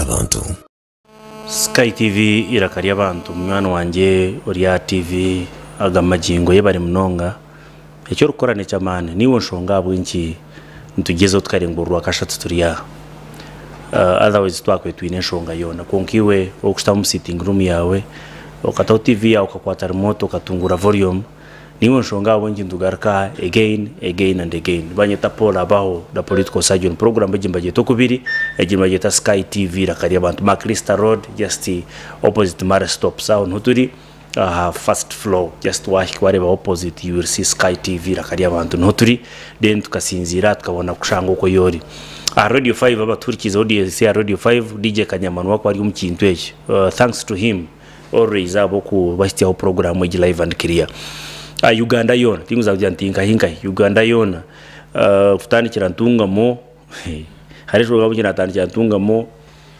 ry'abantu. Sky TV eiraka ry'abantu munywani wangye ori aha TV aga magingo yebare munonga eki orikukora nekyamaani niiwe nshonga ahabw'enki nitugyezaho tukarenga orwakashatu turi aha otherwise titwakubaire twine enshonga yoona kwonka iwe orikushutama omu sitting room yaawe okataho TV yaawe okakwata remote okatunguura volume Niiwe nshonga ahabw'enki nitugaruka aha again, again and again. Nibanyeta Paul Abaho, the political surgeon. Program egi nibagyeta okubiri, egi nibagyeta Sky TV eiraka ry'abantu. Maclister Road, just opposite Marie Stopes. Aho niho turi, aha first floor. Just wahika wareeba opposite, you will see Sky TV eiraka ry'abantu. Niho turi, then tukasinziira aha tukabona kukushanga oku ei ori. Aha Radio 5 abatuhurikiize audience ya Radio 5, DJ Kanyama niwe akuba ari omu kintu eki. Thanks to him. Always ahabw'okubahitsyaho puroguraamu egi live and clear. Uganda yoona, tinkuza kugira nti nkahi nkahi, Uganda yoona kutandikira Ntungamo, hariho enshonga ahabw'enki naatandikira Ntungamo,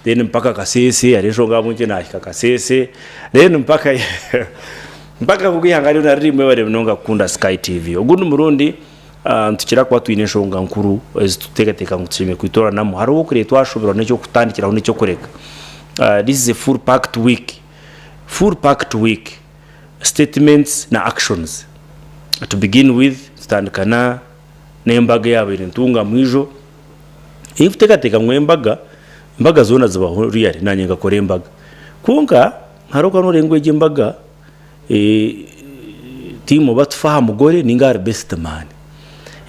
then mpaka Kasese, hariho enshonga ahabw'enki naahika Kasese, then mpaka mpaka nk'oku eihanga ryona riri mwebare munonga kukunda Sky TV. Ogundi murundi nitukira kuba twine enshonga nkuru ezi turikuteekateeka ngu tushemereire kwitooranamu. Hariho okureeba twashoberwa n'eky'okutandikiraho n'eky'okureka. This is a full packed week, full packed week, statements na actions. To begin with tutandika na n'embaga eyabaire Ntungamo ijo, ei nkuteekateeka ngu embaga, embaga zoona zibaho really naanye nkakora embaga. Kwonka hariho oku nooreeba ngu egi embaga tiimu oba tufe aha mugore ninga ahari best man.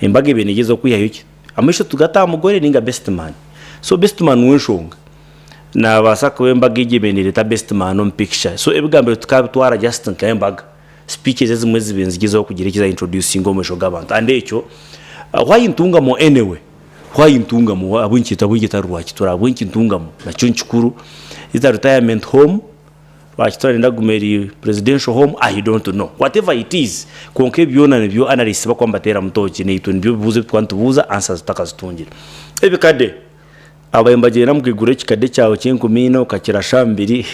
Embaga ebaire negyezaho kwihayo ki? Amaisho tugate aha mugore ninga best man. So best man w'enshonga. Nabaasa kuba embaga egyo ebaire nereeta best man omu picture. So ebigambo ebyo tukabitwara just nk'embaga. Speeches ezimwe zibaire nizigyezaho kugira eki za introducinga omu maisho g'abantu. And ekyo, why Ntungamo anyway? Why Ntungamo? Ahabw'enki ahabw'enki etari Rwakitura? Ahabw'enki Ntungamo? Nakyo nikikuru. Is it a retirement home? Rwakitura nenda kugume eri presidential home? I don't know. Whatever it is, kwonka ebi byona nibyo analysts bakuba nibateeramu tooki naitwe nibyo bibuuzo ebi tukuba nitubuuza answers tutakazitungire. Ebikade. Ababaire nibagyenda mukaigura ekikade kyawe ky'enkumi ina okakirasha mbiri.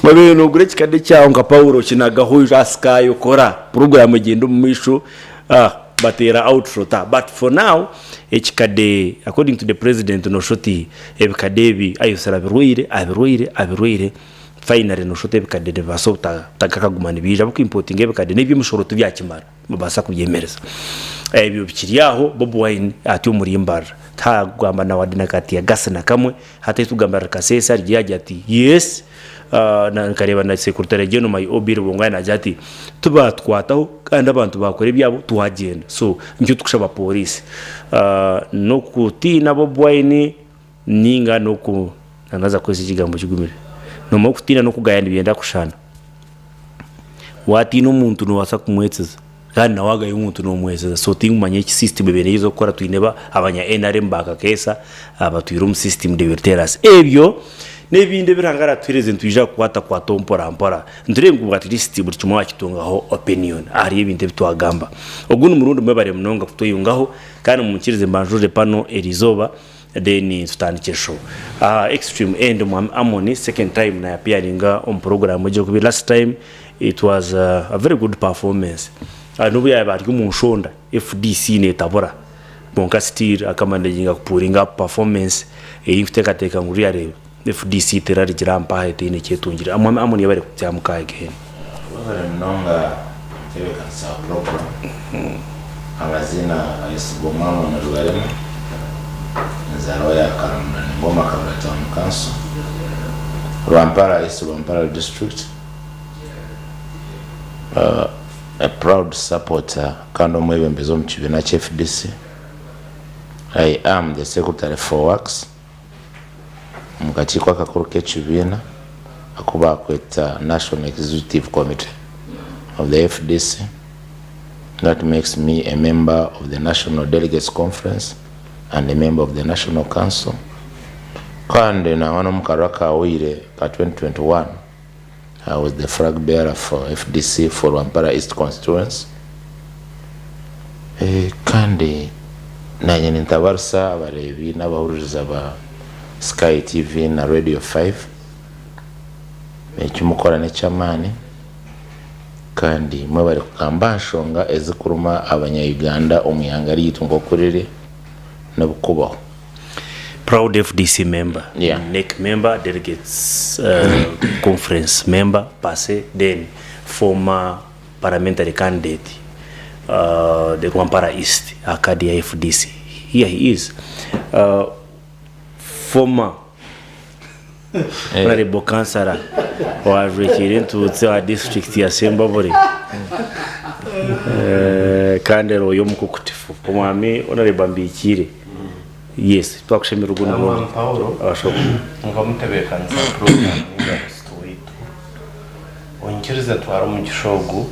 Obaire noogura ekikade kyawe nka Paulo okinagaho oija aha Sky okora puroguraamu egyenda omu maisho bateera outro ta but for now ekikade according to the president nooshusha oti ebikade ebi ayosire abirwaire abirwaire abirwaire finally nooshusha oti ebikade nibibaasa obutagakaguma nibiija ahabw'oku impotinga ebikade n'eby'emishoro tibyakimara. Nibabaasa kubyemereza. Ebyo bikiri aho, Bobi Wine ati omuri Mbarara tihagamba na wade na ka tear gas na kamwe. Hati ahi turikugambira ari Kasese ariyo yaagira ati yes, nkareeba na Secretary General my OB Rubongoya naagira ati tibaatukwataho kandi abantu baakora ebyabo twagyenda. So nikyo turikushaba pooriisi n'okutiina Bobi Wine ninga n'oku, naaza kukozesa ekigambo kigumire, noomanya okutiina n'okugaya nibyenda kushushana. Waatiina omuntu noobaasa kumwetsiza kandi nawe waagaya omuntu noomwetsiza so tinkumanya eki system ebaire neija kukora twine ba abanya NRM ba Kakeesa abatwire omu system they will tell us. Ebyo n'ebindi ebi Ruhanga aratuheereze nitwija kukwatakwataho mpora mpora nitureebe ngu at least buri kimwe waakitungaho opinion ahari ebintu ebi twagamba. Ogundi murundi mwebare munonga kutweyungaho kandi munyikirize mbanjurire pano eriizooba. Then tutandikye show. Aha extreme end Mwami Amon second time na appearinga omu program egyo kubi last time it was a very good performance. Nobu yaba ari omu nshonda FDC netabura kwonka still akamanaginga kupuringa up performance ei nkuteekateeka ngu really FDC terarigira aha mpaha etaine eki etungire. Mwami Amon yebare kutyamuka again. Webare munonga omutebekanisa wa program. Amaziina Ayesigwa Omwamoni Rubarema, enzaarwa ya Karamura Ningoma Kabura Town Council, Rwampara East Rwampara District, a proud supporter kandi omwebembezi omu kibiina kya FDC. I am the secretary for works omu kakiiko akakuru k'ekibiina aku baakweta National Executive Committee of the FDC. That makes me a member of the National Delegates Conference and a member of the National Council. Kandi nangwa n'omu karuru akaahweire ka 2021, I was the flag bearer for FDC for Rwampara East Constituency. Kandi naanye nintabarisa abareebi n'abahuririza ba Sky TV na Radio 5. Eki mukora n'eky'amaani kandi mwebare kugamba aha nshonga ezikuruma abanya Uganda omu ihanga ryaitu nk'oku riri. Nibikubaho. Proud FDC member, Yeah. NEC member, delegates conference member per se, then former parliamentary candidate the Rwampara East aha card ya FDC. Here he is. Former Honorable Councillor owajwekiire entuutsi owa disiturikiti ya Sembabule kandi ari omukukutifu omwami Honorable Ambikiire. Yes, twakushemererwa ogu Mwami murundi. Paulo Abashobo. nkomutebekanisa program ninga host waitu onyikirize ntware omugisha ogu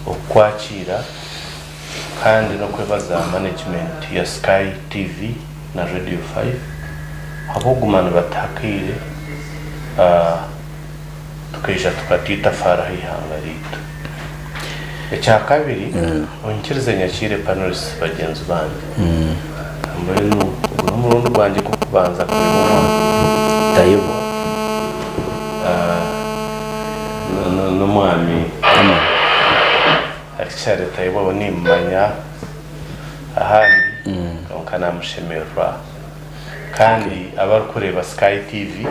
okukwakiira kandi n'okwebaza management ya Sky TV na Radio 5 ahabw'okuguma nibatuha akaire tukaija tukata itafaari aha ihanga ryaitu. Ekyakabiri, onyikirize nyakiire panelists bagyenzi bangye. Mbwenu ogu n'omurundi gwangye gw'okubanza kureeba omwami Tayebwa. N'omwami Richard Tayebwa ou nimumanya ahandi kwonka namushemererwa. Kandi abarikureeba Sky TV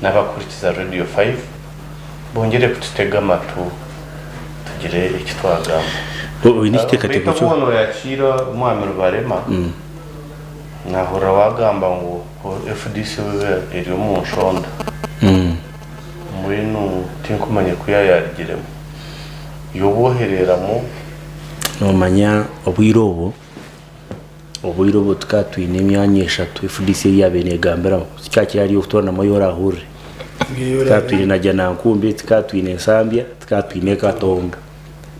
n'abakuhurikiza Radio 5 bongyere kututega amatu tugire eki twagamba. Oine ekiteekateeko Beitu ki? obu nooyakiira Omwami Rubarema, naahurira waagamba ngu FDC we eri omu nshonda. Mbwenu tinkumanya ku yaayarugiremu. Yoba ohereeramu. Noomanya obwire obwo, obwire obwo tukaba twine emyanya eshatu FDC ei yaabaire neegambiramu. Tikikaba kiri ahari okutooranamu ei oraahurire. Tukaba twine Najjanankumbi, tukaba twine Nsambya, tukaba twine Katonga.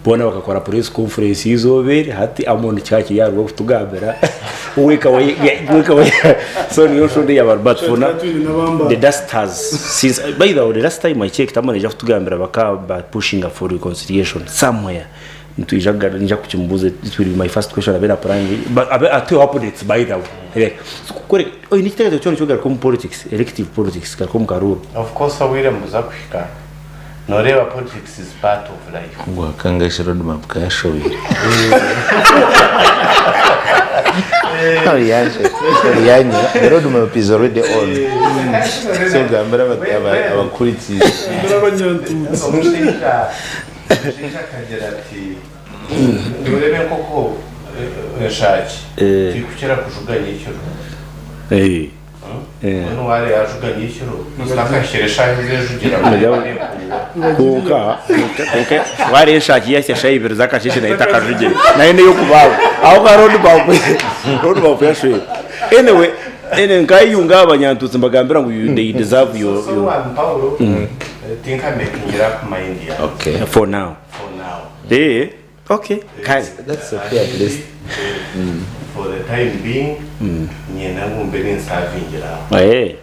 Boona bakakora press conference eizooba eri, hati Amon kikaba kiri ahariwe kutugambira we ekaba so niyo nshonga ei yaabaire but for now the dust has since by the way the last time I checked Amon naija kutugambira bakaba ba pushinga for reconciliation somewhere nitwija kuga- kukimubuuza it will be my first question abe na plan but abe atuhe updates by the way. So kworeka oine ekiteekateeko kyona ekyokugaruka omu politics elective politics garuka omu karuuru. Of course obwire nibuza kuhika Noreeba politics is part of life. Ngu akangashi road map kayashobeire. The road map is already on. So gambira abakurikiye. Gambira abanyantutsi. Omushaija omushaija akagira ati noreeba enkoko enshaaki tikukira kujuga nyekiro. Mbwenu waaba yaajuga nyekiro, akahikire eshaaha ezi ejugira Kwonka kwonka wareeba eshaaha yahitsya eshaaha ibiri z'akasheeshe nayo etakajugire nayo n'ey'okubaagwa ahabw'okuba road map road map yashwire anyway anyway nkayeyunga aha banyantutsi mbagambira ngu you they deserve your So your Mwami Paulo, tinka making up mind yange Okay. for now for now. eh okay kare That's okay at least. For the time being, nyenda ngu mbe ninsavingira aho. eh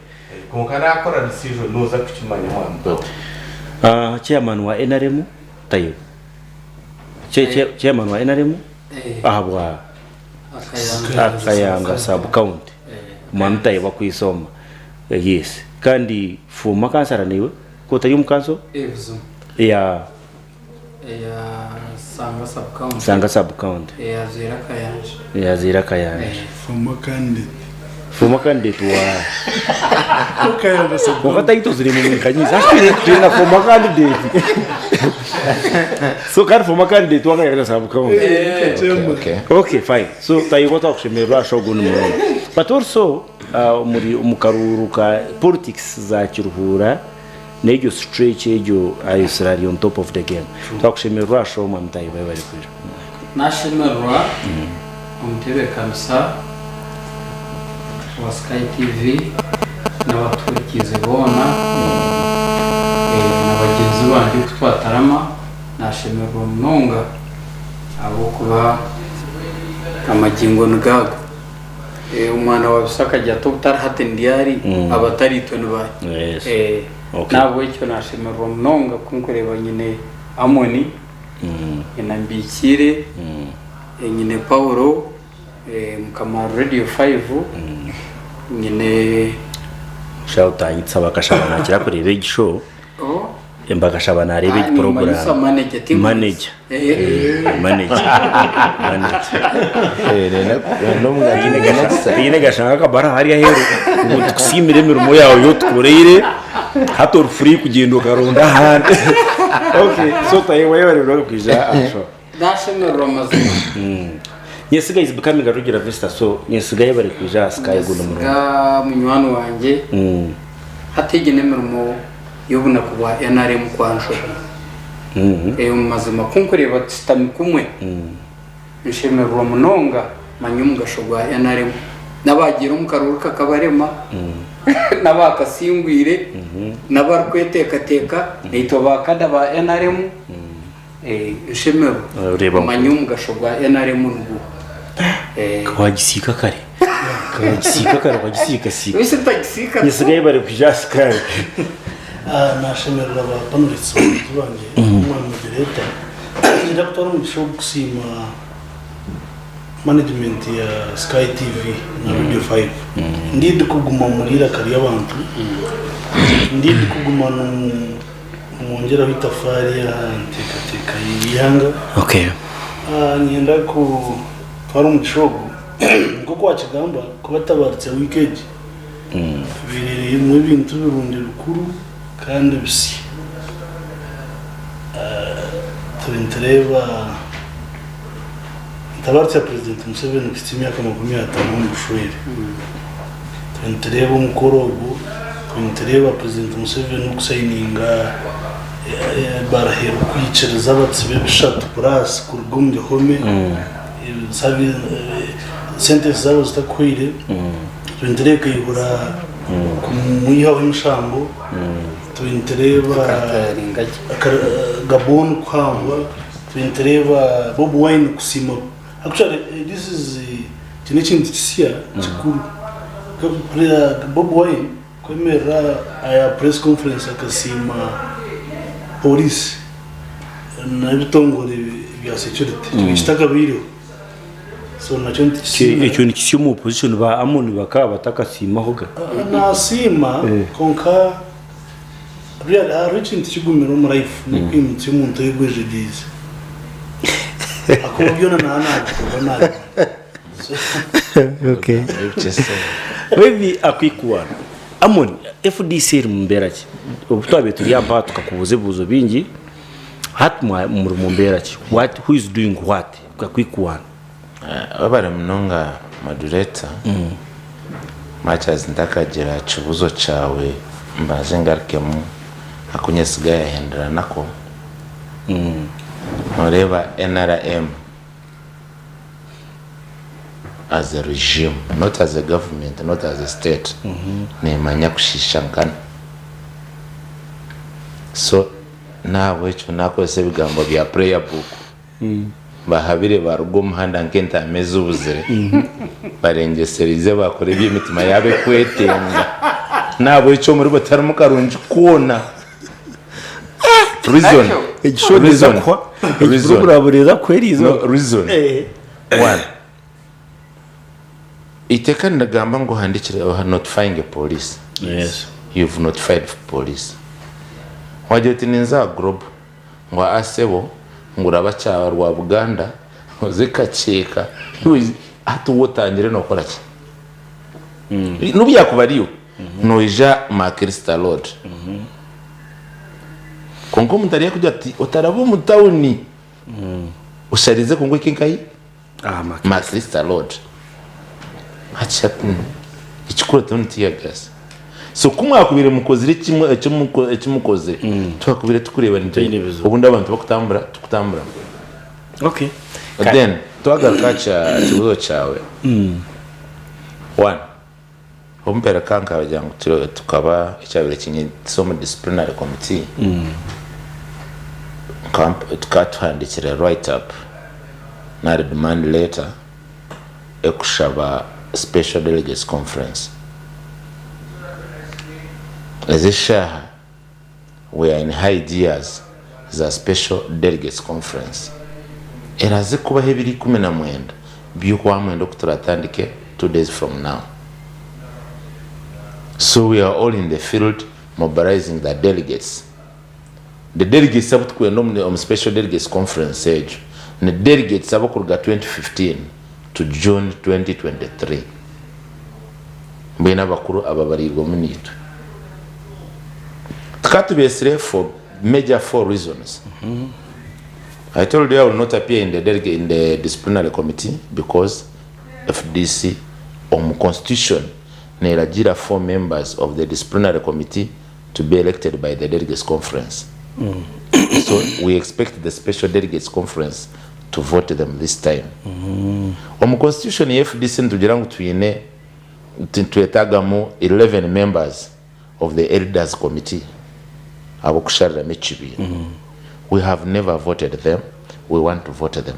Kwonka nakora decision noza kukimanya Mwami Paulo. Ah, chairman wa NRM tayo chairman wa NRM ahabwa Akayanga sub county mwami tayo bakwisoma yes kandi former councillor niwe ko otari omu council Ebizu ya eya Sanga sub county. Sanga sub county. Eyazaire Akayanja. Eyazaire Akayanja. Former candidate. Former candidate wa Akayanja sub Kwonka county. titles ziri mu kanyiza. Hati twine na former candidate. So kandi former candidate wa Akayanja sub county. Chairman. Okay. Okay, fine. So tayikwa twakushemererwa asha ogu ni murundi. But also omuri omu karuuru ka politics za Kiruhura n'egyo stretch egyo ayosire ari on top of the game. Twakushemererwa asha omwami Tayebwa yebare kwija. Nashemererwa omutebeekanisa wa Sky TV n'abatuhurikiize boona na bagyenzi bangye oku twatarama. Nashemererwa munonga ahabw'okuba amagingo nigago. Omwana wa Bisa akagira ati obutari hati ndyari, abatari itwe ni baahi? Yes. N'ahabw'ekyo naashemererwa munonga ku nkureeba nyine Amoni, nyine Mbikiire, nyine Paulo, mukama wa Radio 5, nyine Shaaha otanyitsa bakashaba nakira kureeba egi show. Oh. Bakashaba nareeba egi Nimanyisa program. manager ti Manager. Manager. Manager. Tihaine gashanga akabara hariya aheeru ngu nitukusiimira emirimo yaawe ei otukoreire hati ori free kugyenda okaronda ahandi. Okay, so Tayebwa yebare munonga kwija aha show. Nashemererwa mazima. Nyesiga is becoming a regular visitor so Nyesiga yebare kwija aha Sky guno murundi. Nyesiga munywani wangye. Hati egi n'emirimo y'obunaku bwa nrm kwanshobera. Omu mazima ku nkureeba tushutami kumwe nshemererwa munonga manya omugasho gwa nrm. N'abaagiire omu karuuru kakabarema, n'abaakasingwire, n'abarikweteekateeka, naitwe ba kada ba nrm nshemererwa Oreeba ngu- manya omugasho gwa nrm niguuha. Wagisiika kare. Wagisiika kare wagisiikasiika. Beitu ntagisiika. Nyesiga yebare kwija aha Sky. Nashemererwa ba panelists bagyenzi bangye omwami moderator. Niinyenda kutwara omugisha ogu kusiima management ya Sky TV na Radio 5. Ndidi kuguma muri eiraka ry'abantu, ndidi kuguma nimwongyeraho itafaari aha nteekateeka y'eihanga. Okay. Niinyenda kutwara omugisha ogu nk'oku waakigamba kubatabaritsa wiiki egi. Birimu ebintu birungi bikuru kandi bisya. Turi nitureeba ntabarutsa Purezidenti Museveni kuhitsya emyaka 50 omu bushwere. Turi nitureeba omukoro ogwo, turi nitureeba Purezidenti Museveni okusayininga ebaruha erikwikiriza abatsibe bishatu purasi kuruga omu bihome, sentensi zaabo zitakuhwaire. Twine kaihura kumwihaho emishango, twine tureeba Gabon kuhambwa, twine tureeba Bobi Wine kusiima. Actually this is eki n'ekintu kisya kikuru. Bobi Wine kwemerera aha press conference akasiima police n'ebitongore bya security kikaba kitakabaireho. So nakyo nitukisiima. Ekyo nikisya omu opposition ba Amon bakaba batakasiimahoga. Nasiima kwonka really hariho ekintu kigumire omu life n'okwimutsya omuntu oyegwejegyeire ahakuba byona naba nabikora nabimara. Okay. Maybe a quick one. Amon, FDC eri mu mbeera ki? Obu twabaire turi aha mpaha tukakubuuza ebibuuzo bingi, hati muri mu mbeera ki? What, who is doing what? A quick one. Webare munonga moderator, much as ntakagira kibuzo kyawe mbanze ngarukemu aku Nyesiga yahendera nako. Noreeba nrm as a regime not as a government not as a state nemanya kushiisha nkana so nahabwekyo nakozesa ebigambo bya prayer book. Bahabire baaruga omu muhanda nk'entaama ezibuzire, barengyesereize baakora ebi emitima yaabo ekwetenga. N'ahabw'ekyo omuribo tiharimu karungi koona. Reason, reason, reason, no, reason. One, eiteeka nirigamba ngu ohandikire, notifying police. Yes. You've notified police. Wagira oti ninza aha Global. Ngu aa sebo ngu oraba kyaba rwa Buganda oze Kakyeka hati we otangire nokora ki? Nobu yakuba ariyo noija Macalester road kwonka omuntu ariyo akugira ati otaraba omu tawuni osharize kwonka ohike nkahi? Macalester road hati ekikuru hariho ni tear gas so ku mwakubaire mukozire eki mukozire twakubaire tukureeba obundi abantu bakutambura tukutambura then twagaruka aha kibuuzo kyawe one obu mperuka nkagira ngu tukaba ekyabaire kinyitisa omu disciplinary committee tukaba tuhandikire write up nari demand letter ekushaba special delegates conference. Ezi eshaaha we are in high gears za special delegates conference eraze kubaho ebiro 19 by'okwamwenda oku turatandike 2 days from now. So we are all in the field mobilizing the delegates. The delegates abu tukwenda omu special delegates conference egyo ni delegates abokuruga 2015 to June 2023 mbwenu abakuru ababariirwemu naitwe. Tukaba tubeetsire for major four reasons. I told you I will not appear in the delegate in the disciplinary committee because FDC omu constitution neragiira four members of the disciplinary committee to be elected by the delegates conference so we expect the special delegates conference to vote them this time. Omu constitution ya FDC nitugira ngu twine nitwetagamu 11 members of the elders committee abokushariramu ekibiina. We have never voted them, we want to vote them.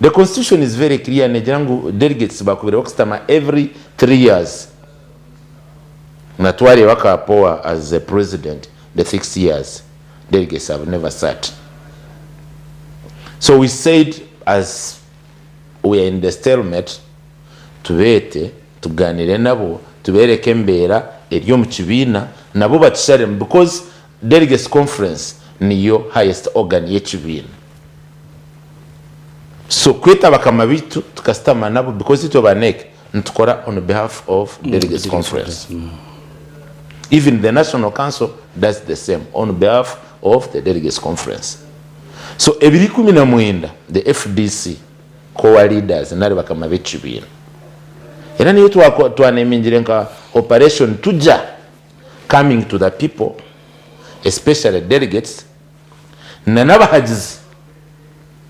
The constitution is very clear negira ngu delegates bakubire bakusitama every 3 years. Na twareeba Kapowa as a president the 6 years delegates have never sat. So we said as we are in the stalemate tubeete tuganire nabo tubereke embeera eri omu kibiina nabo batusharemu because delegates conference niyo highest organ y'ekibiina. So kweta bakama baitu tukasitama nabo because itwe ba NEC nitukora on behalf of delegates conference. Even the national council does the same on behalf of the delegates conference. So ebiro 19 the FDC core leaders nari bakama b'ekibiina era niyo twanemingire nka operation tuja coming to the people especially delegates na n'abahagizi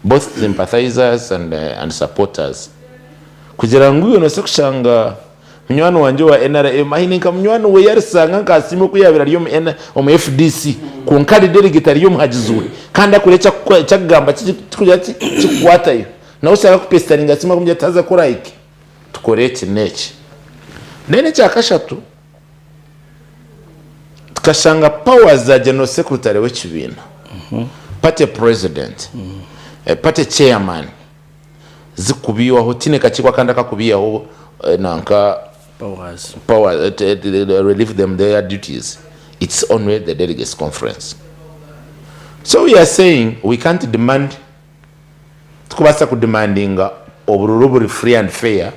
both sympathizers and, and supporters kugira ngu iwe nobaasa kushanga munywani wangye owa NRM aine nka munywani we yarisanga nkasiima oku yabaire ari omu, omu FDC kwonka ari delegate ari omuhagizi we kandi akora ekyakugamba kikugira ki kikukwatayo nawe oshanga akupesitaringa asiima akumgira ati haza kora eki tukore eki n'eki then ekyakashatu Tukashanga powers za General Secretary w'ekibiina, party president, party chairman zikubiihwaho tihaine kakiiko akandi akakubiihaho nanka Powers. power, relieve them their duties it's only the delegates conference. So we are saying we can't demand tikubaasa kudemandinga obururu oburi free and fair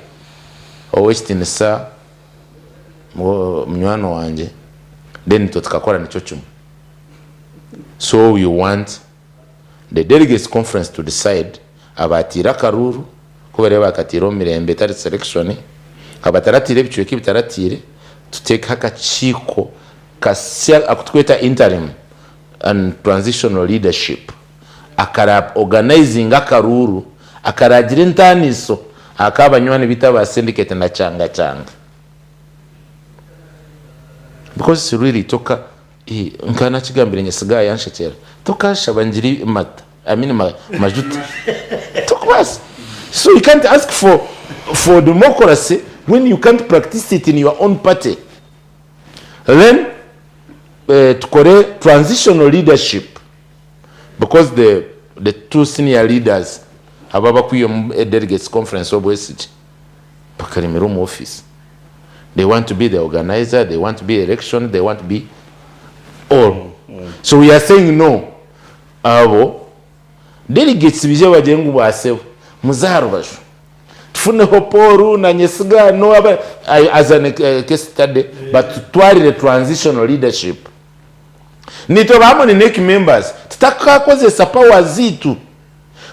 ow'ekitinisa munywani wangye then itwe tukakora nikyo kimwe. So we want the delegates conference to decide abaatiire akaruuru ku bariba baakatiire omu mirembe etari selection, abataratiire ebicweka ebitaratiire tuteekeho akakiiko kasya aku turikweta interim and transitional leadership akara organizinga akaruuru akaragira entaaniso aha ka banywani baitu aba syndicate na kyanga kyanga. Because really toka nka nakigambire nyesiga yanshekyera tokashaba ngiri mata I mean ma, majuta tokubaasa so you can't ask for for democracy when you can't practice it in your own party then tukore transitional leadership because the the two senior leaders aba abakwiye omu delegates conference obwesigye bakaremera omu office they want to be the organizer they want to be election they want to be all so we are saying no abo delegates bije bagire ngu basebo muze aha rubaju tufuneho Paul na Nyesiga no aba as an case study batutwarire transitional leadership nitwe ba Harmony NEC members tutakakozesa power zitu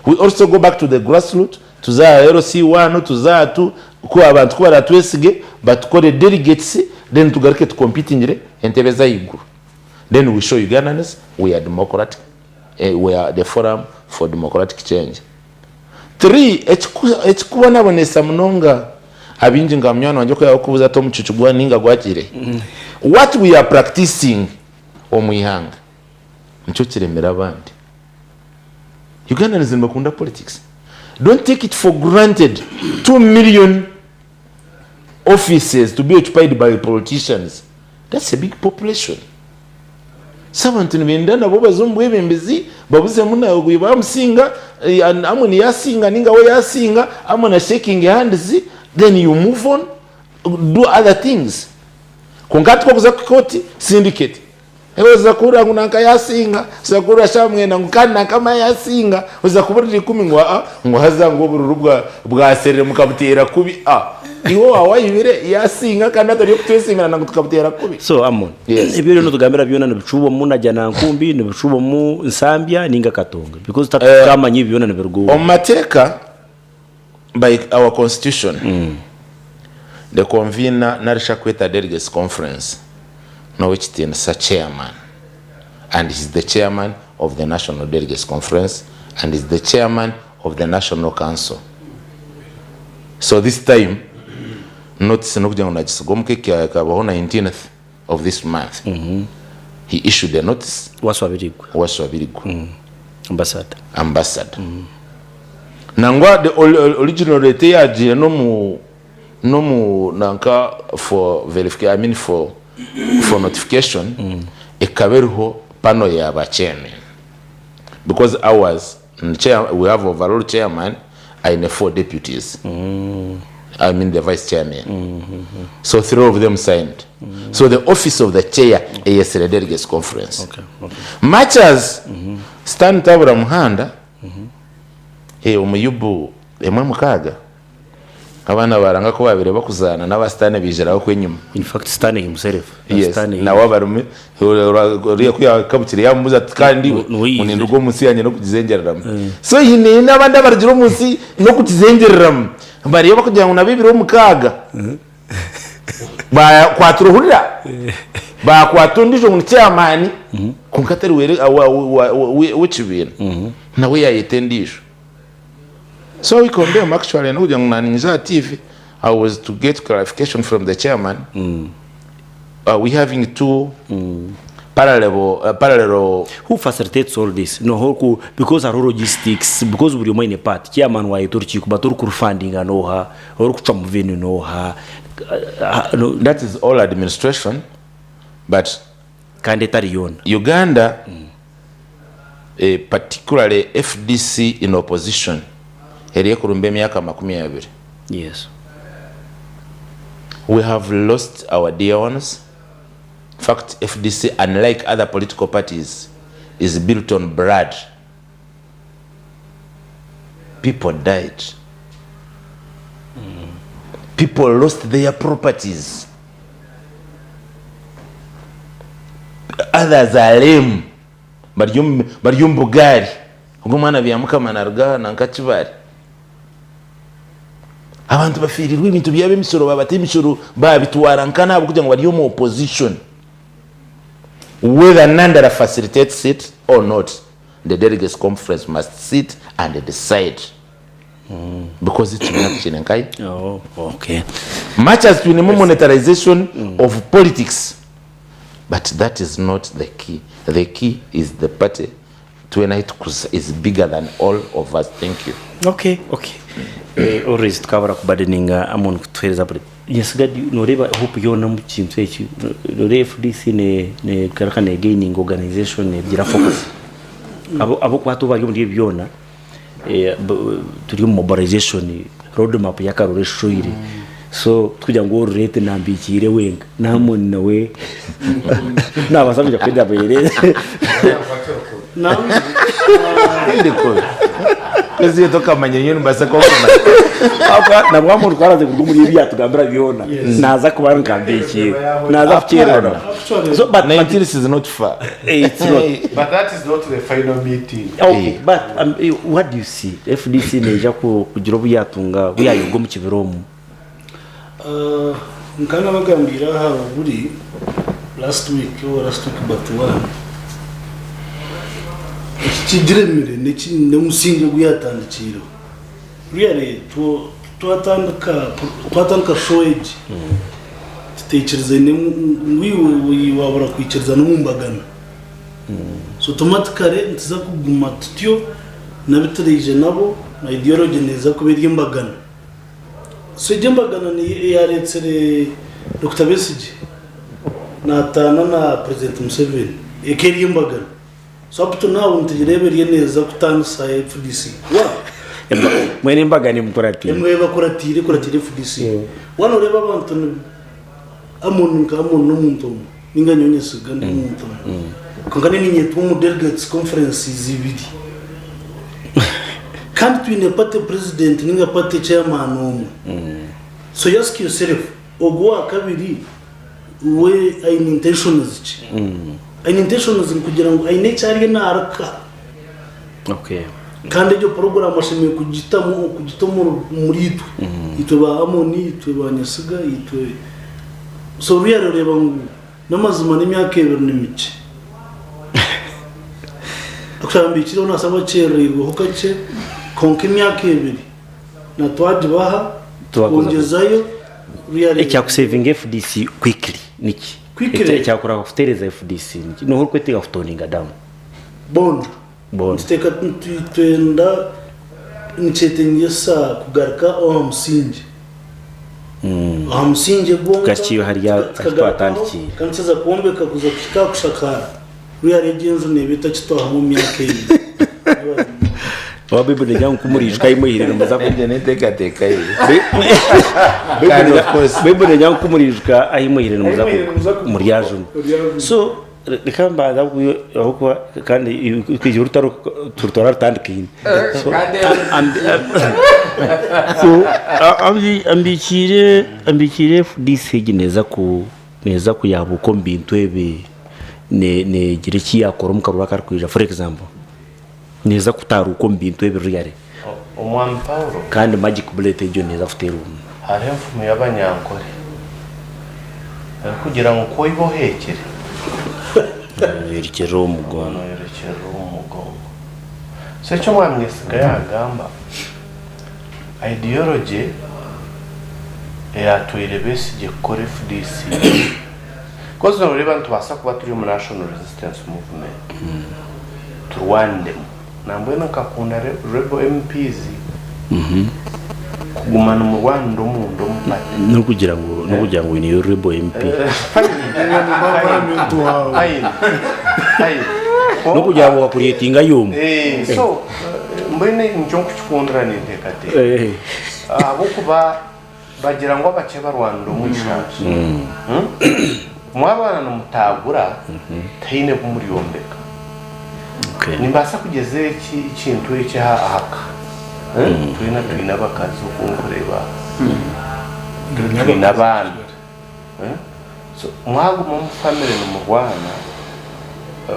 we also go back to the grassroot tuze aha LC1 tuze aha tu ku abantu ku baratwesige batukore delegates then tugaruke tukompitingire entebe z'ahaiguru then we show Ugandans we are democratic we are the forum for democratic change. 3 Ekikubonabonesa munonga abaingi nka munywani wangye oku yakubuuza ati omucucu gwa ninga gwagiire hi? What we are practicing omu ihanga nikyo kiremire abandi. Ugandans nibakunda politics. Don't take it for granted 2 million offices to be occupied by politicians. That's a big population. So abantu nibenda nabo baze omu bwebembezi babuzemu na bamusinga Amoni yasinga ninga we yasinga Amoni ashaking hands then you move on do other things. Kwonka hati ku orikuza kuhika oti syndicate. Oza kuhurira ngu nanka yasinga, oza kuhurira shaaha mwenda ngu kandi nanka maya yasinga, oza kuburira ikumi ngu aa ngu haza ngu obururu bwa bwaserire mukabuteera kubi a iwe owaaba wayibire yasinga kandi hati ori okutwesiimirana ngu tukabuteera kubi. So Amon, Yes. ebi oriyo notugambira byona nibicuubwamu Najjanankumbi, nibicuubwamu Nsambya ninga Katonga because tatukamanya ebi byona nibiruga Omu owa. mateeka by our constitution the convener narishi akweta delegates conference n'owekitiinisa chairman and he's the chairman of the national delegates conference and is the chairman of the national council so this time notice nokugira ngu nagisiga omuka ekabaho 19th of this month he issued a notice Waswabirigwa Waswabirigwa ambassador. Ambassador nangwa the original letter eyagiire nomu nomu nanka for verification I mean for for notification ekaba eriho panel ya ba chairman because ours chair we have overall chairman aine 4 deputies I mean the vice chairman so 3 of them signed so the office of the chair eyesire delegates conference Okay, okay. much as Stan Tabura Muhanda eh, omuyubu emwe mukaaga abaana baranga ku babire bakuzaana n'aba Sitaane baijiraho kwenyima. In fact Sitaane himself. Yes, Sitaane nawe abarume oriya ku yakabukire yamubuza ati kandi iwe Niwe ngu ninduga yizire. omu nsi yangye n'okugizengyereramu. So haine n'abandi abarugire omu nsi n'okugizengyereramu bariyo bakugira ngu nabo ebiro mukaaga bakwata oruhurira bakwata ondiijo ngu ni chairman kwonka atari w'ekibiina nawe yayeta endiijo. So we condemn actually nokugira ngu naninyija aha TV I was to get clarification from the chairman are we having two parallel, parallel Who facilitates all this? No, hoku, because hariho logistics, because buri omwe aine part. Chairman wayeta orukiiko but orikurufundinga n'oha, orikucwa mu venue n'oha. No, that is all administration but kandi etari yoona. Uganda particularly FDC in opposition eri ekurumba emyaka 20. Yes. We have lost our dear ones. In fact, FDC unlike other political parties is built on blood. People died. People lost their properties. Others are lame. Bari omu bari omu bugaari. Ogu omwana Byamukama naruga aha nanka Kibaare. Abantu bafiirirwe ebintu byabo emisoro babata emishoro babitwara nkana ahabw'okugira ngu bari omu opposition. Whether Nandala facilitates it or not, the delegates conference must sit and decide. Because ekibiina tukiine nkahi? Oh, okay. Much as twinemu monetarization of politics, but that is not the key. The key is the party twena ahi tukuza is bigger than all of us. Thank you. Okay, okay. Eh, always tukabura kubadeninga Amon kutuhereza buri nyesiga noreeba hope yoona omu kintu eki noreeba FDC ne negaruka ne gaining organization negira focus abo abokuba bari omuri ebi byona eh, turi omu mobilization road map y'akaruru eshoire so tikugira ngu orureete nambikiire wenka na Amon nawe nabaasa kwija kwenda abeere Kwezi tokamanya nyowe nimbaasa kuba nkumanya. Nabwo Amon ku araze kuruga omuri ebi yatugambira byona naaza kuba nkambikiire naaza kukyerora Actually, So, but 19 is not far. it's not. But that is not the final meeting. Okay, but what do you see? FDC neija kugira obu yatunga obu yayoga omu kibira omu. Nka nabagambiire aha buri last week or last week but one eki kigiremire n'omusingye ogu yatandikiireho really twatandika twatandika show egi tutaikirizaine ngu iwe wabura kwikiriza n'omu mbagana so automatically nituza kuguma tutyo n'abu turaije nabo na ideology neeza kuba eri embagana. So egyo embagana niyo eyaaretsire Dokita Besigye naataana na Purezidenti Museveni, eka eri embagana. So up to now nitugireeba eriyo neeza kutandisa FDC. Wa? Mbwenu embagana emukuratiire. Emwe ebakuratiire ekuratiire FDC. Waaba nooreeba abantu ni Amon nka Amon n'omuntu omwe. Ninga nyowe nyesiga ndi omuntu omwe. Kwonka nyowe ninyetwa omu delegates conferences ibiri. Kandi twine party president ninga party chairman omwe. So you ask yourself, ogwo owa kabiri we aine intentions ki? Aine intentions nkugira ngu aine eki ariyo naruka. Okay. Kandi egyo puroguraamu ashemereire kugitamu kugita omuri itwe. Itwe ba Amoni, itwe ba Nyesiga, itwe. So really oreeba ngu n'amazima n'emyaka ebiri ni mikye. Okushaba mbikireho naasa bakyerereirweho kakye kwonka emyaka ebiri na twagibaha twongyezayo really. Ekyakusevinga FDC quickly niki? Quickly? Ekyakurahuka kuteereza FDC niki? Nooha orikwetega kutoninga down? Boona. Boona. Nituteeka nitwenda nikyetengyesa kugaruka aha musingye. Aha musingye gwonka Tugarukiire hariya ahu tukagarukaho twatandikiire. kandi tuza kwombeka kuza kuhika aha kushakaara. Buriya hariyo egyo enju neeba etakitwahamu omu myaka egi. Oba Baibuli negira ngu ku muriijuka ahi mwihire nimuza ku- Egyo n'enteekateeka ye. Kandi of course Baibuli negira ngu ku muriijuka ahi mwihire nimuza Ahi mwihire nimuza ku- muryajunwa. Muryajunwa. So Reka mbanze ahabw'okuba kandi iwe orutaro twararutandikaine. So ambikiire ambikiire FDC egi neeza ku neeza kuyabuuka omu bintu ebi negira eki yaakora omu karuru akarikwija for example neeza kutaaruuka omu bintu ebi really Omwami Paulo. Kandi magic bullet egyo neeza kuteerwa omu. Hariho enfumu y'Abanyankore erikugira ngu ku oiba oheekire. Noyorekyerera omu mugongo. Noyorekyerera omu mugongo. So eki Omwami Nyesiga yaagamba, ideology eyaatwaire Besigye kukora FDC, coz nooreeba nitubaasa kuba turi omu National Resistance Movement, turwaniremu. Nambwenu nkakunda Rebel MPs kuguma nimurwanira omunda omu party. Nokugira ngu nokugira ngu oineyo Rebel MP. Fine, fine, fine. Nokugira ngu wakuretingayo omwe. So mbwenu nikyo nkukikundira ninteekateeka. Ahabw'okuba bagira ngu abakye barwanira omu ishaazi. Mwaba nimutaagura tihaine bu muryombeka. Nimbaasa kugyeza eki ekintu eki aha ka. Twena twine abakazi oku nkureeba aha. Twine abaana. So mwaguma omu famire nimurwana,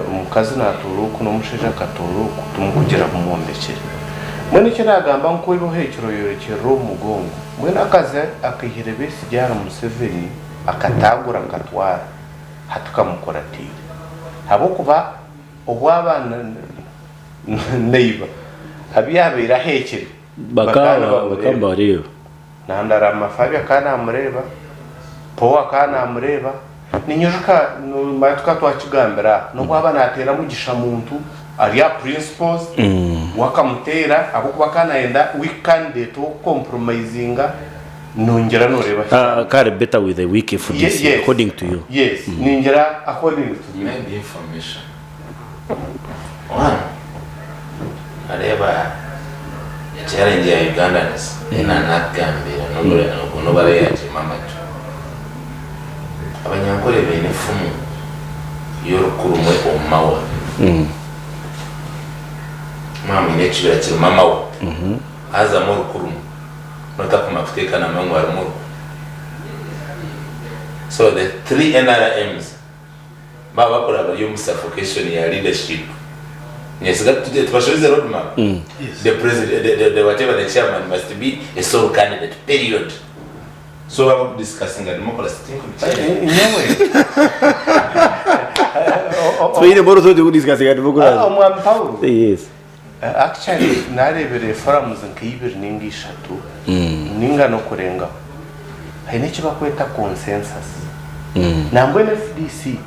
omukazi naatuura oku n'omushaija akatuura oku, timukugira bu mwombekire. Mbwenu eki naagamba ngu ku oiba oheekire oyorekyerera omu mugongo. Mbwenu akazi akaihire Besigye ahari Museveni akataagura akatwara, hati kamukuratiire. Ahabw'okuba obu aba naiba, abu yaabaire aheekire bakaba nibamureeba. Nandarama Fabio akaba naamureeba, Paul akaba naamureeba. Ninyijuka manya tukaba twakigambira aha, n'obu aba naateera Mugisha Muntu ari aha principles, we akamuteera ahabw'okuba akaba naayenda weak candidate ow'okucompromisinga, nongyera nooreeba Ah, kare better with a weak FDC Yes. according to you. Yes, ningira according to me. Maybe information. One, areeba echallenge ya Ugandans ena nakugambira nobu nobu araabe yagyema amatu. Abanyankore baine efumu y'orukurumwe omu mawa. Mwaba mwine ekibira kirimu amawa, hazamu orukurumwe, notakuma kuteeka namwe ngu harimu oruku. So the three NRMs Baaba bakura bari omu suffocation ya leadership nyesiga tubashobize road map the president the, the, the whatever the chairman must be a sole candidate period so baba kudiscussinga democracy tinkubikyere Nyowe Twine mboro zote kudiscussinga democracy. Omwami Paulo Yes. actually narebire forums nka ibiri ninga ishatu ninga n'okurengaho haine eki bakweta consensus nambwenu FDC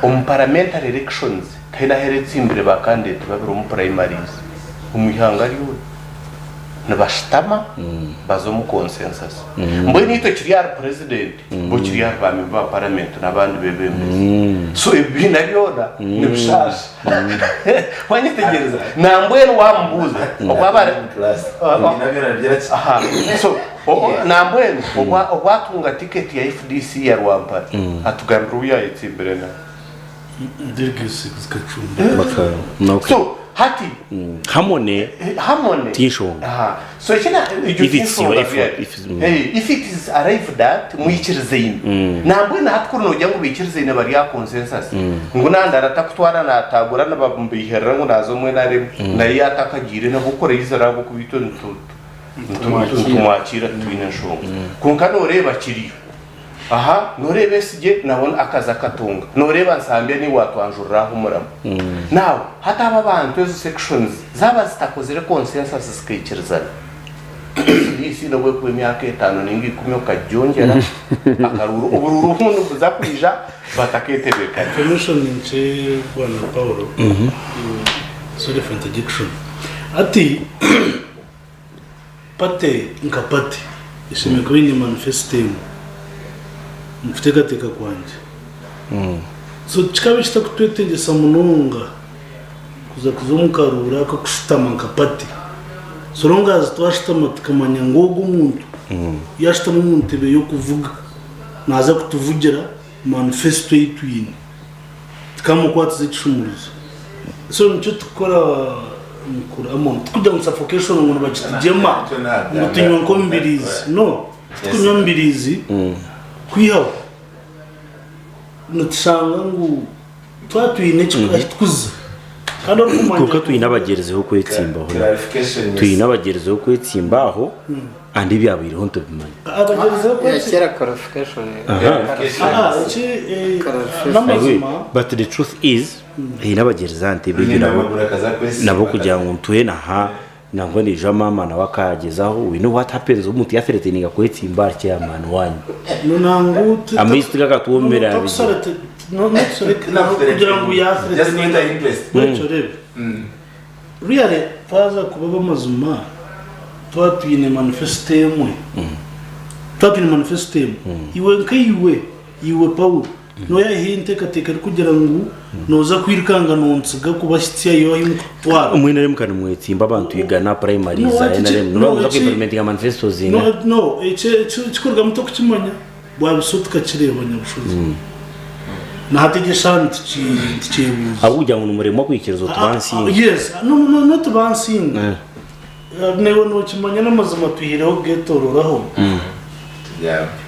omu parliamentary elections tihaine ahu eretsimbire ba candidate babiri omu primaries omu ihanga ryona. Nibashutama baza omu consensus. Mbwenu itwe kiri ahari president, bo kiri ahari ba member ba parliament n'abandi bebembezi. So ebibiina byona nibishaasha. Wanyetegyereza? Nambwenu wamubuuza obu aba ari Aha. So nambwenu obu atunga ticket ya FDC ya Rwampara, atugambira ou yayetsimbire nawe. Delegates zikacumba. So hati Harmony harmony tinshonga. Aha. So eki na egyo If it's your tinshonga effort, really. if it's- Eh, if it is arrived at mwikirizaine nambwenu hati kuri nogira ngu baikirizaine bari aha consensus ngu nandara atakutwara natagura nibamubeiherera ngu naza omu NRM naye yatakagiire nabwo kuraizire ahabw'okuba itwe nitumwakiira titwine nshonga kwonka noreeba kiriyo Aha noreeba Besigye nawe akaza akatunga, noreeba Nsambya niiwe watwanjurira aha omuramo. Now hati aba abantu ezo sections zaaba zitakozire consensus zikaikirizana, FDC nobu ekuba emyaka etaano ninga ikumi okagyongyera akaruuru, oburuuru obundi nibuza kwija bataketebeekana. Information nkye bwana Paul, sorry for interjection. Hati Party nka party eshemereire kuba eine manifesto emwe omu kuteekateeka kwangye. So kikaba kitarikutwetengyesa munonga kuza kuza omu karuuru ako kushutama nka party. So long as twashutama tukamanya ngu ogu omuntu yaashutama omu ntebe y'okuvuga naaza kutuvugira manifesto ei twine. Tikamukwatiza ekishumuruzo. So nikyo tukukora mukuru Amon. Tikugira ngu suffocation ngu nibakitugyema ngu tunywe nk'omubiriizi. No, titukunywa mubiriizi kwihaho nitushanga ngu twaba twine ekitukuza kandi orikumanya Kwonka twine abagyerizeho kwetsimbaho. Twine abagyerizeho kwetsimba aho. And ebyabaireho nitubimanya. Abagyerizeho Ya kwetsi kera clarification. Aha, eki n'amazima. But the truth is, haine abagyerize aha ntebe egyo nabo nabo kugira ngu ntwena aha nangwa naija maama nawe akagyezaho we know what happens omuntu ya threateninga kwetsimba ahari chairman wanyu. No nangu Amaizi tigakatwomera aha bigyere. Kugira ngu ya threateninga bwekyo reeba. Really twaza kuba abamazima twaba twine manifesto emwe twaba twine manifesto emwe iwe nkaiwe iwe Paulo noyaha enteekateeka erikugira ngu noza kwirukanga nontsiga kubahitsyayo ahu nkutwara. Mwine NRM ka nimwetsimba abantu igana primary No, za eki- NRM no, nibaza eki- kuimplementinga manifestos No, inga. no eki ekikurugamu tokukimanya. Bwabisa tukakireeba nyabushozi. Na hati egi eshaaha nitukyebuuza. Ahabw'okugira ngu nimuremwa kwikiriza otubansinga. Yes, no, no, no, not bansinga. Naiwe nokimanya n'amazima twihireho kugetororaho.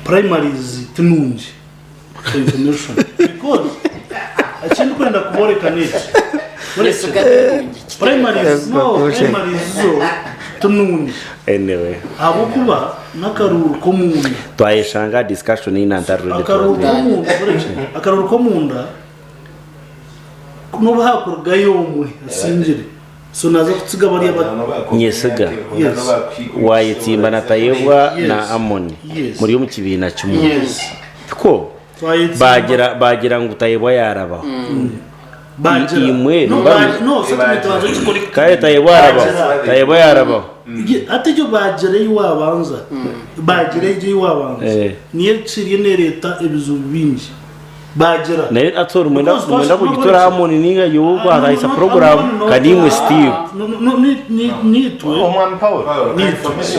Primaries ti nungi for information because ekindikwenda kuboreka n'eki. Primaries no, primaries zo ti nungi. Anyway. Ahabw'okuba n'akaruuru k'omunda. Twayeshanga aha discussion ei nantari ready Akaruuru kubateera. k'omunda, orekye, akaruuru k'omunda n'obu haakurugayo omwe asingire, so naaza kutsiga bariya ba. Nyesiga, Yes. waayetsimba na Tayebwa Yes. na Amoni Yes. muri omu kibiina kimwe. Yes. Tikwo? Twayetsimba. Baagira baagira ngu Tayebwa yaarabaho. Bagira. Imwe No, niba- ba- no, se tumwe tukore. Kare Tayebwa yarabaho. Bagira. Tayebwa yarabaho. Ye- Hati egyo bagira ei waabanza, bagira egyo ei waabanza, Eh. niyo ekiriyo neereeta ebizibu bingi. Bagira. Naye ati mwenda Because mwenda twasoma kugitora buri- Amoni ninga yowe Ah, kwahayisa no, no, program Amoni no- kandi imwe Steve. No, no, no, ni- ni- niitwe. Omwami Paul,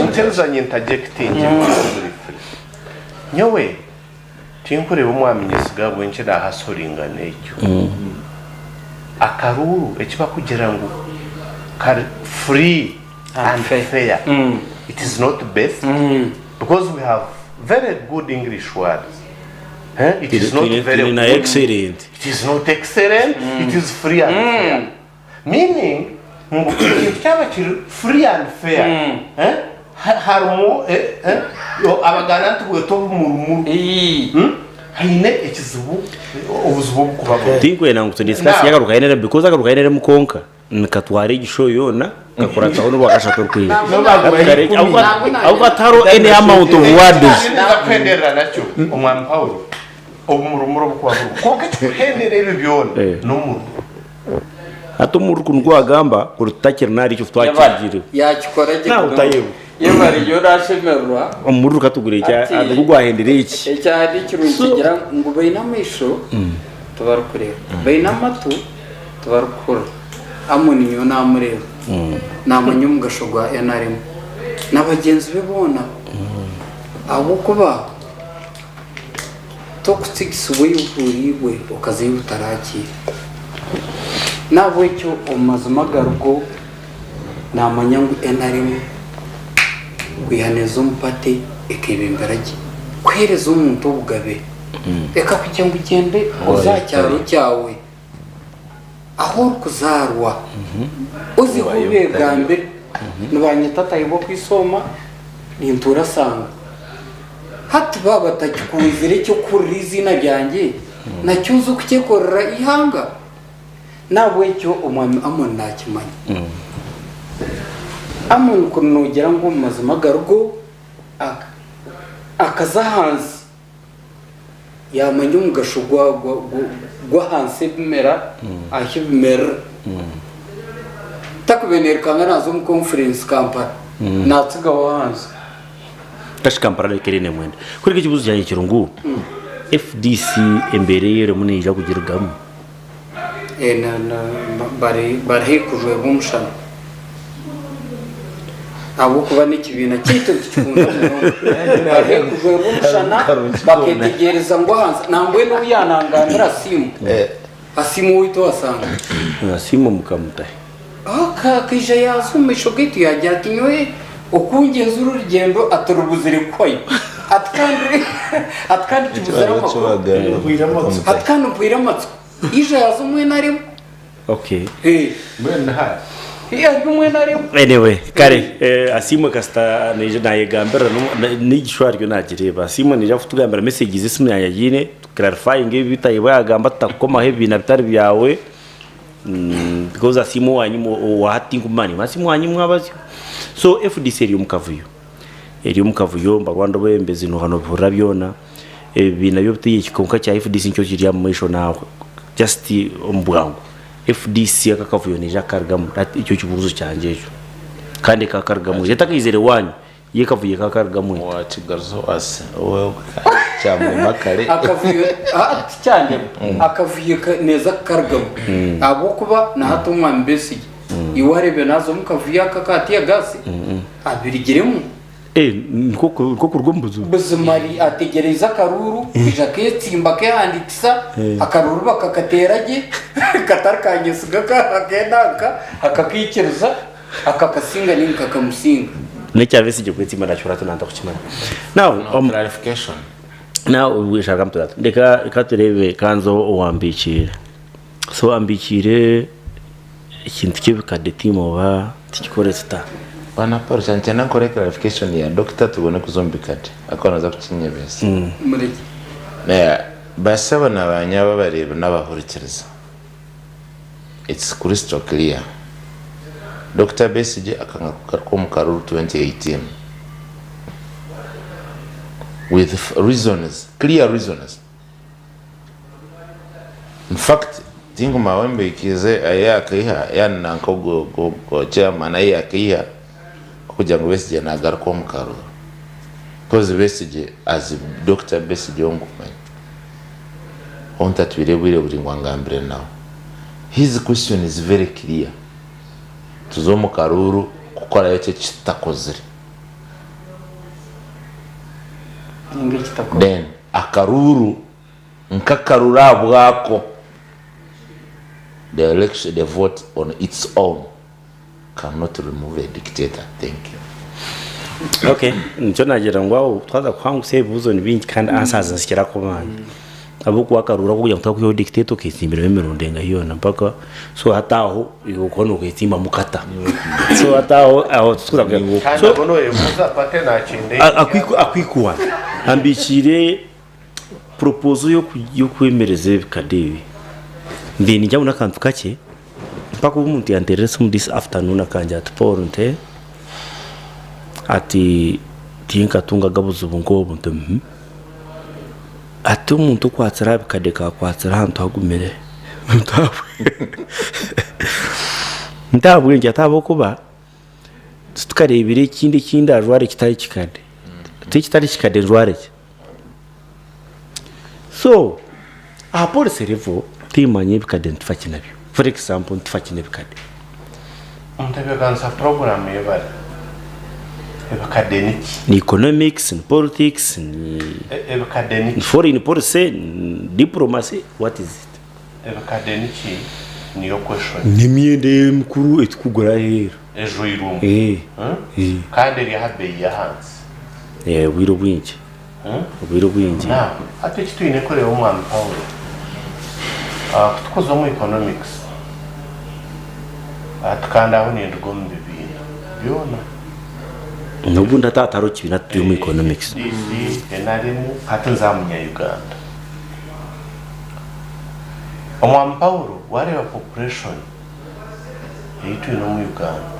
nteruzanye interjectinge briefly. Nyowe Tinkureeba omwami Nyesiga ahabw'enki naahasoringana ekyo. Akaruuru eki barikugira ngu kari free and fair, it is not best because we have very good English words. It is not Twine very twine na good. excellent. It is not excellent, it is free and fair. Meaning ngu ekintu kyaba kiri free and fair, eh, ha- harimu eh, eh, yo- Abaganda nitubweta obumurumuru. Haine ekizibu, obuzibu obukuba buriho. Tinkwenda ngu tu discuss Now- akaruka NRM because akaruka NRM konka nikatwara egi show yoona kakurataho n'orwakashatu orukwiija. Ahabw'okuba tihariho any amount of words. Ninza kuhenderera nakyo omwami Paulo, obumurumuru obukuba buriho. Kwonka ekikuhendera ebi byona Eh. n'omururu. Hati omururu nigwo wagamba kuri tutakiri nari ekyo twakirugire. Yakikora gye Nawe munonga. otayebwa. Yebare nyowe nashemererwa. Omururu katugure eki Ati- nigwo gwahendire eki. Ekyahandiikirwe nikigira ngu baine amaisho tibarikureeba, baine amatu tibarikuhurira. Amoni nyowe namureeba, namanya omugasho gwa nrm na bagyenzi be boona ahabw'okuba Tokutsigisibwa ei ohuuriirwe okaza ei otaraagiire. N'ahabw'ekyo omu mazima agarigo naamanya ngu nrm kwiha neeza omu party ekeebembera gye. Kuheereza omuntu obugabe ekakugira ngu gyenda oze aha kyaro kyawe ahu orikuzaarwa ozeho obeegambire. Nibanyeta Tayebwa Kwisooma nintuura Sanga. Hati baaba batakikunzire eky'okuhurira eiziina ryangye, nakyo nza okukyekorera eihanga. N'ahabw'ekyo omwami Amoni naakimanya. Amoni kuri noogira ngu omu mazima agarigo akaza ahansi yaamanya omugasho gw'ahansi ebimera ahu bimerera. Takubaire nairukanga naaza omu conference Kampala, naatsigaho ahansi. Kashi Kampala reka eri nemwenda. Kureka ekibuuzo kyangye kiri ngu FDC embeera ei erimu neija kugirugamu? Bari haihi kujwerwa omushana ahabw'okuba n'ekibiina kyaitu nitukikunda munonga. Bari haihi kujwerwa omushana baketegyereza ngu ahansi nambwenu obu yanangambira Asiimwe, Asiimwe owaitu owasanga. Asiimwe mukamutahi. Akaija yaaza omu maisho gaitu yaagira ati, Nyowe oku ngyenzire orugyendo ati rubuzire kuhwayo, ati kandi ati kandi kibuzire amakuru, ati kandi mpwaire amatsiko. Yaija yaaza omu NRM. Okay. Eh. Eh, ari omu NRM. Anyway, kare eh, Asiimwe kasita naija nayegambirira n'egishwa aryo nagireeba. Asiimwe naija kutugambira messages esimu yangye agiine, clarifying ebi Tayebwa yagamba tutakukomaho ebibiina bitari byawe. Because asiimwe owanyu owa hati tinkumumanya asiimwe owanyu mwabazyo. So FDC eri omu kavuyo, eri omu kavuyo mbarwa ndi obwebembezi nooba nobihurira byona, ebibiina by'obutegyeki kwonka ekya FDC nikyo kiri omu maisho naawe just omu bwangu. FDC aka akavuyo neija kukarugamu nikyo kibuuzo kyangye ekyo kandi ekakarugamu etakaizire owaanyu. Ye kavuyo kakarugamu ita. Wakigaruza owase owe kyamurema kare. Akavuyo ah, tikyandema akavuyo ka- neeza kukarugamu ahabw'okuba na hati omwami Besigye iwe areebe naaza omu kavuyo aka aka tear gas abirigiremu Eh, nikwo ku- nikwo kuruga omu buzibu. buzima ari ategyereize akaruuru kwija akeetsimba akeehandiikisa akaruuru bakakateera gye katari ka nyesiga ka akenanka akakaikiriza Akakasinga ninga kakamusinga. N'ekya Besigye kwetsimba nakihurira hati nanta kukimanya. Now, No clarification. now weshaka mutulatu. Reka reka turebe kanza owambikiire. So ambikiire ekintu ky'ebikade team oba tukikore tuta? Bwana Paul kyankyenda nkore clarification ya doctor tubone kuza omu bikade ahakuba noza kukinyebesa. Mureke. Eh, Basebo na banyabo abareebi n'abahurikiriza. It's crystal clear. Dokita Besigye akanga kugaruka omu karuru 2018 with reasons, clear reasons. In fact, tinguma wembikize ayi akaiha yani nanka ogwo ogwo chairman ayi akaiha okugira ngu Besigye nagaruka omu karuru. Because Besigye as Dokita Besigye ou nkumanya. Ou ntatwire bwire buraingwa ngambire nawe. His question is very clear. Tuze omu karuuru kukorayo ki eki tutakozire? Ninga ekitakozire. Then akaruuru nk'akaruuru ahabwako, the election, the vote on its own cannot remove a dictator. Thank you. Okay, nikyo nagira ngu aho twaza kuhangusa ebibuuzo ni bingi kandi answers nizikira kuba ahabw'okuba akaruuru ako kugira ngu twakwihaho dictator oketsimbiramu emirundi engahi yoona mpaka so hati aho iwe okuba nokwetsimbamu kata so hati aho aho titukuza Kandi so aho noyebuuza party nakyenda akwikuwana ambikiire Proposal y'okwemereza ebikade ebi mbaire ningya ngu n'akantu kakye mpaka obu omuntu yanteerera esimu this afternoon akangira ati Paul nte ati tinkatungaga buzibu nk'obu nti uhmm ati omuntu okwatsire aha bikade kakwatsire ahantu hagumire. Ntahabw'enki? Ati ahabw'okuba titukareebire ekindi eki ndajware kitari kikade. Ati ekitari kikade njware ki? So, aha policy level tiimanya ebikade nitufa ki nabyo. For example nitufa ki n'ebikade? Omutebeekanisa puroguraamu y'ebare, Ebikade niki? Ni economics, ni politics, ni Ebikade niki? foreign policy, ni diplomacy, what is it? Ebikade niki? Niyo question. N'emyenda emikuru etukugura aheeru. Ejwairwe omu. Kandi eri aha beeyi y'ahansi. Obwire obwingi. Obwire obwingi. Now, hati eki twine kureeba Omwami Paulo, ku tukuza omu economics, hati kandi aho ninduga omu bibiina byona. N'obundi hati hatariho kibiina turi omu economics. FDC, NRM, hati nza aha munya-Uganda. Omwami Paulo, waareeba population ei twine omu Uganda,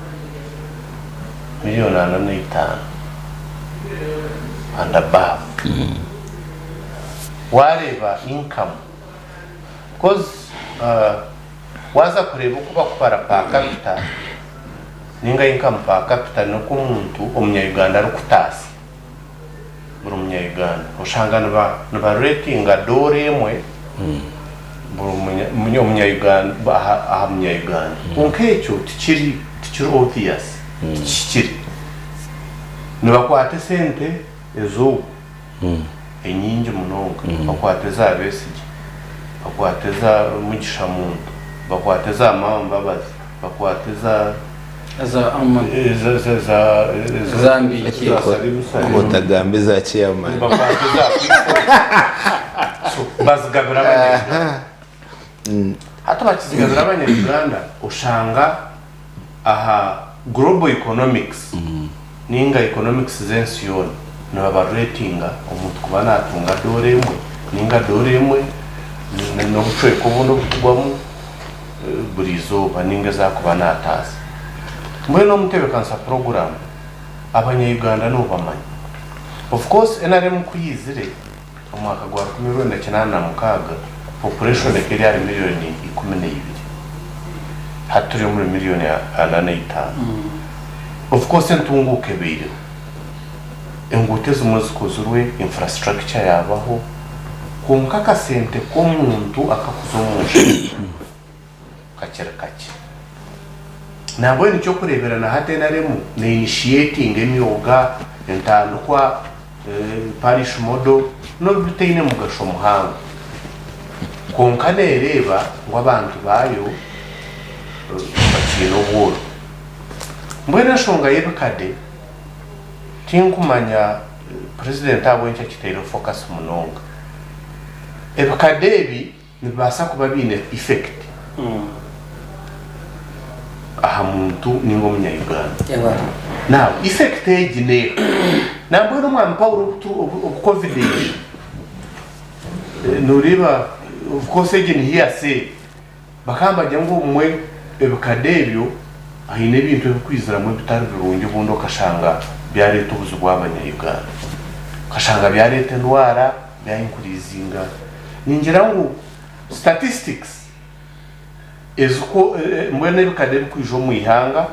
million ana na itaano and above. Waareeba income, because waaza kureeba oku bakubara per capita ninga income per capita n'oku omuntu omunya Uganda arikutaasya. Buri munya Uganda oshanga niba ratinga doora emwe buri munya Uganda aha munya Uganda kwonka ekyo tikiri tikiri obvious tikihikire nibakwata esente ez'ogu enyingi munonga bakwata eza Besigye bakwata eza Mugisha Muntu bakwata eza Amama Mbabazi bakwata eza Eza Amon. Eza eza eza Eza Mbiiki. eza Salim Saleh. Otagamba eza chairman. Bakwata eza People. So bazigabira abanya-Uganda. Hati bakizigabira abanya-Uganda oshanga aha global economics ninga economics z'ensi yoona nibaba ratinga omuntu kuba natunga doora emwe ninga doora emwe n'obucweka obundi obukugwamu buri izooba ninga ezi arikuba naataasa. Mbwenu omu ntebeekanisa puroguraamu, abanya-Uganda nobamanya. Of course nrm ku yaizire omu mwaka gwa 1986, population ekaba eri ahari miriyoni 12. Hati turi omuri miriyoni 45. Of course entunguuka ebaireho. Enguuto ezimwe zikozirwe, infrastructure yaabaho, kwonka akasente k'omuntu akakuza omu nshaho kakiri kakye. Nambwenu eky'okureebera na hati nrm ne-initiatinga emyoga, entandikwa, parish model n'obu bitaine mugasho muhango kwonka neereeba ngu abantu baayo bakiine obworo. Mbwenu enshonga y'ebikade Tinkumanya president ahabw'enki akitaireho focus munonga. Ebikade ebi nibibaasa kuba biine effect aha muntu ninga omunya Uganda. Now effect egi neeha? Nambwenu omwami Paul obu covid eija, noreeba of course egi ni hearsay. Bakaba nibagira ngu obumwe ebikade ebyo haine ebintu ebikwiziramu ebitari birungi obundi okashanga byareeta obuzibu aha banya-Uganda. Okashanga byareeta endwara, bya increasinga. Ningira ngu statistics eziko mbwenu ebikade ebikwija omu ihanga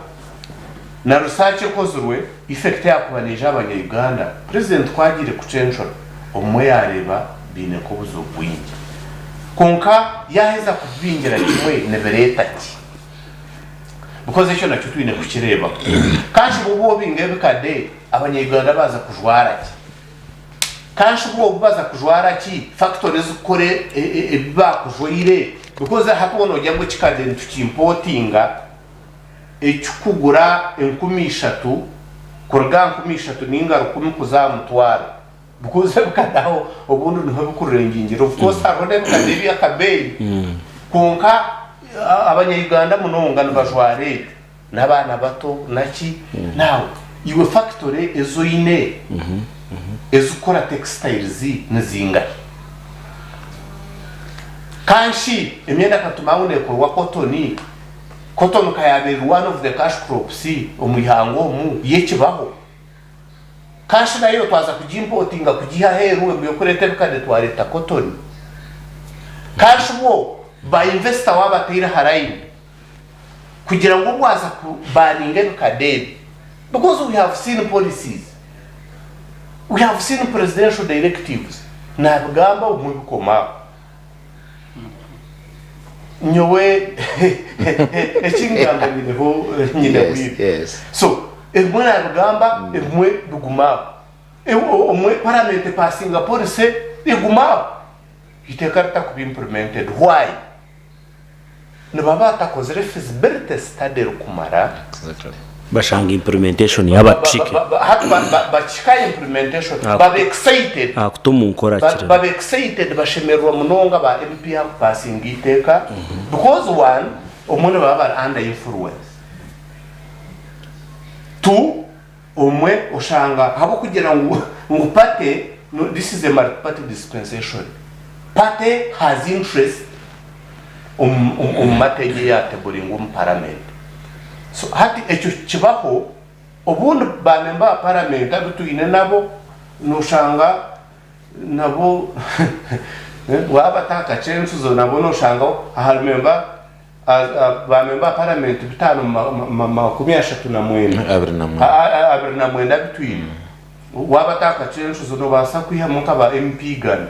na research ekozirwe, effect eyakuba neija aha banya-Uganda, President ku agiire kucencura, obumwe yaareeba biine nk'obuzibu bwingi. Kwonka yaaheza kubibingira kimwe nibireeta ki? Because ekyo nakyo twine kukireebaho. Kanshi obu obinga ebikade, abanya-Uganda baaza kujwara ki? Kanshi obu obu baza kujwara ki? Factory ezikukora ebi baakujwaire? Because hati waaba noogira ngu ekikade nitukimpotinga, ekikugura 3000 kuruga aha 3000 ninga rukumi kuza aha mutwaro. Because ebikade aho obundi niho bikurengingira. Of course hariho n'ebikade eby'akabeeyi kwonka abanya Uganda munonga nibajwara ebyo n'abaana bato naki. Now iwe factory ezi oine ezikukora textiles nizingahi? Kanshi emyenda katuma ngu nekorwa cotton, cotton ka yaaba eri one of the cash crops omu ihanga omu, yo ekibaho? Cash nayo twaza kugimpotinga kugiiha aheeru emwe yokureeta ebikade twareeta cotton. Cash bwo ba investor waaba ataire aha line. Kugira ngu obwaza ku baninga ebikade ebi because we have seen policies, we have seen presidential directives nabigamba obumwe bikoma aho. Nyowe eki ngamba nyineho nyine Yes, bwire. yes. So ebimwe nabigamba ebimwe biguma aho. Obumwe parliament epasinga policy eguma aho. Eiteeka ritakuba implemented. Why? Nibaba batakozire feasibility study erikumara. Exactly. Bashanga implementation yaba tricky. Hati bakihika implementation baba excited. Aha kuta omu nkora kiri. Baba excited bashemererwa munonga ba MP aha kupasinga eiteeka because one, omwe nibaba bari under influence. Two, omwe oshanga ahabw'okugira ngu ngu party, no this is a multi party dispensation, party has interest omu matter egi eyateburingwa omu paramenti. So hati ekyo kibaho, obundi ba memba ba paramenti abu twine nabo noshanga nabo waaba atakakye ensuzo nabo noshanga ahari memba ba memba ba paramenti bitaano 39 29 abu twine, waaba atakakye ensuzo nobaasa kwihamu nka ba MP igana.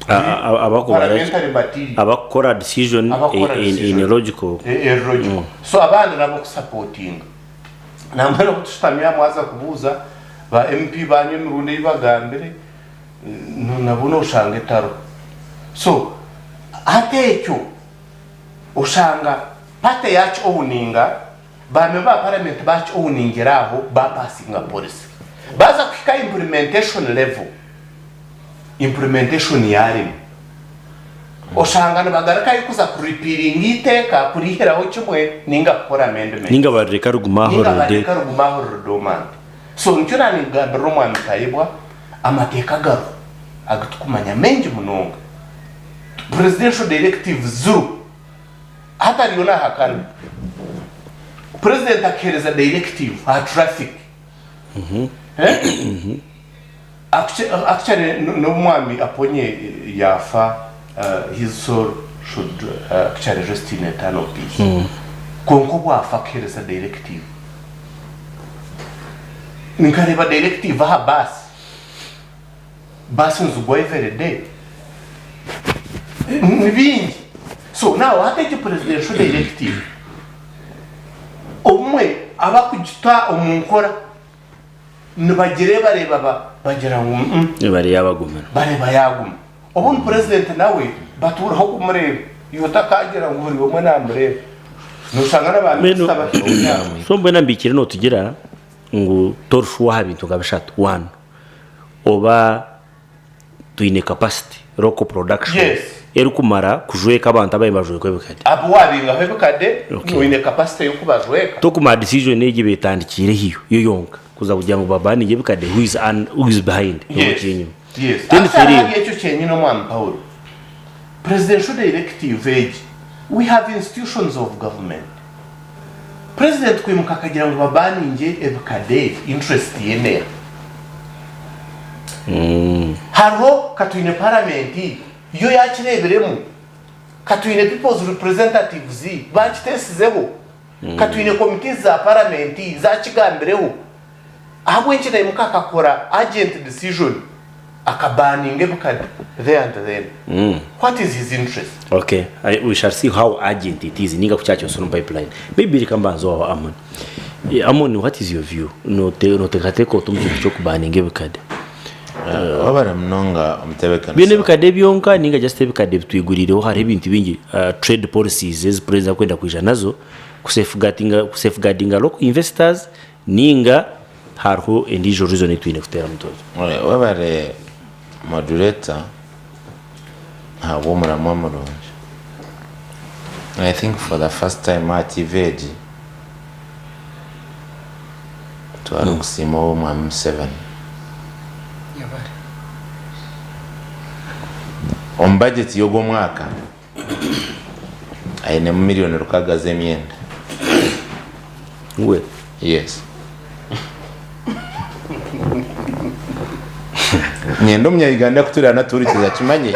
Parliamentary material. Abakukora decision Abakukora in, in decision. a logical Eri logical. So abandi n'abokusapotinga. Nambwenu obu tushutami aha mwaza kubuuza ba MP banyu emirundi ei bagambire, nabo noshanga etariho. So hati ekyo oshanga party yaki owninga, ba member ba parliament baki owningira aho bapasinga policy. Baza kuhika implementation level, implementation yarema. Oshanga nibagarukayo kuza ku repealinga eiteeka kurihiraho kimwe ninga kukora amendment. Ninga barireka riguma aho Ninga riri. barireka riguma aho riri dormant. So nikyo nanikugambirira Omwami Tayebwa, amateeka gariho agitukumanya maingi munonga. Presidential directives ziriho. Hati ariyo nahakana. President akahereza directive aha traffic. Eh? Actually n'obu Mwami Aponye yaafa his soul should actually rest in eternal peace. Kwonka obu afa akaheereza directive. Nkareeba directive aha baasi. Baasi nizigwa every day. Ni bingi. So now hati egi presidential directive obumwe abakugita omu nkora Nibagireebareeba ba bagira ngu mm. Bareeba yaabagumira. Bareeba yaaguma. Obundi purezidenti nawe batuuraho kumureeba. Iwe otakaagira ngu buri omwe naamureeba. Nooshanga na baaminisita bakiri aho. So mbwenu ambiikire nootugira ngu torishuwa aha bintu nka bishatu. One, oba twine capacity, local production Yes. erikumara kujweka abantu ababaire nibajwekwa ebikade. Abu waabingaho ebikade, Okay. oine capacity y'okubajweka. Tokumara decision egi betandikire hiyo yo yonka kuza kugira ngu babaninge ebikade who is, un, who is behind Yes. okiri enyima. Yes. Then Actually, feri- ahari ekyo kyenyine Omwami Paulo, Presidential Directive egi, we have institutions of government. President kwimuka akagira ngu babaningye ebikade, interest ye neeha? Hariho ka twine paramenti yo yakireebiremu, ka twine people's representatives bakiteesizeho, ka twine committees za paramenti zakigambireho. Ahabw'enki naimuka akakora urgent decision akabaninga ebikade there and then? What is his interest? Okay, I, we shall see how urgent it is ninga kukyakyosa omu pipeline. Maybe reka mbanze owawe Amon. Eh, Amon, what is your view? Note- Noteekateeka ota omu kintu ky'okubaninga ebikade? Wabare munonga omutebeekanisa. Byona ebikade byonka ninga just ebikade bitwiguriireho hariho ebintu bingi uh, trade policies ezi president arikwenda kwija nazo kusafeguardinga kusafeguardinga local investors ninga hariho endiijo reason ei twine kuteera mutozo. Webare moderator ahabw'omuramwa murungi. I think for the first time aha TV egi twarikusiima ow'omwami Museveni. Yebare. Omu budget y'ogu omwaka ainemu million rukaaga z'emyenda. We. Yes. Nyenda omunya-Uganda kutureeba natuhurikiza akimanye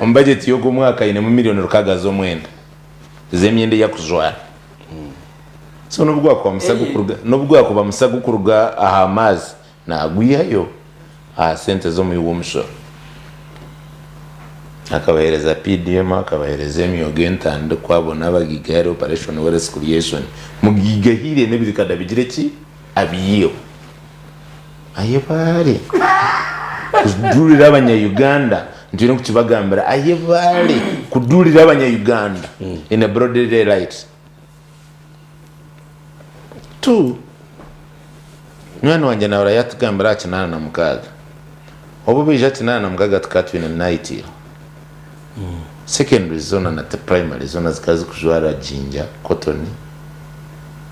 omu budget y'ogu omwaka ainemu million rukaaga z'omwenda z'emyenda ei akujwara. So n'obu gwakuba musa gukuruga n'obu gwakuba musa gukuruga aha maazi naagwihayo aha sente z'omuhi w'omushoro. Akabaheereza PDM, akabaheereza emyoga entandikwa, bona abagaiga Operation Wealth Creation. Mugaigahire n'ebirikada bigire ki? Abiiheho. Ayebaare kuduurira abanya-Uganda nitwine kukibagambira ayebaare kuduurira abanya-Uganda in a broad daylight. Two, munywani wangye nahura yatugambira aha 86. Obu baija 86 tukaba twine night secondary zoona na primary zoona zikaba zikujwara ginger, cotton,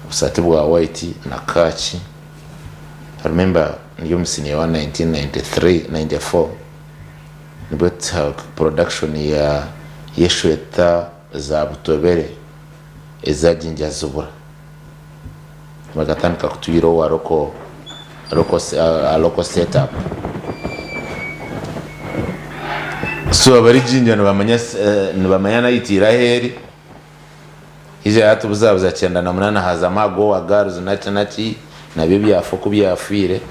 obusaati bwa white na khaki. I remember ndi omu senior wa 1993, 94 nibwo production ya y'eshweta za butobere eza ginger zibura. Bakatandika kutwira owa local, local, a local set up. So abari ginger nibamanya nibamanya nayitiire aheeri. Haija yatubuzabuza 98 hazamu agowa girls naki naki nabyo byafa oku byafiire.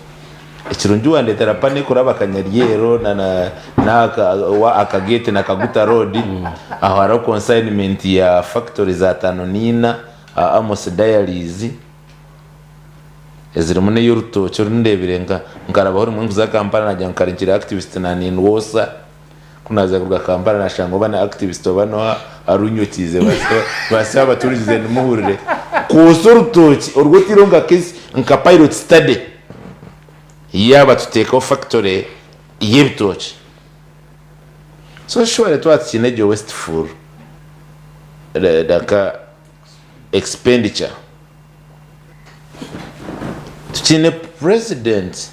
Ekirungi wandetera pane kuraba Kanyaryeero na na aka gate na Kaguta road aho hariho consignment ya factory za 54 aha Amos Diaries ezirimu n'eyorutookye oru ndebire nkarabaho rimwe nkuza Kampala nagira ngu kare nkiri activist nanindwosa. Ku naaza kuruga Kampala naashanga oba na activist oba n'oha arunyokiize baase abaturikize nimuhurire kwosa orutookye orwo otaireho nka case nka pilot study yaaba tuteekaho factory y'ebitookye. So surely twaba tukiine egyo wasteful nka expenditure Tukiine president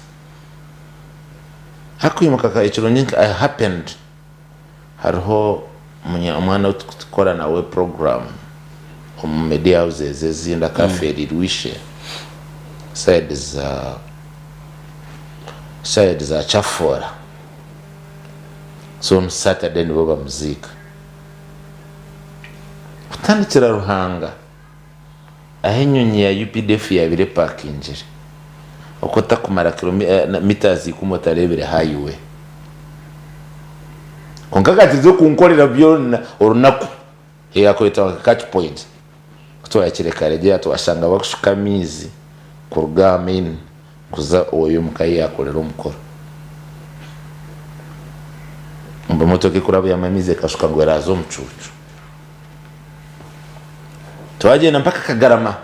akwimuka ka ekirungi nka I happened hariho omwana ou turikukora nawe program omu media houses ezindi akafeereirwe ishe side za side za Chafoora so on Saturday nibo bamuziika kutandikira Ruhanga. Ahu enyonyi ya UPDF yaabaire epakingire, oku otakumara mitazi ikumi otareebire highway. Kwonka akakiriza okunkorera byona orunaku, yakwetwa nka catch point. Ku twahikire Karegeya twashanga bakushuka amaizi kuruga aha main kuza owe omuka ahu yaakorera omukoro. Ngu emotoka ekurabyamu amaizi ekashuka ngu eraaza omu cuucu. Twagyenda mpaka Kagarama.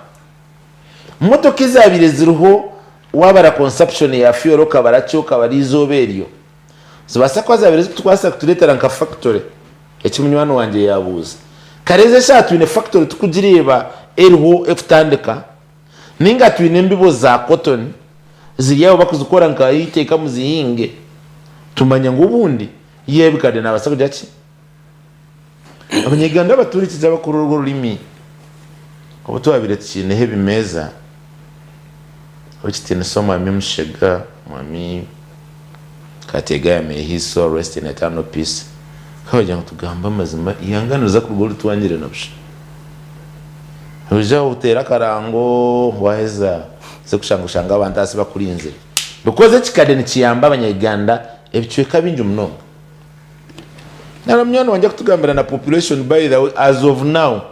Motoka ezaabaire ziriho waabara consumption ya fuel okabara ki okabara eizooba eryo, zibaasa kuba zaabaire zikutubaasisa kutureetera nka factory, eki munywani wangye yaabuuza. Kare ezi eshaaha twine factory tukugireeba eriho ekutandika, nainga twine embibo za cotton ziri aho bakuzikora nka eiteeka muzihinge, tumanya ngu obundi y'ebikade naabaasa kugira ki? Abanyaganda abaturikize abakuru orwo rurimi obu twabaire tukiineho ebimeeza, ow'ekitiinisa Omwami Mushega, Omwami Kategaya may his soul rest in eternal peace, akabagira ngu tugambe amazima eihanga niriza kuruga oritwangire na busha. Noija oteere akarango waheza oze kushanga oshange abantu ahansi bakurinzire because ekikade nikiyamba abanyayuganda ebicweka bingi munonga. Nana munywani wangye akutugambira na population by the way as of now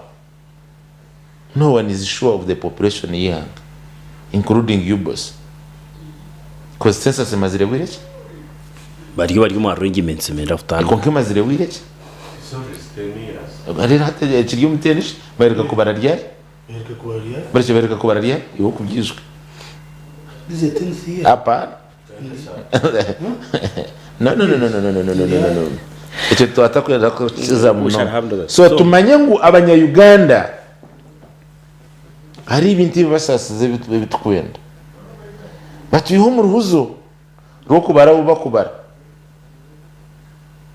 no one is sure of the population yeihanga including you boss coz census emazire bwire ki? Bari bari omu arrangements benda kutandika. Kwonka emazire bwire ki? Reero hati ekiri omu ten shi baheruka kubara ryari? Barekye baheruka kubara ryari? Iwe okubyijuka. Hapana. No, no, no, no, no, no, no, no, no, no, no. Ekyo twatakwenda kukiza muno. So tumanye ngu abanya-Uganda hariho ebintu ebi basaasize ebi tukwenda. Batwihe omu ruhuzo rw'okubara abu bakubara.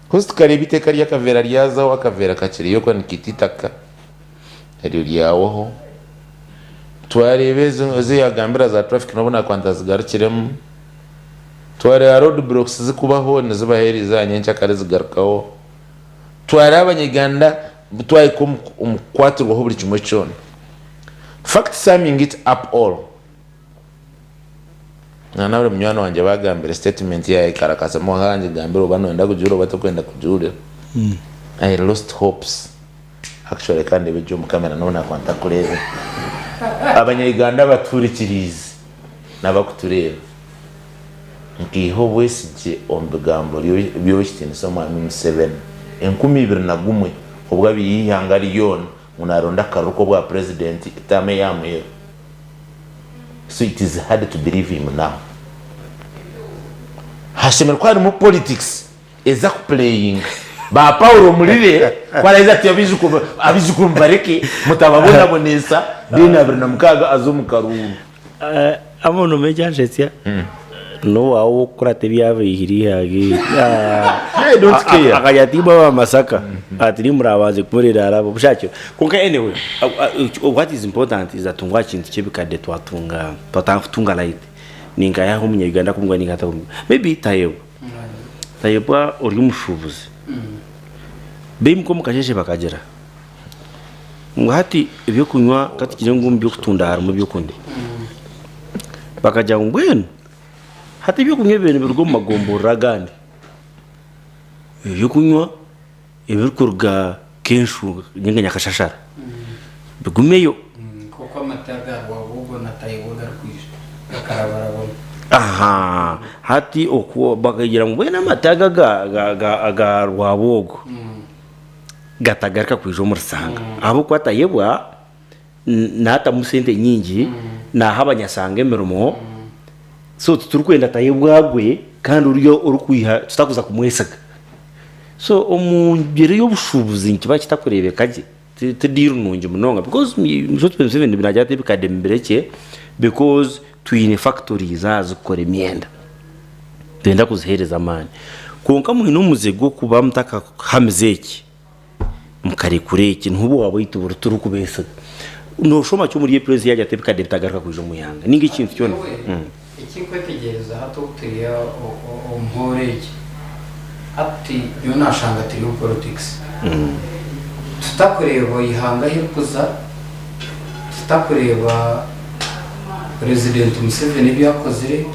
Kozi tukareeba eiteeka ry'akaveera ryazaho, akaveera kakiriyo ko nikaita eitaka, eryo ryawaho. Twareeba ezo ezi yagambira za traffic nobu nakuba ntazigarukiremu. Twareeba road blocks zikubaho nizibaho erizooba nyencakare zigarukaho. Twareeba abanyayuganda twahika omu kukwatirwaho buri kimwe kyona. Fact summing it up all, na buri munywani wangye baagambire statement yaayekarakasa kwonka ka ngigambire oba nooyenda kugihuurira oba torikwenda kugihuurira. I lost hopes. Actually ka ndeebe gye omu camera n'obu naakuba ntakureeba. Abanya-Uganda abatuhurikiriize n'abakutureeba, nkaiha obwesigye omu bigambo by'Owekitiinisa Omwami Museveni 2001 obu abaire eihanga ryona ngu naronda akaruru k'obwa purezidenti etaamu eya muheru. So it is hard to believe him now. Hashemereire kuba harimu politics eza kupuleyinga. Ba Paulo murire ku araheza ati abaijukuru mubareke mutababonabonesa then 26 aze omu karuuru. Amon omanye ekyanshetsya n'owaawe ow'okukurata ebyabaihire eihanga eri. I don't care. Akagira ati imwe aba Masaka ati nimwe murabanze kumurera araba bushakye. Kwonka anyway what is important is that ngu aha kintu ky'ebikadde twatunga twatandika kutunga light. Ninkahi ahu omunya Uganda akumugwa ninkahi atakumugwa. Maybe Tayebwa. Tayebwa ori omushuubuzi. Baimuka omu kasheeshe bakagira ngu hati ebyokunywa ka tugire ngu omu by'okutunda harimu ebyokunywa. Bakagira ngu mbwenu hati ebyokunywa ebibaire nibiruga omu magomborora agandi, ebyokunywa ebirikuruga Kenshunga ninga Nyakashashara bigumeyo. Nk'oku amata aga Rwabwogo na Tayebwa garikwija gakarabarabamu. Aha, hati okwo bakagira ngu mbwenu amata aga aga Rwabwogo gatagaruka kwija omuri Sanga ahabw'okuba Tayebwa naatamu sente nyingi naaha abanyasanga emirimo so titurikwenda Tayebwa agwe kandi oriya orikwiha tutakuza kumwesiga. So omu ngyeri y'obushuubuzi nikiba kitakureebeka gye, ti deal nungi munonga because Museveni naagira ati ebikadde mubirekye because twine factories aha zirikukora emyenda nitwenda kuziheereza amaani. Kwonka mwine omuze gw'okuba mutakahamize eki mukarekura eki niho obu waaba buri turikubeesiga. Nooshoma ki omuri ebi purezidenti yaagira ati ebikadde bitagaruka kwija omu ihanga ninga ekintu kyona? Nyowe ekinkwetegyereza hati obu turi omu hooro egi, hati nyowe nashanga turi omu politics. Tutakureeba eihanga ahu ririkuza, tutakureeba Purezidenti Museveni ebi akozire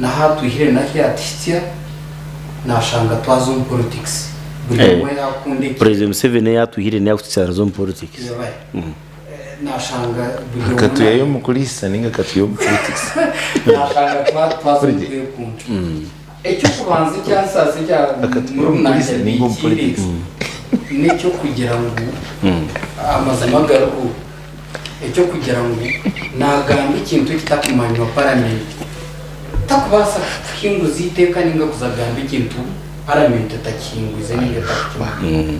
n'ahu atwihire n'ahu yaatuhitsya, nashanga twaza omu politics. Buri omwe yakunda eki. President Museveni eyi atwihire niyo akututsya nazo omu politics. Yabahe. Nashanga buri omwe Akatuyayo omu kuriisa ninga akatuya omu politics. Nashanga twaza omu kwekunda. Eky'okubanza ekyansaasa ekya Akatuya omu murumuna kuriisa ninga omu wangye politics. n'eky'okugira ngu amazima gariho, eky'okugira ngu nagamba ekintu ekitakumanywa paramenti. Takubaasa kuhinguza eiteeka ninga kuza kugamba ekintu paramenti etakihingwize ninga etakukimanya.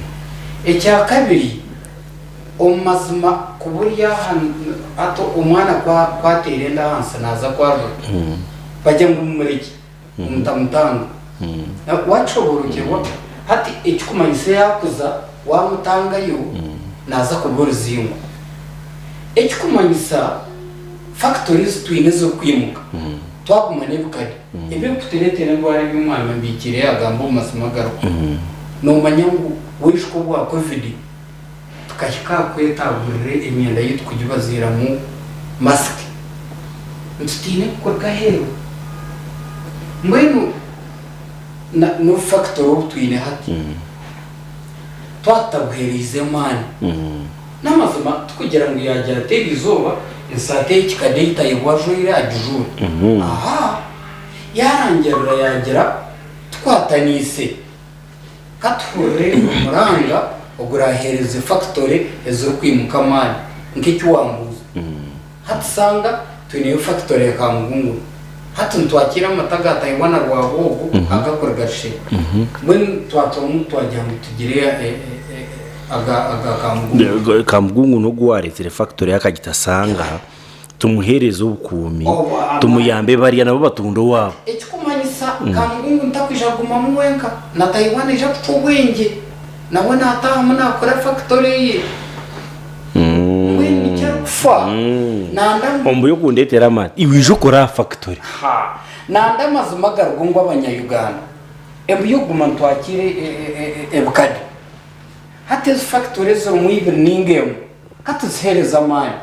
Ekyakabiri, omu mazima kuba ori aha hati omwana ku ateera enda ahansi naaza kwarura, bagye ngu mumurekye, mutamutanga. Wakishoboorokyerwa? Hati ekikumanyisa yaakuza waamutangayo naaza kuba oruzingo. Ekikumanyisa fakitori ezi twine ezirikwimuka twaguma n'ebikari ebirikutureetera endwara ebi omwami Mbikiire yaagamba omu mazima agariho. Noomanya ngu waishuka obwa Covid tukahika aha kwetagurira emyenda yaitu kugibaziiramu masiki nitutiina kuruga aheeru. Mbwenu n'obufakitori obu twine hati twaba tutabuheereize amaani. N'amazima tikugira ngu yaagira ati eryo izooba esaati ei kikade ei Tayebwa ajwaire agijuure. Ahaa! Yaarangirira yaagira tukwataniise ka tuhurire omuranga oguraaheereze fakitore ezirikwimuka amaani nk'eki waambuuza. Hati shanga twineyo fakitore ya Kamugunguru. Hati nitwakiira amata ga Tayebwa na Rwabwogo agakuruga Rushenyi. Mbwenu twacwamu twagira ngu tugire aga Kamugungu. Kamugungu n'ogu owareetsire fakitore y'akagitasanga tumuheereze obukuumi, tumuyambe bariya nabo batunde owaabo. Ekikumanyisa Kamugungu ntakwija kugumamu wenka, na Tayebwa naija kucwa obwengye nawe naataahamu naakora fakitore ye. Mbwenu nikyo arikufa nanda ngu. Omu buryo okundeetera amaani, iwe ija okore aha fakitore. Nanda amazima agarigo ngu abanya Uganda embu y'okuguma nitwakiira ebikade. Hati ezi fakitori ezirimu ibiri ninga emwe ka tuziheereze amaani.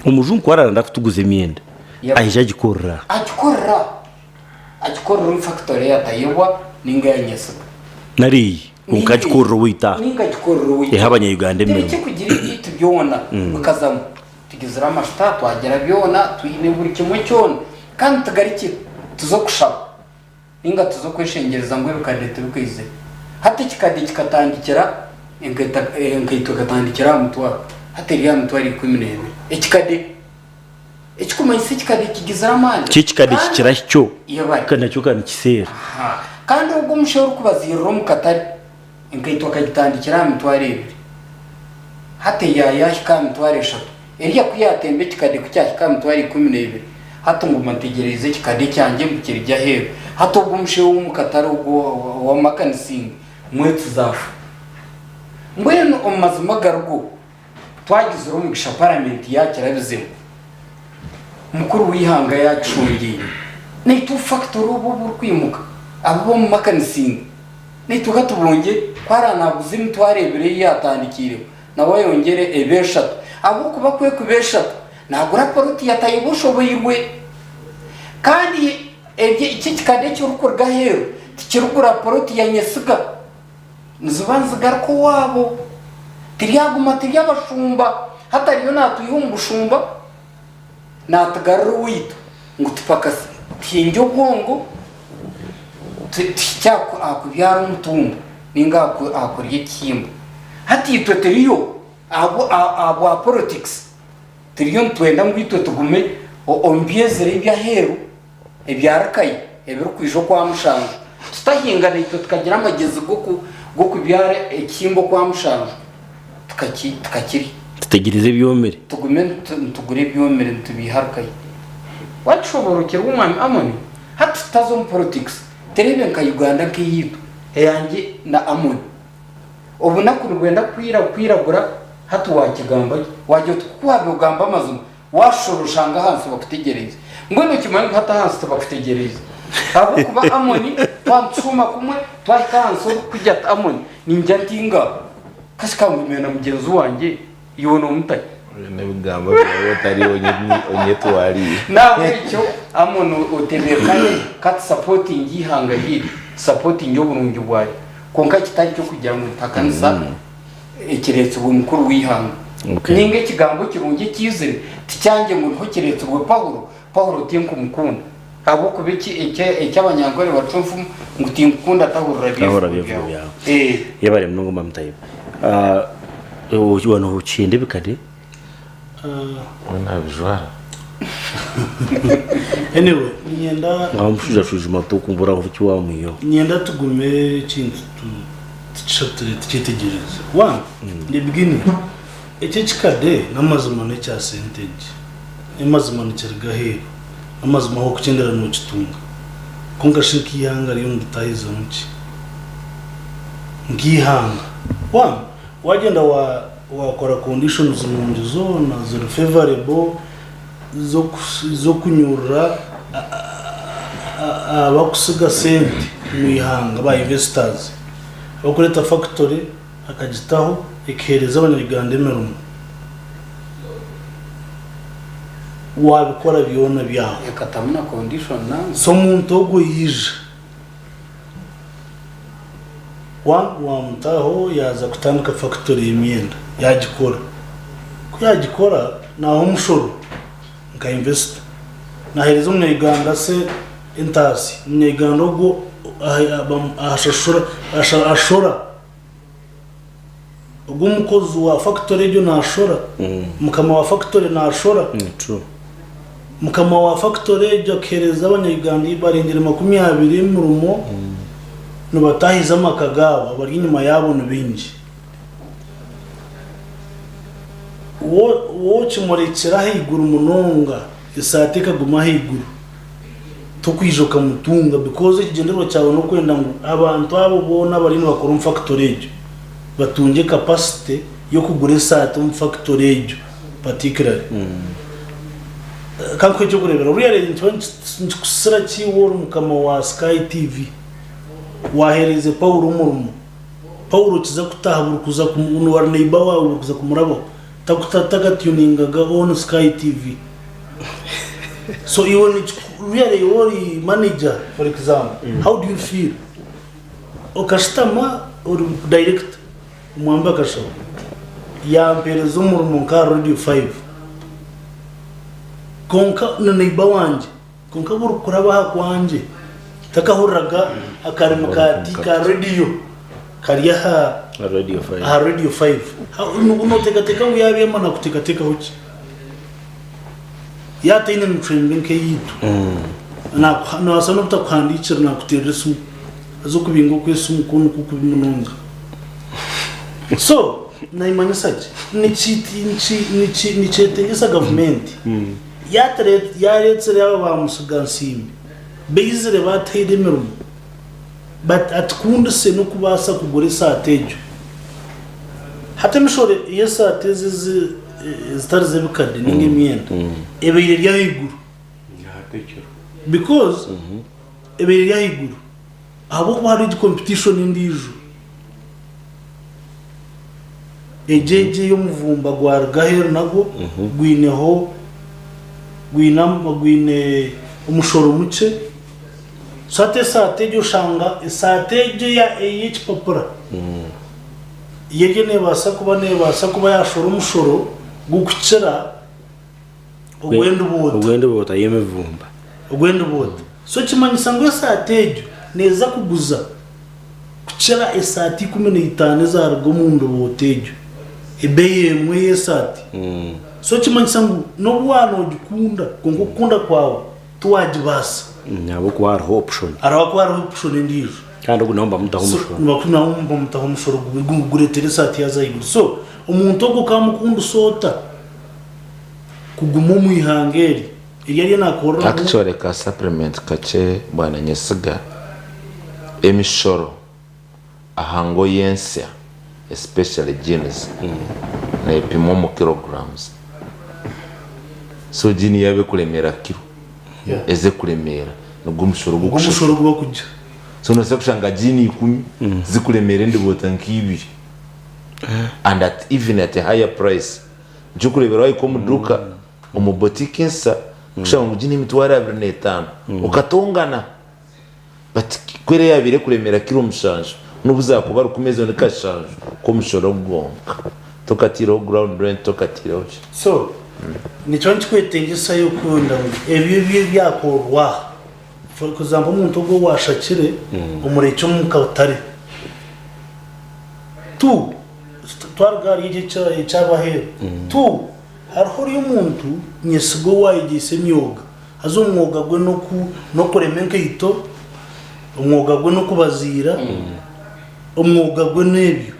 Omujungu ku ararenda kutuguza emyenda, Yep. aija agikorera aha. Agikorera agikorera omu fakitori eya Tayebwa ninga eya Nyesiga. Nari iyi, kwonka agikorera owaitu aha. Ninga agikorera owaitu. Ehe Abanya-Uganda emirimo. Tureke kugira ebyaitu byona bikazamu. Tugizire amashuta, twagira byona, twine buri kimwe kyona. Kandi tugarukye tuze kushaba ninga tuze kweshengyereza ngu ebikade tibikaizire. Hati ekikade kikatandikira enkaito ekatandikira aha mutwaro, hati eri aha mitwaro 12. Ekikade! Ekikumanyisa ekikade kigizire amaani. Kyo ekikade Kandi kikira kyo, Yebare. ka nakyo ka nikiseera. Aha. Kandi ogwo omushaija orikubaziirira omu katare, enkaito akagitandikira aha mitwaro ebiri. Hati ya yaahika aha mitwaro eshatu. Eriya ku yaatemba ekikade ku kyahika aha mitwaro 12, hati nguma ntegyereize ekikade kyangye ngu kirigye aheeru. Hati ogwo omushaija ow'omu katare ogwo owa makanisingi, mwetsi zaafa. Mbwenu omu mazima agarigo, Twagizire omugisha paramenti yaakirabizemu, mukuru w'eihanga yaakishongyeire. Naitwe obufakitori obu oburikwimuka, abo ab'omu makanisinga, naitwe ka tubongye ku araanaguze emitwaro ebiri ei yaatandikiireho, nawe ayongyere ebe eshatu. Ahabw'okuba ku erikuba eshatu, naagura poloti ya Tayebwa oshoboirwe. Kandi eki ekikade ekirikuruga aheeru tikirigura poloti ya Nyesiga. Niziba nizigaruka owaabo. Tiryaguma turi abashumba. Hati ariyo naatwiha omu bushumba naatugarura owaitu ngu tupakase, tuhingye obwongo, tuhikye aha kubyara omutumba nainga aha kurya ekihimba. Hati itwe turiyo ahabwa politics turiyo nitwenda ngu itwe tugume omu byezire eby'aheeru. Ebyarikayo ebirikwija okwa mushanju tutahinga naitwe tukagira amagyezi g'okubyara ekihimba okwa mushanju tukakirya. Tutegyereze ebyomire. Tugume nitugura ebyomire nitubiiha rukayo. Wakishoborokyerwa Omwami Amoni? Hati tutaza omu politics tureebe nka Uganda nk'eyaitu eyangye na Amoni. Obunaku nibwenda kwiragura hati wakigamba gye wagira oti ku waabaire ogamba amazima Waashusha oshanga ahansi bakutegyereize. Mbwenu okimanye ngu hati ahansi tibakutegyereize. Ahabw'okuba Amoni twaba nitushuuma kumwe, twahika ahansi orikukugira ati, Amoni, niinyija nti ngaha. Kashi ka ngumire na mugyenzi wangye, iwe noomutahi? N'ebigambo byawe otari onyetwariire. N'ahabw'ekyo Amoni otebeekane, ka tusapotingye eihanga ryaitu, tusapotingye oburungi bwaryo. Kwonka kitari ky'okugira ngu nituhakanisa ekireetsirwe mukuru w'eihanga. Okay. Ninga ekigambo kirungi ekiizire tikyangye ngu niho kireetsirwe Paulo, Paulo tinkumukunda. Ahabw'okuba eki eki eky'Abanyankore bacwa enfumu ngu tinkukunda tahurira Tahurira byevugo byevugo byawe. byawe. Eh. Yebare munonga Mwami Tayebwa. Ah, wano okyenda ebikade? We nabijwara. Anyway, niinyenda Ngaho omushaija ashwijuma tokumbura aho eki wamwihaho. niinyenda tugume ekintu tu Tukishatire tukyetegyereze. One, in the beginning, eki ekikade n'amazima n'ekya sente egi. N'amazima nikiruga aheeru. N'amazima ahu orikukyendera nokitunga. Kwonka shi nk'eihanga ryo niritahizamu ki? Nk'eihanga. One, wagyenda wa wakora conditions nungi zoona ziri favourable z'okunyurura abakusiga sente omu ihanga ba investors abakureeta factory akagitaho ekaheereza abanya Uganda emirimo wabikora byona byahwa. Ekatamu na condition nangu. So omuntu ogwo yaija one wamutaho yaaza kutandika factory y'emyenda yagikora ku yagikora Naaha omushoro nka investor. Naaheereza omunya-Uganda se entaasya. Omunya-Uganda ogwo ashashura, ashora. Ogwo omukozi wa factory egyo naashora. Mukama wa factory naashora. Mukama wa factory egyo akaheereza abanya-Uganda barengire 20 emirimo nibataahiza amaka gaabo, abari enyima yaabo ni baingi. Wookimurekyera ahaiguru munonga, esaati ekaguma ahaiguru, tokwija okamutunga because ekigyendererwa kyawe n'okwenda ngu abantu abo boona abariyo nibakora omu factory egyo batungye capacity y'okugura esaati omu factory egyo particularly. Ka nkuhe eky'okureeberaho, buriya nikiba nikikusisira ki waaba ori mukama wa Sky TV, waaheereize Paulo omurimo, Paulo okiza kutaaha buri kuza wari neighbour waawe buri kuza kumurabaho. Takatuningaga on Sky TV. So iwe really iwe ori manager for example, how do you feel? Okashutama ori director omwambi akashaba yampereza omurimo nka Radio 5 konka na neighbor wangye konka buri kuraba aha kwangye takahuriraga akarimi ka radio kari aha Radio 5. Aha Radio 5. Noteekateeka ngu yaaba emwe nakuteekateekaho ki? Yaaba ataine micwe mibi nk'eyaitu, naabaasa n'obutakuhandiikira naakuteerera esimu. Haza okubinga okw'esimu kwo nikwo kubi munonga. So, naimanyisa ki? Nikyetengyesa gavumenti yaareetsire aba ba Musigansimbi baizire baatuhaire emirimo, But atukundise n'okubaasa kugura esaati egyo. Hati emishoro y'esaati ezi ezitari z'ebikade ninga emyenda ebaire eri ahaiguru because ebaire eri ahaiguru ahabw'okuba hariho egi competition endiijo egyo egyo ey'omuvumba gwaruga aheeru nagwo gwineho gwine gwine omushoro mukye. So hati esaati egyo oshanga esaati egyo ey'ekipapura yo eriyo neebaasa kuba neebaasa kuba yaashora omushoro gukukira ogw'endiboota. Ogw'endiboota y'emivumba. Ogw'endiboota. So kimanyisa ngu esaati egyo neeza kuguza kukira esaati 15 ezaaruga omu ndiboota egyo. Ebeeyi emwe y'esaati. So kimanyisa ngu n'obu waaba noogikunda kwonka okukunda kwawe Tiwagibaasa. Ahabw'okuba hariho option. Ahabw'okuba hariho option endiijo. Kandi ogu nawe nibamutaho omushoro. Nawe nibamutaho omushoro gureetera esaati yaaza ahaiguru. So omuntu ogwo okamukundisa ota kuguma omu ihanga eri eri ariyo naakoreramu? Actually ka supplement kakye Bwana Nyesiga, emishoro aha ngoye ensya especially jeans nepimwa omu kilograms so jean yaaba ekuremeera kilo eza ekuremeera nigwo omushoro Nigwo omushoro ogu bakugira. So nobaasa kushanga jean ikumi zikuremeera endiboota nk'ibiri and at even at a higher price. Nikyokureeberaho wahika omu duuka omu boutique ensya kushanga ngu jean 25,000 okatongana. But ku eri eyabaire ekuremera kiro mushanju nobu zakuba rukumi ezo ni kashanju k'omushoro gwonka tokatiireho ground rent tokatiireho ki. So nikyo nikikwetengyesa y'okwenda ngu ebyo ebyo ebyakorwa aha for example omuntu ogwo owashakire omurekye omu katare two twaruga ahari ekyo eky'abaheeru two hariho ori omuntu nyesiga owayegyeise emyoga Haza omwoga gwe n'okurema enkaito, omwoga gwe n'okubaziira, omwoga gwe n'ebyo.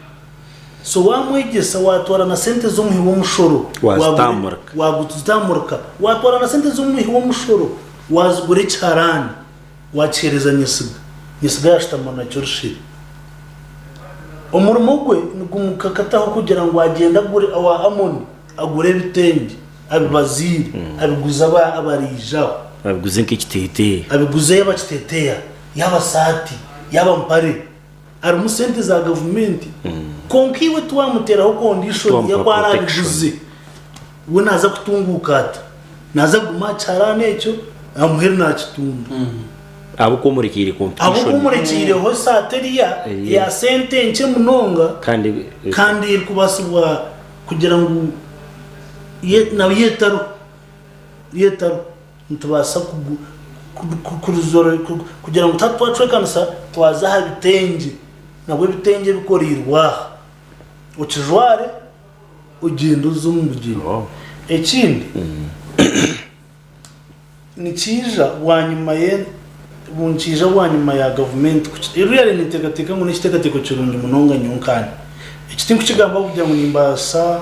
So waamwegyesa waatwara na sente z'omuhi w'omushoro, Wazitamurika. wazitamurika, waatwara na sente z'omuhi w'omushoro waazigura ekiharaani waakiheereza Nyesiga, Nyesiga yaashutama nakyo rusheri. Omurimo gwe nigumukakataho kugira ngu agyende agure owa Amoni agure ebitengye. Abibaziire, abiguze abariija aho. Abiguze nk'ekiteeteeyi. Abiguze yaaba kiteeteeya, yaaba saati, yaaba mpare. Harimu sente za gavumenti. Kwonka iwe tiwamuteeraho kondishoni y'oku araabiguze, we naaza kutunguuka ata? Naaza kuguma aha kiharani ekyo, aha muheru naakitunda. Ahabw'okuba omurekiire competition. Ahabw'okuba omurekiireho esaati eriya eya sente nkye munonga kandi erikubaasibwa kugira ngu nayo etariho, etariho nitubaasa kugira ngu twacwekanisa twaza aha bitengye nabwo ebitengye ebikoreirwe aha okijware ogyende oze omu bugyenyi. Ekindi Nikiija bwanyima ye nikiija bwanyima ya gavumenti kuki really ninteekateeka ngu n'ekiteekateeko kirungi munonga nyowe nkaanye. Eki tinkukigambaho kugira ngu nimbaasa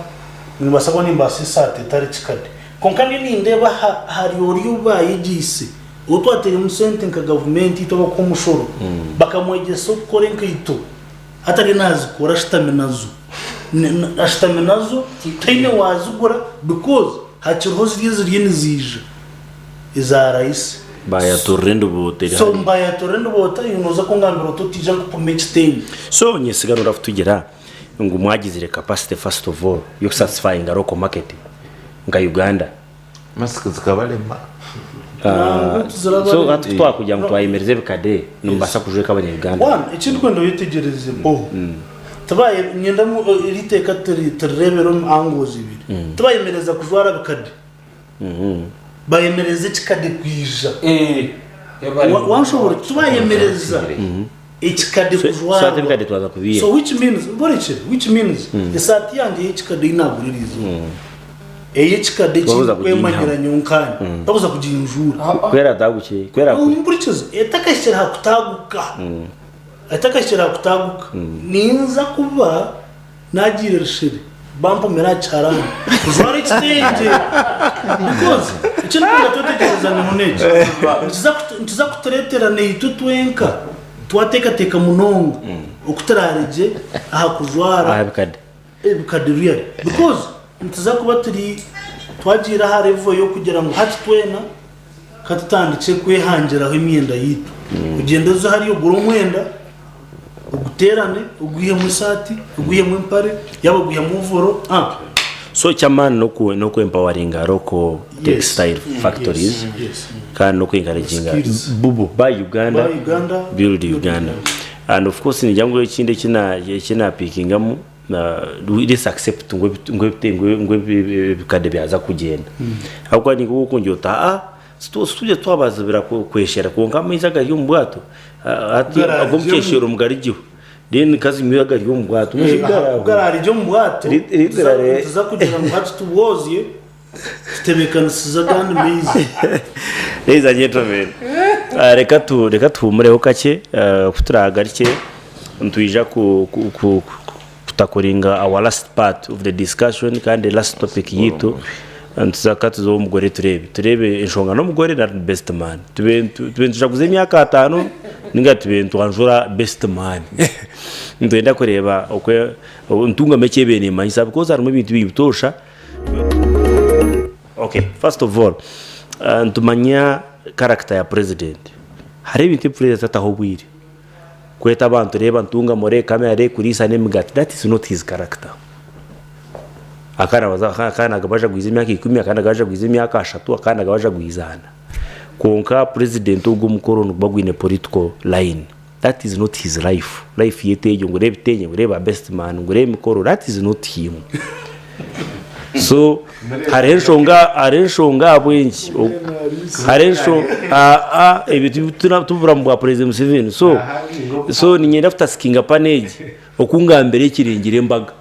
nimbaasa kuba nimbaasa esaati etari kikade. Kwonka ndiyo nindeeba aha ahari oriya ou baayegyeise, ou twateiremu sente nka gavumenti itwe abakuha omushoro, bakamwegyesa okukora enkaito hati ariyo naazikora ashutami nazo. Ashutami nazo taine waazigura because Hakiriho zirya eziriyo niziija eza rahisi. Bayaturira endiboota eri So hariya. mbayaturira endiboota iwe noza kungambira oti otiija nkupime ekitengye. So nyesiga norafutugira. ngu mwagizire capacity first of all y'okusatisfyinga local market nka Uganda? Masiki zikabarema. Nangwa tizirabarema. So hati kutwakugira ngu twayemereza ebikade nimubaasa kujweka abanya Uganda? One, ekindikwenda oyetegereze mpoho, tibaye nyenda ngu eri iteeka turireebere omu angles ibiri. Tibayemereza kujwara bikade, bayemereza ekikade kwija. Wanshoboorora? Tibayemereza ekikade So hati kujwarwa. ebikade twaza kubiiha. So which means, mborekye, which means esaati yangye ey'ekikade ei naagura eriizooba, ey'ekikade eki Twabuza ndikwemanyira kugiihamu. nyowe nkaanye, twabuza kuginjuura. Ku eraatagukye, ku eraakure. Mpurikiza, etakahikire aha kutaaguka, etakahikire aha kutaaguka, ninza kuba Nagiire rushere bampomera aha kiharani kujwara ekitengye because eki ndikwenda twetegyerezaneho n'eki nikiza kutureetera naitwe twenka twateekateeka munonga oku turaaregye aha kujwara Aha bikade. ebikade really because nituza kuba turi twagiire aha level y'okugira ngu hati twena katutandikye kwehangiraho emyenda yaitu ogyende oze hariya ogure omwenda Oguteerane, ogwihemu esaati, ogwihemu empare, yaaba ogwihemu ovoro, ah. So eky'amaani n'oku n'oku empoweringa local textile factories Yes, yes. kandi n'oku encouraginga Skills. bubu buy Uganda, Buy Uganda, build build Uganda. Uganda. And of course ningira ngu ekindi eki na eki naapikingamu na let's accept ngu ebi ngu ebi ngu ebikade byaza kugyenda ahabw'okuba ninka obu orikungira oti aa Situgye twabazibira kweshera kwonka amaizi agari omu bwato hati ag'omukyeshero mugarigyeho then kazinywe agari omu bwato Ku garaarigye omu bwato nituza kugira ngu hati tubwozye tutebeekanisize agandi maizi. Ladies and gentlemen, reka tu reka tuhumureho kakye ku turaagarukye nitwija ku ku kutakoringa our last part of the discussion kandi last topic yitu nituza ka tuze ow'omugore tureebe tureebe enshonga n'omugore nari ni best man tube tube nitujaguza emyaka atano ninga tube nitwanjura best man nitwenda kureeba oku ntungamo eki ebaire nemanyisa because harimu ebintu bingi butoosha okay first of all nitumanya character ya president hariho ebintu ebi president ataho obwire. Kweta abantu reeba ntungamo reeka kamera reekuriisa n'emigaati that is not his character. Akaana akaana akaba ajagwize emyaka ikumi akandi akaba ajagwize emyaka ashatu akandi akaba ajagwize ana. Kwonka president ogwo omukoro niguba gwine political line that is not his life. Life ye t'egyo ngu reeba ebitengye ngu reeba best man ngu reeba emikoro that is not him. So hariho enshonga hariho enshonga ahabw'enki hariho enshonga aa ebyo tiburamu bwa president Museveni so so niinyenda kutasikinga pana egi okungambira ekirengire embaga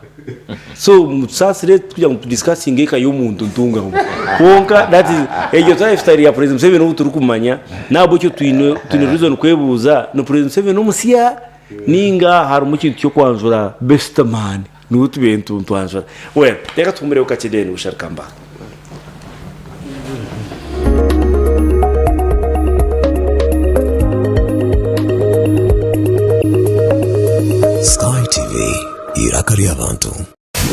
so mutusaasire kugira ngu tudisikasinge eka y'omuntu ntungamo kwonka that is egyo lifestyle ya president Museveni ou turikumanya n'ahabw'ekyo twine twine reason kwebuuza ni president Museveni omusya ninga harimu ekintu ky'okwanjura best man. Niwe tubaire nitwanjura. Well, reka tuhumureho kakye then we shall come back. Sky TV, eiraka ry'abantu.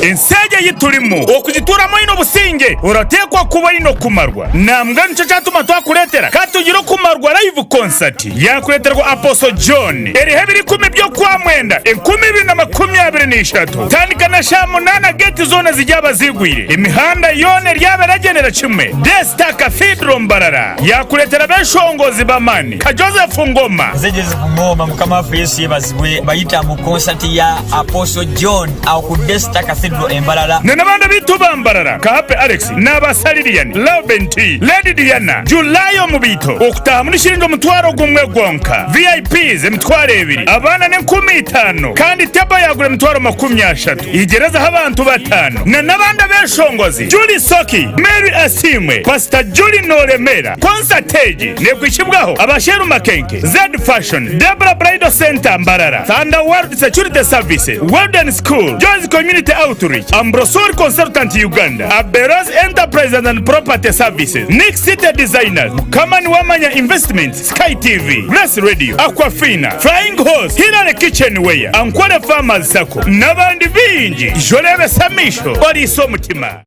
Ensi egi ei turimu, okugituuramu oine obusingye, orateekwa kuba oine okumarwa. Nambwenu nikyo kyatuma twakureetera Ka Tugire Okumarwa Live Concert. Yaakureeterwa Apostle John. Eriho ebiro ikumi by'Okwamwenda, 2023. Tandika na shaaha munaana geeti zoona ziryaba ziigwire. Emihanda yoona eryaba eragyendera kimwe. Desta Cathedral Mbarara yaakureetera abeshongozi b'amaani nka Joseph Ngoma. Nze Joseph Ngoma, Mukama waffe Yesu yebazibwe. Bayita mu konsati ya Apostle John awo ku Desta Cathedral e Mbarara. Na n'abandi abaitu ba Mbarara nka Happy Alex n'aba Lilian, Lauben T, Lady Diana, July Omubiito. Okutaahamu ni shiringi omutwaro gumwe gwonka, VIPs emitwaro ebiri, abaana n'enkumi itaano kandi tebo yaagura emitwaro 30. Igyerezaho abantu bataano na n'abandi abeshongozi, Julie Soki, Mary Asiimwe, Pastor Julie Nooremera. Concert egi nekwikibwaho aba Sheru Makenke, Zed Fashion, Debra Bridal Centre Mbarara, Thunder World Security Services, Walden School, Joy's Community Outreach, Ambrosol Consultant Uganda, Aberos Enterprises and Property Services, Nick City Designers, Mukama Niwamanya Investments, Sky TV, Grace Radio, Aquafina, Flying Horse, Hillary Kitchen Ware, Ankole Farmers Sacco n'abandi baingi. Ija oreebese amaisho oriise omutima.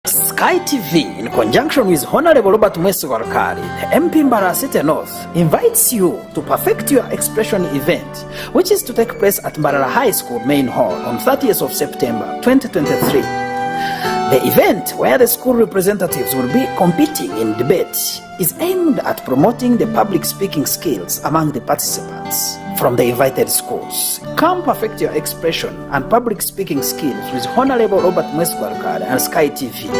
Sky TV in conjunction with Honourable Robert Mwesigwa Rukari, the MP Mbarara City North, invites you to Perfect Your Expression event which is to take place at Mbarara High School Main Hall on 30th of September 2023. The event, where the school representatives will be competing in debate, is aimed at promoting the public speaking skills among the participants from the invited schools. Come perfect your expression and public speaking skills with Honorable Robert Mwesigwa Rukara and Sky TV.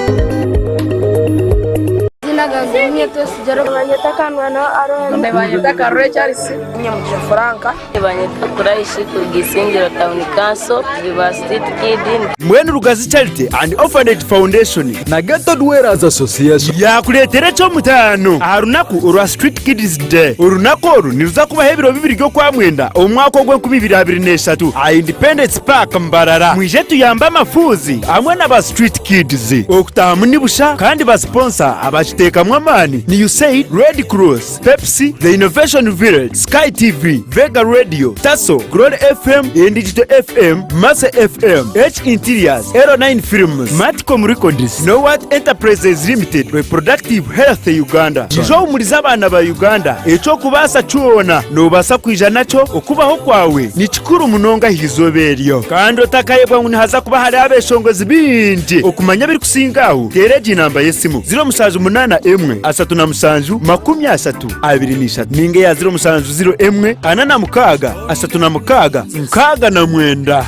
Amazina gange ni Twesigye Robert. Nibanyeta Kanwana Aron. Nibanyeta Karore Charles. Nyamugisha Frank. Nibanyeta Kuraishi kuruga Isingiro Town Council, turi ba Street Kid. Mbwenu Rugazi Charity and Orphanage Foundation na Ghetto Dwellers Association yaakureetera eky'omutaano aha runaku orwa Street Kids Day. Orunaku oru niruza kubaho ebiro bibiri by'Okwamwenda omu mwaka ogw'enkumi ibiri abiri n'eshatu aha Independence Park, Mbarara. Mwije tuyambe amafuuzi hamwe na ba Street Kids. Okutahamu ni busha kandi ba siponsa abakiteekamu amaani ni USAID, Red Cross, Pepsi, The Innovation Village, Sky TV, Vega Radio, Taso, Glory FM, Endigital FM, Mercy FM, H Interiors, L9 Films, Matcom Records, Nowat Enterprises Limited, Reproductive Health Uganda. Ija ohumurize abaana ba Uganda eky'okubaasa kyona noobaasa kwija nakyo, okubaho kwawe ni kikuru munonga aha izooba eryo. Kandi otakayebwa ngu nihaza kuba hariho abeshongozi baingi. Okumanya ebirikusinga aho, teera egi namba y'esimu, 078 1 37 30 23 ninga eya 070 1 46 36 69.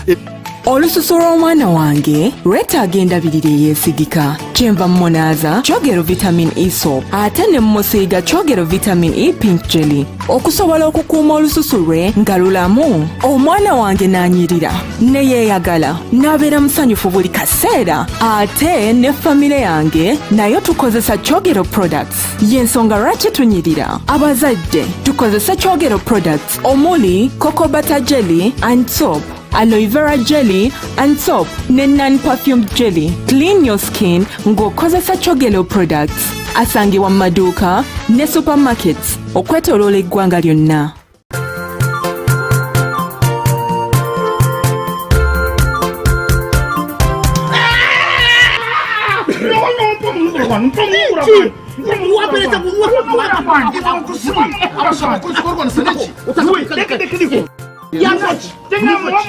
Olususu lw'omwana wange lwetaaga endabirira eyeesigika. Kyenva mmunaaza Kyogero Vitamin E Soap ate ne mmusiiga Kyogero Vitamin E Pink Jelly okusobola okukuuma olususu lwe nga lulamu. Omwana wange n'anyirira ne yeeyagala n'abeera musanyufu buli kaseera ate ne famire yange nayo tukozesa Kyogero Products. Y'ensonga lwaki tunyirira. Abazadde tukozese Kyogero Products omuli Cocoa Butter Jelly and Soap. Aloe vera jelly and soap ne non perfumed jelly. Clean your skin ng'okozesa Chogelo products. Asangibwa mu maduuka ne supermarkets okwetoloola eggwanga lyonna.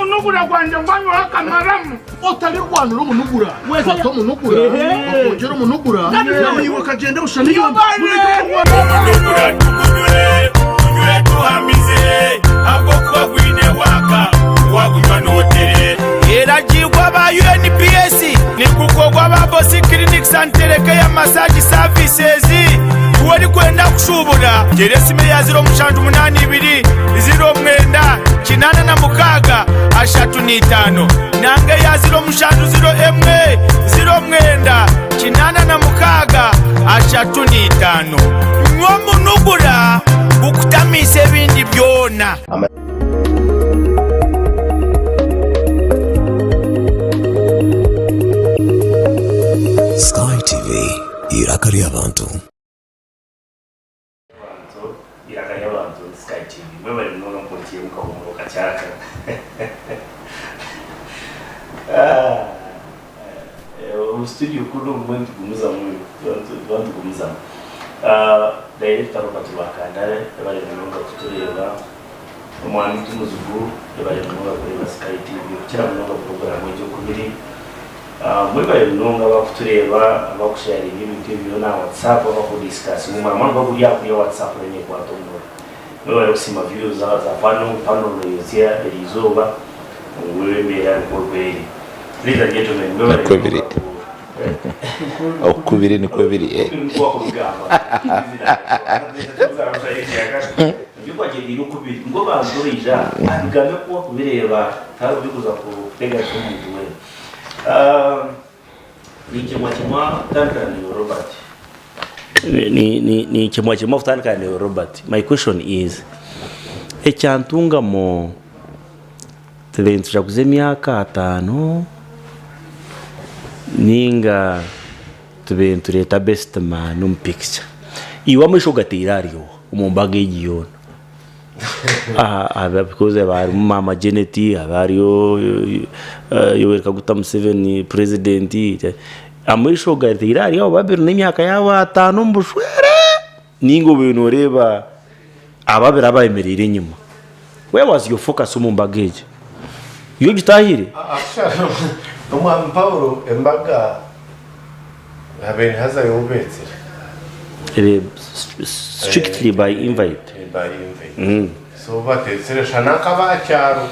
Omunugura gwangye ngwanywaho akamaramu. Otarirwanira omunugura, fata omunugura, bakwongyere omunugura, naiwe okagyenda busha niyo Omunugura tugunywe, tunywe tuhamize, ahabw'okuba gwine waaka, wagunywa nootere. Eragiirwe aba UNPS nigukorwa aba Bosi Clinics and Telecare Massage Services. Iwe orikwenda kushuubura, teera esimu eya 0782 09 86 35 nanga eya 0701 09 86 35. Nywa omunugura gukutamiise ebindi byona. Sky TV, eiraka ry'abantu. Eiraka ry'abantu Sky TV mwebare munonga mukurikiye mukahumura okakyaka omu studio kunu obumwe nitugumizamu nituba nitugumizamu Director Robert Rwakandare yebare munonga kutureeba Omwami Tumuzigu yebare munonga kureeba Sky TV kukira munonga puroguramu egi okubiri Mwebare munonga abakutureeba, abakusharinga ebintu ebi byona aha WhatsApp, abakudisikasinga omumara mwanya ogu guri aha kuriya WhatsApp eriyo nekwata omuriro. Mwebare kusiima views za za pano, pano neyotsya eriizooba ngu embeera nikwo erikuba eri. Ladies and gentlemen, mwebare Nikwo biri. munonga ku Oku biri nikwo biri. Ebyokwagyendire oku biri ngu abantu baija aha abigambe ku wakubireeba tihariho birikuza kuteganisa omuntu weena. Ninkimwa kutandika naiwe Robert. Ninkimwa kimwa kutandika naiwe Robert. My question is, ekyantungamo tube nitujaguza emyaka ataano ninga tube nitureeta best man omu picture? Iwe amaisho ogateire ahari oha omu mbaga egi yoona? Because haba harimu maama Janet, haba hariyo Yoweri Kaguta Museveni president, Amaisho gataire ahari abo babiri n'emyaka yaabo ataano omu bushwere ninga obaire noreeba ababiri abayemereire enyima? Where was your focus omu mbaga egi? Iwe ogitahire? Omwami Paulo embaga abaire nihazayo ou beetsire. Strictly by invite. By invite. So obu bateetsire shana nk'aba kyaro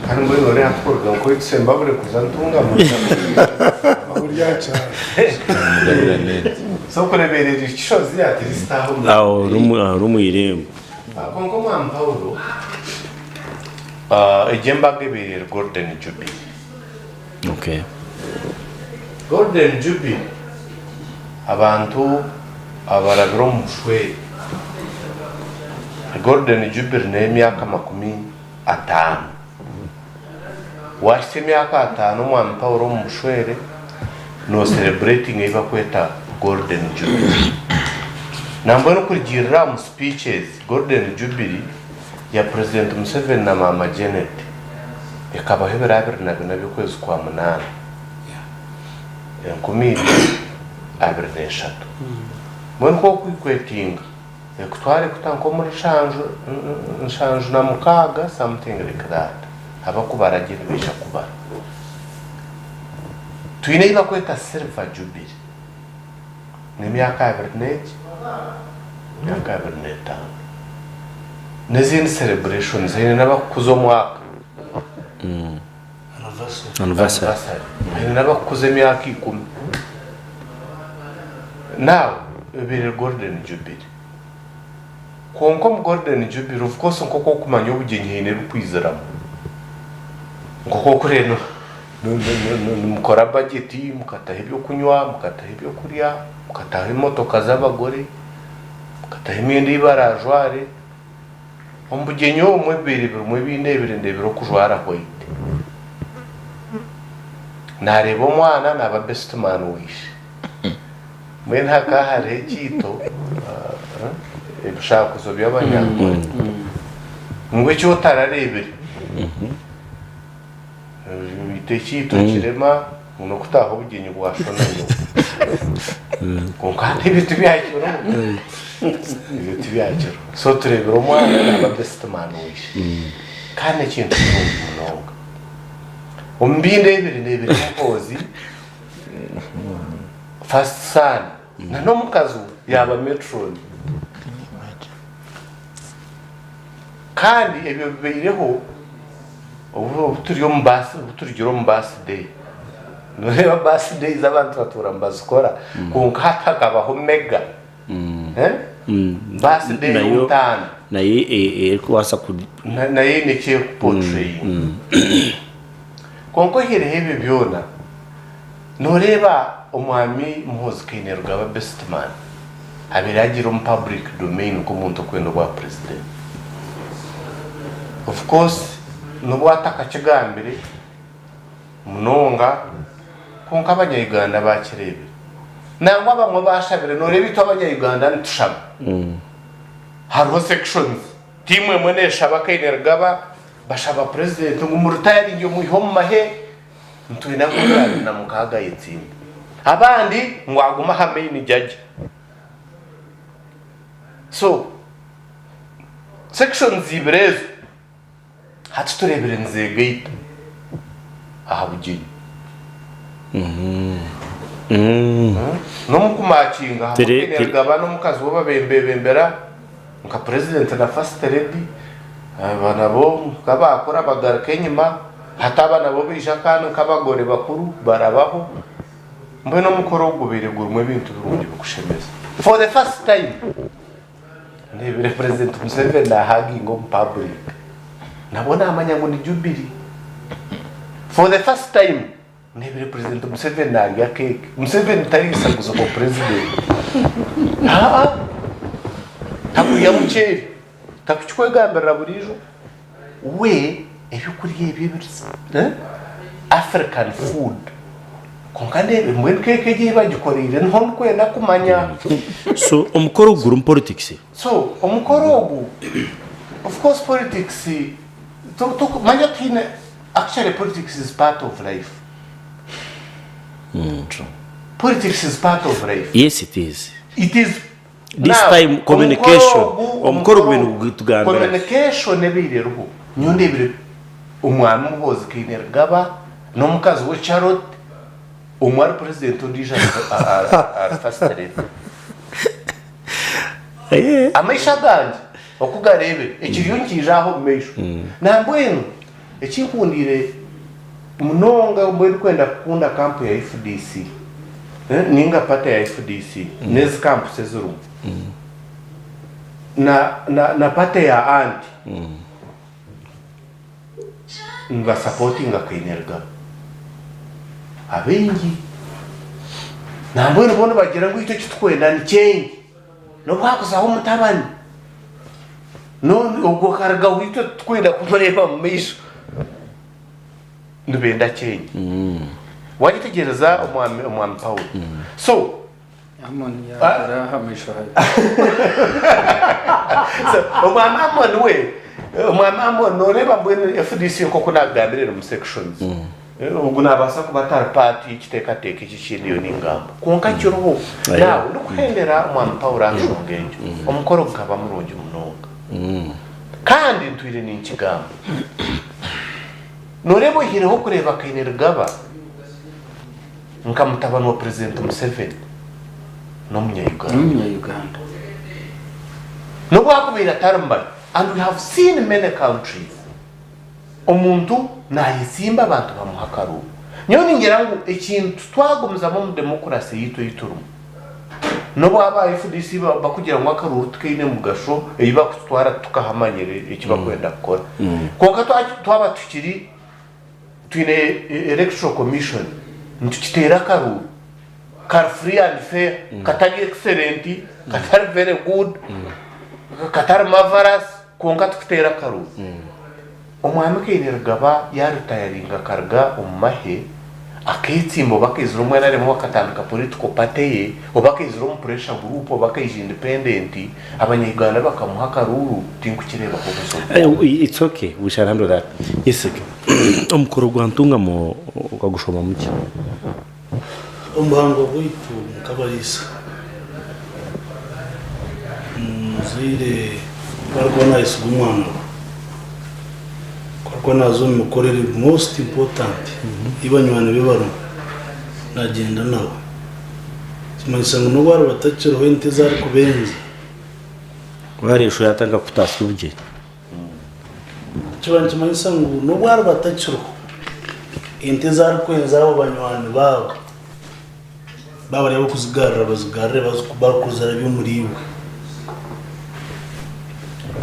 kandi mbwenu ori hati kuruga nk'owaitu Sembabule kuza Ntungamo so kureeberera ekishozi at least aho Aho ori omu irembo. Kwonka omwami Paulo egyo embaga ebaire eri Golden Jubilee. Okay. Golden Jubilee abantu abarabire omu bushwere. Golden Jubilee n'emyaka 50. Wahitsya emyaka ataano omwami Paulo omu bushwere, no celebratinga ei bakweta Golden Jubilee. Nambwenu kurugiirira omu speeches, Golden Jubilee ya President Museveni na Maama Janet ekabaho ebiro 24 by'okwezi kwa munaana, 2023. Mbwenu ku orikwetinga ekutwara ekuta nk'omuri nshanju na mukaaga something like that. Abakubara gye nibaija kubara. Twine ei bakweta Silver Jubilee. N'emyaka abiri n'egi, emyaka 25. N'ezindi celebrations haine n'abakukuza omwaka. Anniversary. Haine n'abakukuza emyaka 10. Now, ebaire Golden Jubilee. Kwonka omu Golden Jubilee, of course nk'oku okumanya obugyenyi haine ebikwiziramu. Nk'oku okureeba nimukora bajeti, mukataho ebyokunywa, mukataho ebyokurya, mukataho emotoka z'abagore, mukataho emyenda ei baraajware. Omu bugyenyi obumwe bibaire birimu ebi ndeebire ndeebire okujwara white. Naareeba omwana naaba best man wa ishe. Mbwenu hakaba hariho ekiito, ebishakuzo by'abanyankore ngu eki otarareebire beitu ekiito kirema ngu n'okutaaha obugyenyi bwa sho na nyoko. Kwonka hati ebyo tibyakiriho, ebyo tibyakiriho. So tureebire omwana naaba best man wa ishe kandi n'ekintu kirungi munonga. Omu bindeebire, ndeebire Muhoozi First son na n'omukazi we yaaba matron. Kandi ebyo bibaireho obu turi omu birth obu turugire omu birthday. Noreeba birthdays abantu batuura nibazikora kwonka hati hakabaho mega birthday y'omutaano. Nayo erikubaasa ku. Nayo eine eki erikuportrayinga. Kwonka oihireho ebyo byona, Noreeba Omwami Muhoozi Kainerugaba Bestman abaire agiire omu public domain nk'omuntu okwenda obwa president. Of course nobu atakakigambire munonga kwonka abanya Uganda bakireebire. Nangwa abamwe bashabire noreeba itwe abanya Uganda nitushaba. Hariho sections, team emwe neshaba Kainerugaba bashaba president ngu muritayaringe omwihe omu mahe. Nitwenda ngu 26 ayetsinde. Abandi ngu agume aha main judge. So sections ibiri ezo hati tureebire nizegaita aha bugyenyi. N'omu kumakinga hamwe Kainerugaba n'omukazi we babembebembera nka president na first lady aba nabo nkabakura bagaruka enyima. Hati aba nabo baija kandi nk'abagore bakuru barabaho. Mbwenu omukoro ogu gubaire gurimu ebintu birungi bikushemeza. For the first time ndeebire President Museveni nahaginga omu public. Nabwo namanya ngu ni Jubilee. For the first time ndeebire President Museveni narya cake. Museveni tarisaguza obwa president. Haa! Takurya muceeri. Takukikwegambirira buriijo. We ebyokurya ebyo ebiri African food kwonka ndeebe mbwenu keeka egyo ei bagikoreire niho ndikwenda kumanya. So omukoro ogu gurimu politics? So omukoro ogu of course politics manya tihaine actually politics is part of life. Politics is part of life. Yes it is. It is This Now, time communication. omukoro ogu- Omukoro gwe nigutugambira. Communication ebaire eriho. Nyowe ndebire omwami Muhoozi Kainerugaba n'omukazi we Charlotte, omwe ari president ondiijo ari first lady. Amaisho agangye oku gareebire, ekiriyo nikiija aho omu maisho. Nambwenu ekinkundiire munonga mbwenu kwenda kukunda camp ya FDC ninga party ya FDC n'ezi camps ezirimu na na party ya anti nibasapotinga Kainerugaba abaingi nambwenu bo nibagira ngu itwe ekitukwenda ni change N'obu haakuzaho omutabani, ogwo akarugaho itwe titukwenda kumureeba omu maisho. Nibenda change. Waayetegyereza omwami omwami Paulo? So, Amoni yaagura aha maisho habi. So, omwami Amoni we, omwami Amoni nooreeba mbwenu FDC nk'oku naakugambire erimu sections. Ogu nabaasa kuba atari part y'ekiteekateeko eki ekindiyo ningamba. Kwonka kiriho. Now, ndikuhendera Omwami Paulo aha nshonga egyo, omukoro gukaba murungi munonga. Kandi ntwire ninkigamba. Nooreeba oihireho okureeba Kainerugaba nka mutabani wa President Museveni, n'omunya-Uganda. N'omunya-Uganda. N'obu akubaire atari mubari, and we have seen many countries. Omuntu naayetsimba abantu bamuha akaruuru. Nyowe ningira ngu ekintu twagumizamu omu demokurasi yaitu ei turimu, n'obu aba FDC bakugira ngu akaruuru tikaine mugasho, ei bakututwara titukahamanyire eki bakwenda kukora. Kwonka twaba tukiri twine Electoral Commission, nitukiteera akaruuru kari free and fair, katari excellent, katari very good, katari marvellous, Kwonka tikuteera akaruuru. Omwami Kainerugaba yaaritayaringa akaruga omu mahe, akeetsimba oba akaizira omu NRM akatandika political party ye, oba akaizira omu pressure group oba akaija independent, abanya-Uganda bakamuha akaruuru, tinkukireebaho obuzibu. It's okay, we shall handle that. Yes, omukoro gwa Ntungamo okagushomamu ki? Omu buhangwa bwaitu nk'abariisa, omuzaire ku arikuba naayesiga omwana we, ku arikuba naaza omu mikoro eri most important ei banywani be barimu, naagyenda nawe. Nikimanyisa ngu n'obu ariba atakiriho ente ezi arikubenza. Waareeba yaatandika kukutaasya obugyere. Kiba nikimanyisa ngu n'obu ariba atakiriho, ente ezi arikwenza abo banywani baabo baaba bari ab'okuzigarura bazigarure barikuzirabya omuri iwe.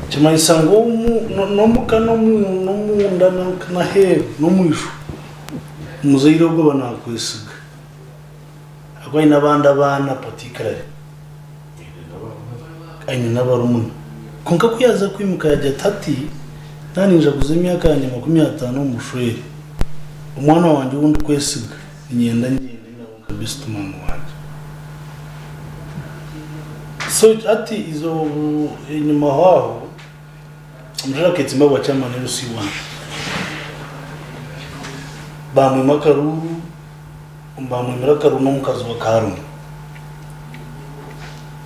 Nikimanyisa ngu n'omuka n'omunda n'aheeru n'omwishwa, omuzaire ogwo aba naakwesiga ahakuba aine abandi abaana particularly. Aine n'abarumuna. Kwonka ku yaaza kwimuka yaagira ati, Hati naaba ninjaguza emyaka yangye 50 omu bushwere, omwana wangye ou ndikwesiga niinyenda ngyende nawe nka best man wangye. So hati eizooba enyimaho aho, omushaija akeetsimba bwa chairman LC1. Baamwima akaruuru, Bamwimira akaruru n'omukazi we akaharimu.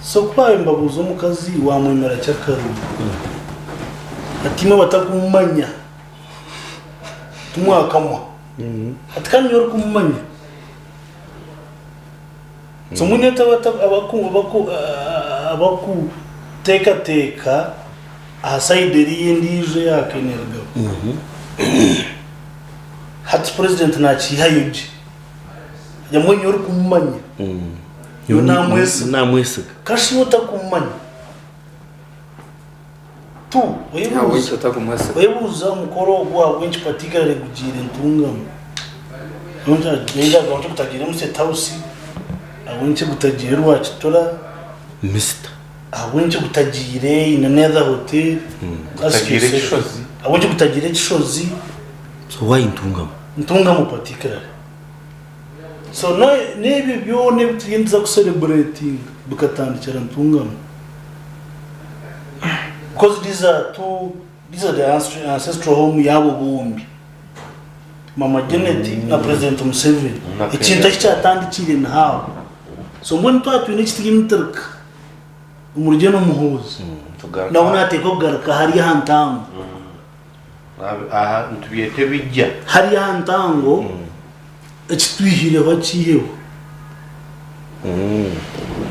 So ku baabaire nibabuuza omukazi wamwimira ki akaruru? Ati imwe abatakumumanya timwakamwa. Ati kandi nyowe orikumumanya. So mbwenu itwe abakuteekateeka aha side eriya endiijo eya Kainerugaba. Hati president nakiihayo gye. Nyamwingi orikumumanya iwe namwesiga. Namwesiga. Kashi iwe otakumumanya. Tu Ahabw'enki otakumwesiga? oyebuuza omukoro ogu ahabw'enki particularly gugiire Ntungamo. Ahabw'enki gutagiire omu State House, ahabw'enki gutagiire Rwakitura, Mister. ahabw'enki gutagiire in another hotel. Gutagiire Kishozi. Ahabw'enki gutagiire Kishozi. So why Ntungamo? Ntungamo particularly. So n'ebyo byona ebi turiyo nituza ku celebratinga bikatandikira Ntungamo. Because these are two, these are the ancestral home yaabo bombi. Mama Janet na President Museveni. Na Ekintu ahi kyatandikiire ni haabo. So mbwenu twaba twine ekitiinitirika omuri Gen Muhoozi, nawe nateekwa kugaruka hariya aha ntango. Aha nitubyeta ebijja. Hariya aha ntango ekitwihireho akiiheho.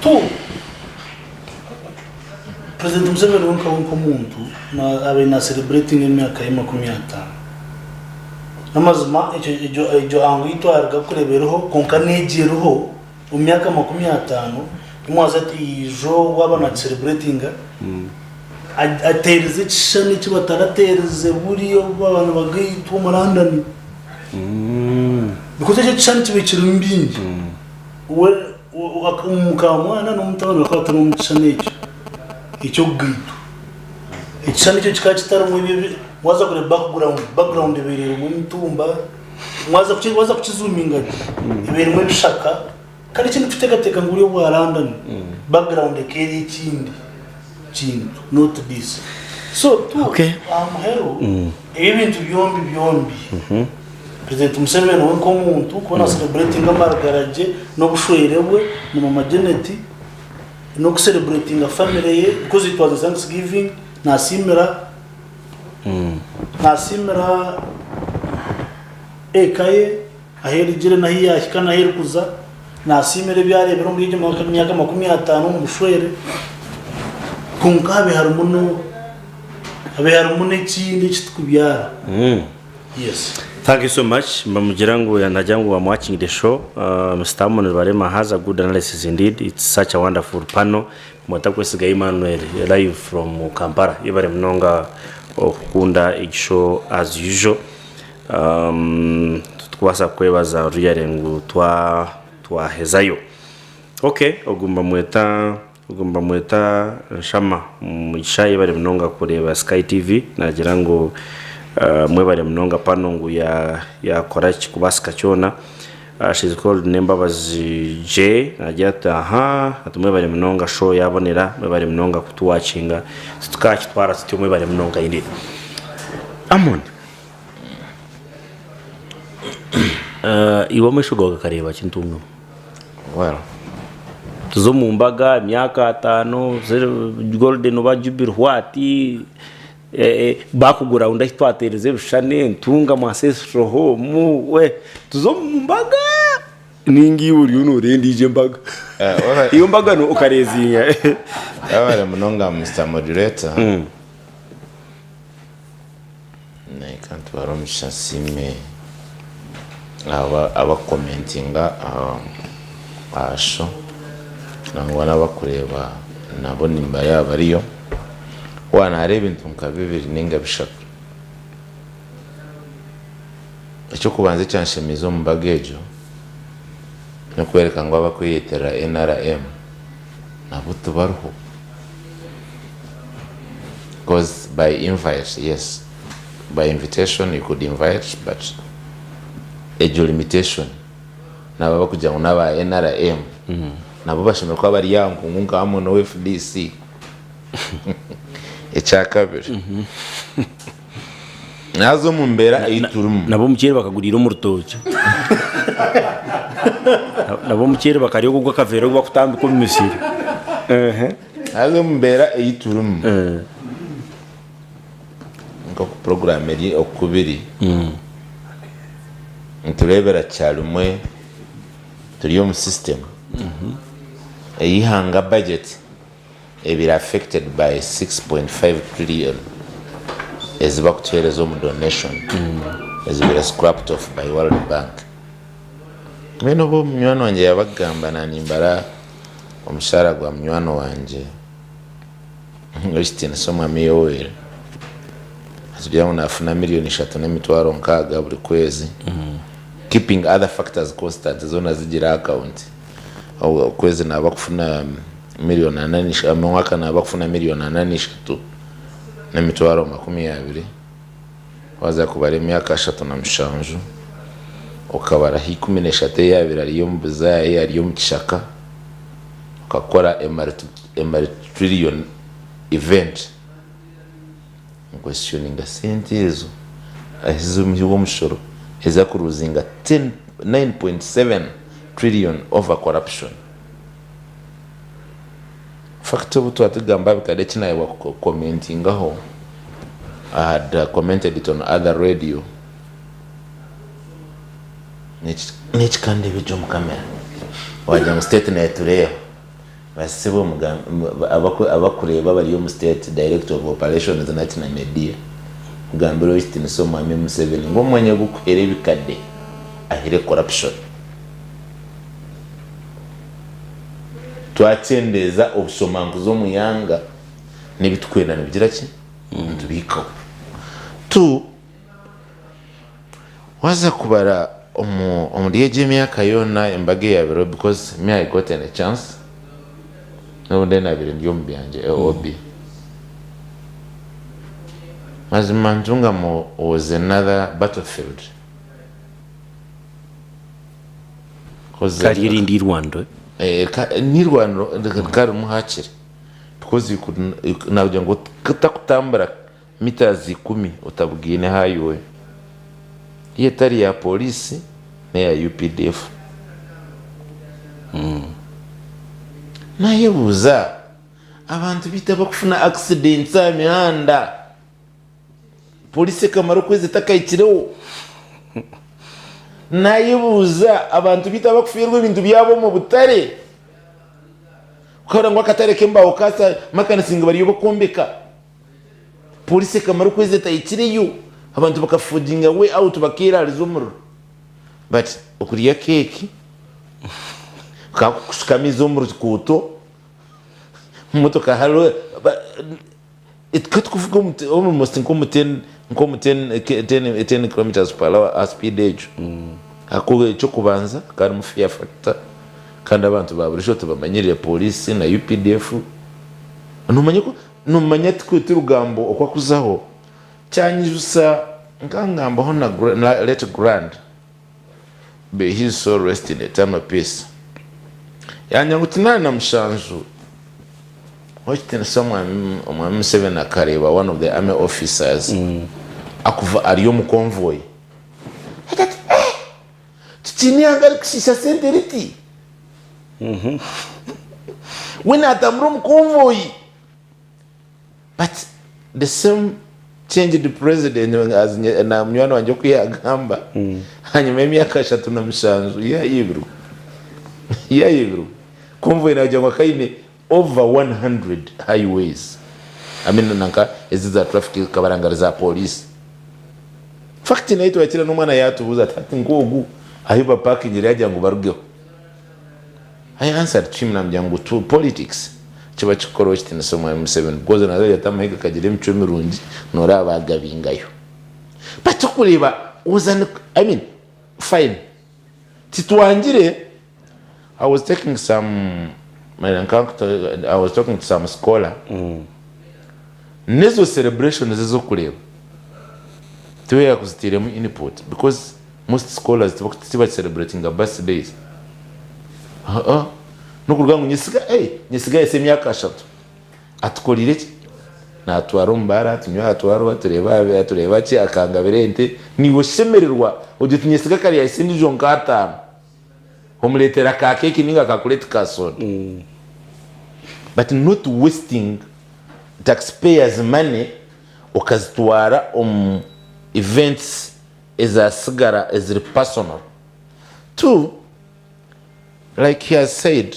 Tu President Museveni we nkawe nk'omuntu abaire na celebratinga emyaka ye 50. N'amazima egyo egyo ango ei twaruga kureeba eriho kwonka n'egi eriho omu myaka 50 nimwaza ati ijo waaba na celebratinga ateerize ekishushani eki batarateerize buriya obu abantu bagaitwa omu London. Because ekyo ekishushani kibaire kirimu bingi. We omukamwana n'omutabani bakaba batari omu kishushani ekyo eky'okugaitwa. Ekishushani ekyo kikaba kitarimu ebyo waaza kureeba background, background ebaire erimu emitumba, waaza kukizuuminga gye ebaire erimu ebishaka. Kandi eki ndikuteekateeka ngu buri obwa London, background ekaba eri ekindi kintu not this. So tu aha muheru ebi ebintu byombi byombi. President Museveni we nk'omuntu kuba na celebratinga amaragara gye n'obushwere bwe na mama Janet n'oku celebratinga family ye because it was a thanksgiving nasiimira nasiimira eka ye ahu erugire n'ahu yahika n'ahu erikuza nasiimira ebi areebire omuri egyo myaka 50 omu bushwere kwonka habe harimu no habe harimu n'ekindi ekitukubyara. Yes. Thank you so much. Mbamugira ngu nagira ngu I'm watching the show. Mr. Amon Rubarema has a good analysis indeed. It's such a wonderful panel. Mwatakwesiga Emmanuel live from Kampala. Yebare munonga okukunda egi show as usual. Um, tukubaasa kwebaza really ngu twa twahezayo. Okay, ogu mbamweta Ogu nibamweta Nshama Mugisha yebare munonga kureeba Sky TV nagira ngu mwebare munonga pano ngu yakora ekirikubaasika kyona. She's called Nembabazi J nagira ati ahaa ati mwebare munonga show yabonera mwebare munonga kutuwakinga titukakitwara tutyo mwebare munonga indeed. Amon iwe amaisho gaawe gakareeba ki Ntungamo? Well. Tuze omu mbaga emyaka ataano, golden oba jubilee what, bakugura ngu ahu twateereza ebishushani, Ntungamo ancestral home, we tuze omu mbaga ninga iwe oriyo nooreeba endiijo embaga? Iyo mbaga okareezinga? Webare munonga Mister Moderator. Reka ntware omugisha nsiime abakukomentinga aha show nangwa n'abakureeba nabo nimbareeba bariyo. Waaba hariho ebintu nka bibiri ninga bishatu. Eky'okubanza ekyanshemeize omu mbaga egyo n'okworeka ngu abakweyeterera NRM nabo tibariho. Coz by invite yes by invitation you could invite but egyo limitation nabo abakugira ngu naba nrm nabo bashemereire kuba bari aha nkungu nka hamwe nowa FDC. Ekyakabiri naza omu mbeera ei turimu. Nabo omuceeri bakaguriire omu rutookye. Nabo omuceeri bakarya ogwo gw'akaveera ogu bakutambika omu misiri. Haza omu mbeera ei turimu, nk'oku puroguraamu eri oku biri, nitureebera kyarimwe turi omu sisitemu ey'eihanga bajeti ebaire affected by 6.5 trillion ezi barikutuheereza omu donation ezibaire scrapped off by World Bank. Mbwenu obu munywani wangye yaaba akugamba naanimbara Omushaara gwa munywani wangye ow'ekitiinisa Omwami Yoweri nitugira ngu naafuna miriyoni ishatu n'emitwaro nkaaga buri kwezi keeping other factors constant zoona zigira account okwezi naaba akufuna miriyoni ana n'ishatu omwaka naaba akufuna miriyoni ana n'ishatu n'emitwaro 20 Waaza kubara emyaka 37, okabaraho 13 ei yaabaire ari omu buzaare ari omu kishaka, okakora a multi-trillion event, nkwestioninga sente ezo ez'omuhi w'omushoro ezi akuruuzinga 9.7 trillion over corruption. Infact obu twaba tugamba aha bikade eki nayebwa ku commentingaho, I had commented it on other radio, N'eki ka ndeebe gye omu kamera, waagira ngu state neetureeba, basibe abakureeba abari omu state, director of operations naki na media, mugambire ow'ekitiinisa Omwami Museveni ngu omwanya gw'okuhera ebikade ahere corruption. Twakyendeeza obushomankuzi omu ihanga n'ebi turikwenda nibigira ki? Nitubihikaho. Tu. Waaza kubara omu omuri egyo emyaka yoona embaga eyaabireho because me I gotten a chance n'obundi naabaire ndi omu byangye AOB. Mazima Ntungamo was another battlefield. Cause Kari erindi irwaniro. Eh, ka- n'irwaniro karimu hakiri because you could, you, nakugira ngu otakutambura Metres ikumi otabugaine highway iyo etari ya police neya updf. Nayebuuza abantu beitu abakufuna accidents aha mihanda police ekamara okwezi etakahikireho? Nayebuuza abantu beitu abakufeerwa ebintu byabo omu butare okahurira ngu akatare k'embaaho kasa makanisa ngu bariyo bakwombeka. Polisi ekamara okwezi etahikireyo, abantu bakafuginga way out bakerariza omuriro but okurya keeki kakukushuka amaizi omu rukuuto motoka hariho tukuvuga almost nk'omu 10 kilometres per hour aha speed egyo ahakuba eky'okubanza hakaba harimu fear factor kandi abantu ba burijo tibamanyirire polisi na UPDF nomanya ku Nomanya tikwita orugambo okwakuzaho kyanyijusa nkangambaho na late grand may his soul rest in eternal peace yangira ngu kinaana na mushanju owekitinisa omwami Museveni akareeba one of the army officers akuva ari omu convoy agira ati eh tikiine ihanga rikushiisha sente riti we natambura omu convoy But the same changed president as na munywani wangye oku yagamba hanyuma y'emyaka 37 yayebirwe yayebirwe convoy nagira ngu akaine over 100 highways I mean nanka ezi za traffic kabarangari za police fact naye twakira n'omwana yatubuuza ati hati nk'ogu ahi bapakingire yagira ngu barugeho I answered to him namugira ngu to politics kiba kikukorwa ekitinisa omwami Museveni because naza ati amahega kagira emicwe mirungi noraba bagabingayo but okureba was an I mean fine titwangire I was taking some I was talking to some scholar nezo celebrations ezokureba tiwe yakuziteremu input because Most scholars tibakicelebratinga birthdays haa nokuruga ngu nyesiga eh nyesiga yahitsya emyaka ashatu atukorire ki natwara omu baara atunywa atwarwa atureeba atureeba ki akangabira ente niiwe oshemererwa ogira oti nyesiga kare yahitsya endiijo nka ataano omureetera ka keeki ninga ka kureti ka soda but not wasting taxpayers money okazitwara omu events ezatsigara eziri personal to like he has said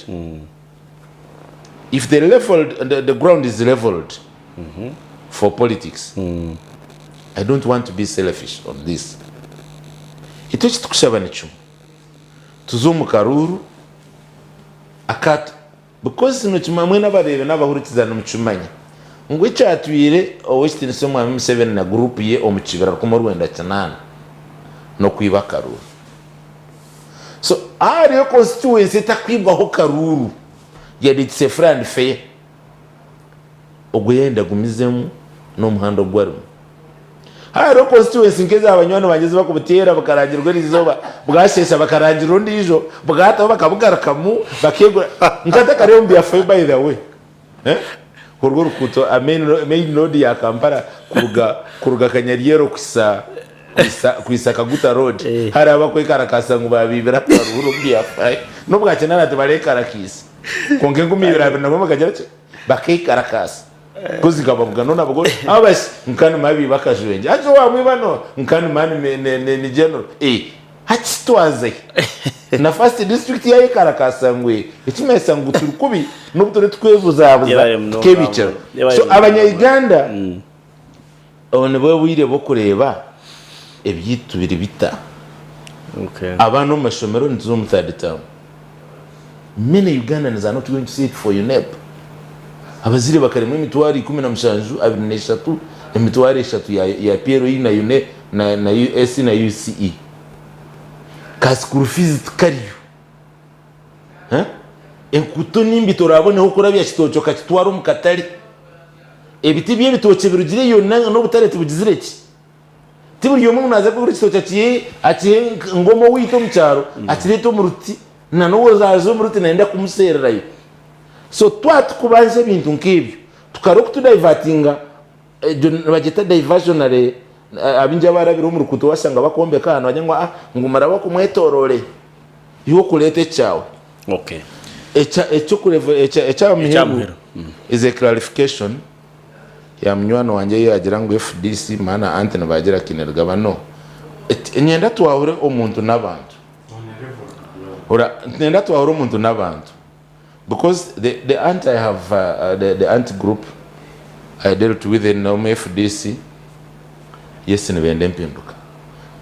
if the leveled the, the ground is leveled for politics I don't want to be selfish on this itwe ekitukushaba ni kimwe tuze omu karuuru aka Because nokimanya mwena abareebi n'abahurikiza nimukimanya ngu ekyatwire Ow'ekitiinisa Omwami Museveni na group ye omu kibira 1980 n'okwiba akaruuru. So hariyo constituency etakwibwaho karuuru yet it's a free and fair ogwo yayenda agumizemu n'omuhanda ogu arimu. Hariho constituency nk'eza banywani bangye ezi barikubuteera bukarangirwa erizooba bwasheesha bakarangira ondiijo bwataho bakabugarukamu bakeegura nkatakariho omu byafaayo by the way eh? Orwo orukuuto a main, main road ya Kampala kuruga kuruga Kanyaryeero kuhisa kuhisa kuhisa Kaguta road hariho abakwekarakaasa ngu babiibire akaruuru omu byafaayo n'obwa kinaana tibarekarakaise kwonka 2021 bakagira ki? Bakeekarakaasa. Kozi nkababugana onabuga abashi nkani mabi bakajwengye. Haza owamwiba no nkani mani ni general. Eh hati twazahi? Na first district yayekarakaasa ngu eh ekimanyisa ngu turi kubi nobu turi tukwebuzabuza Yebare munonga tukebiikira. Yebare So munonga abanya Uganda obu nibwo bwire bw'okureeba ebyaitu biri bita. Abaana omu mashomero nituza omu third term. Many Ugandans are not going to sit for UNEB. Abazaire bakaremwa emitwaro 17, 23, emitwaro eshatu ya, ya PLE na UNE, na, na US na UCE. Ka school fees tikariyo. Eh? Enkuuto nimbi toraboneho kurabya kitookye okakitwara omu katare. Ebiti by'ebitookye birugireyo n'obutare tibugizire ki? Ti buri omwe ngu naaza kugura ekitookye akihe akihe ngu omwe owaitu omu kyaro akireete omu ruti na n'ou oraaze omu ruti naayenda kumuseererayo. So twaba turikubanja ebintu nk'ebyo tukareka okutudayivatinga egyo nibagyeta diversionary abaingi abarabire omu rukuuto washanga bakwombeka aha nibagira ngu aa ngu muraba kumwetoroore iwe okureeta ekyawe. Okay. Ekya ekyokureva ekya ekya Ekya muheru muheru. is a clarification. Ya munywani wangye ei yaagira ngu FDC maana anti nibaagira Kainerugaba no. Niinyenda twahure omuntu n'abantu. Ora niinyenda twahure omuntu n'abantu because the the aunt I have the the aunt group I dealt with in omu FDC yes nibenda empinduka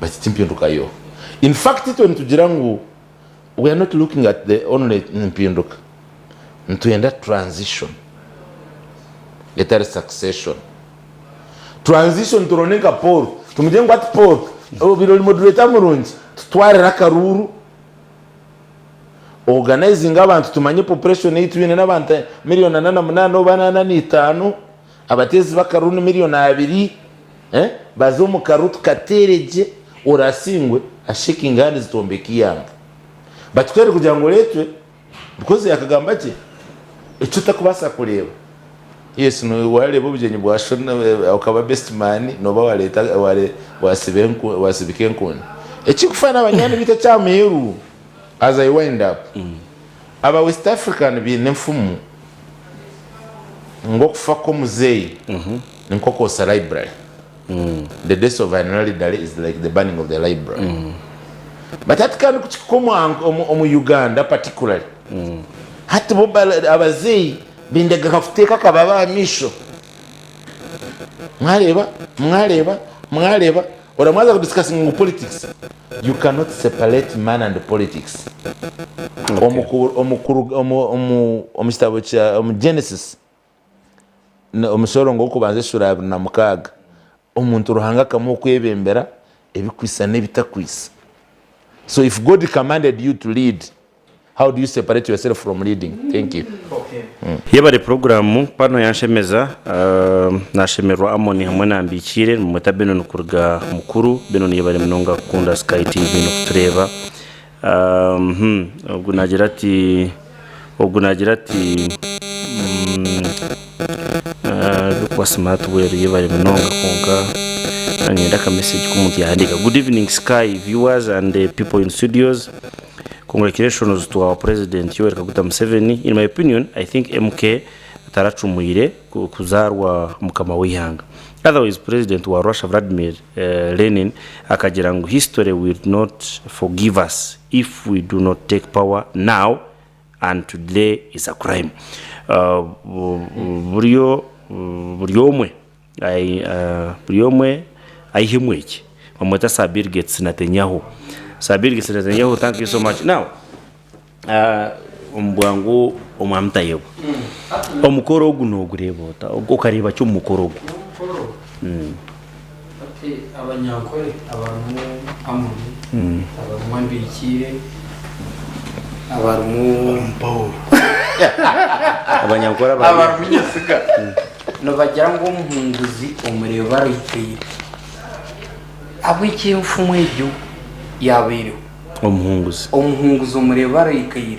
but ti mpinduka yo. In fact itwe nitugira ngu we are not looking at the only mpinduka, nitwenda transition etari succession. Transition turonde nka Paul, tumugire ngu hati Paul obaire ori moderator murungi, tutwarire akaruuru, organizinge abantu tumanye population ei twine n'abantu million ana na munaana oba ana n'itaano, abateezi b'akaruuru ni million abiri, Baze omu karu tukateere gye orasingwe ashakinge hands twombeke eihanga. Batukwere kugira ngu oreetwe because yakagamba gye eki otakubaasa kureeba. Yes wareeba obugyenyi bwa sho okaba best man nooba wareeta wasibika enkundi. Ekikufa n'abanywani beitu ekya muheru as I wind up aba West African baine enfumu ngu okufa kw'omuzeeyi Ni nk'okwotsya library. The death of an elderly is like the burning of the library. But hati kandi ku kihika omu Uganda particularly, hati bo abazeeyi bendega kakuteeka akababa aha maisho. Mwareeba, mwareeba, mwareeba, ora mwaza ku discussinga ngu politics, you cannot separate man and politics. Omu kitabo kya, omu Genesis, Omushororongo gw'okubanza eshuura ya 26, omuntu Ruhanga akamuha okwebembera ebikwisa n'ebitakwisa. So if God commanded you to lead, how do you separate yourself from leading? Thank you. Yebare puroguramu pano yanshemeza nashemererwa Amoni hamwe na Mbikiire nimumweta Benon kuruga Mukuru. Benon yebare munonga kukunda Sky TV n'okutureeba. Ogu naagira ati ogu naagira ati kuba smart bweru yebare munonga kwonka niinyenda aka message k'omuntu yaahandiika. Good evening Sky viewers and the people in studios. Congratulations to our president Yoweri Kaguta Museveni. In my opinion, I think MK taracumwire kuzaarwa mukama w'eihanga. Otherwise president wa Russia Vladimir Lenin akagira ngu history will not forgive us if we do not take power now and to delay is a crime. Buryo buri omwe buri omwe aihemu eki. Bamweta Sir Bill Gates Netanyahu. Sir Bill Gates Netanyahu thank you so much. Now omu bwangu omwami Tayebwa, omukoro ogu nogureeba ota? Okareeba ki omu mukoro ogu? Omukoro hati abanyankore abarimu Amoni, abarimu Ambiikiire, abarimu Paul. Abanyankore abarimu abarimu Nyesiga nibagira ngu omuhunguzi omureeba araikaire. Ahabw'eki enfumu egyo yaabaireho? Omuhunguzi. Omuhunguzi omureeba araikaire.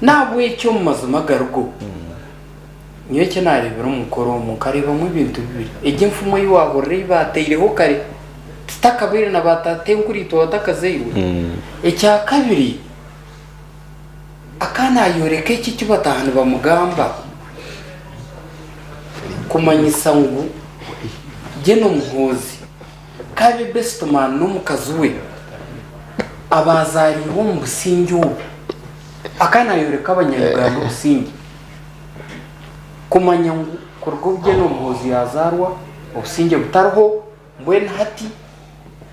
N'ahabw'ekyo omu mazima agarigo, nyowe eki naareebire omu mukoro omu, nkareebamu ebintu bibiri. Egi enfumu ei waahurira ei baataireho kare, tutakabaire na baatatenkuriitwe batakazairwe. Ekya kabiri, Akaba naayoreka eki eki bataaha nibamugamba kumanyisa ngu Gen Muhoozi ku abe best man n'omukazi we abaazaariirwe omu busingye obu. Akaba naayoreka abanya-Uganda obusingye kumanya ngu kuruga obu Gen Muhoozi yaazaarwa obusingye butariho mbwenu hati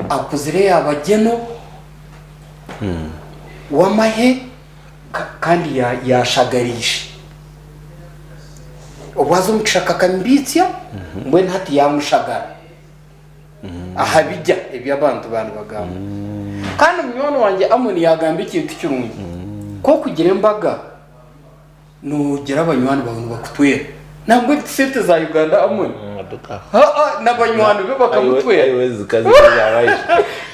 akuzire yaaba Gen. W'amahe kandi yaashagara ishe. Obu aza omu kishaka akamubitsya, mbwenu hati yaamushagara aha bijya ebi abantu baaba nibagamba. Kandi munywani wangye Amoni yaagamba ekintu kirungi, ku orikugira embaga Noogira abanywani baawe nibakutwera. Nangwa sente za Uganda Amoni. Haa n'abanywani be bakamutwera.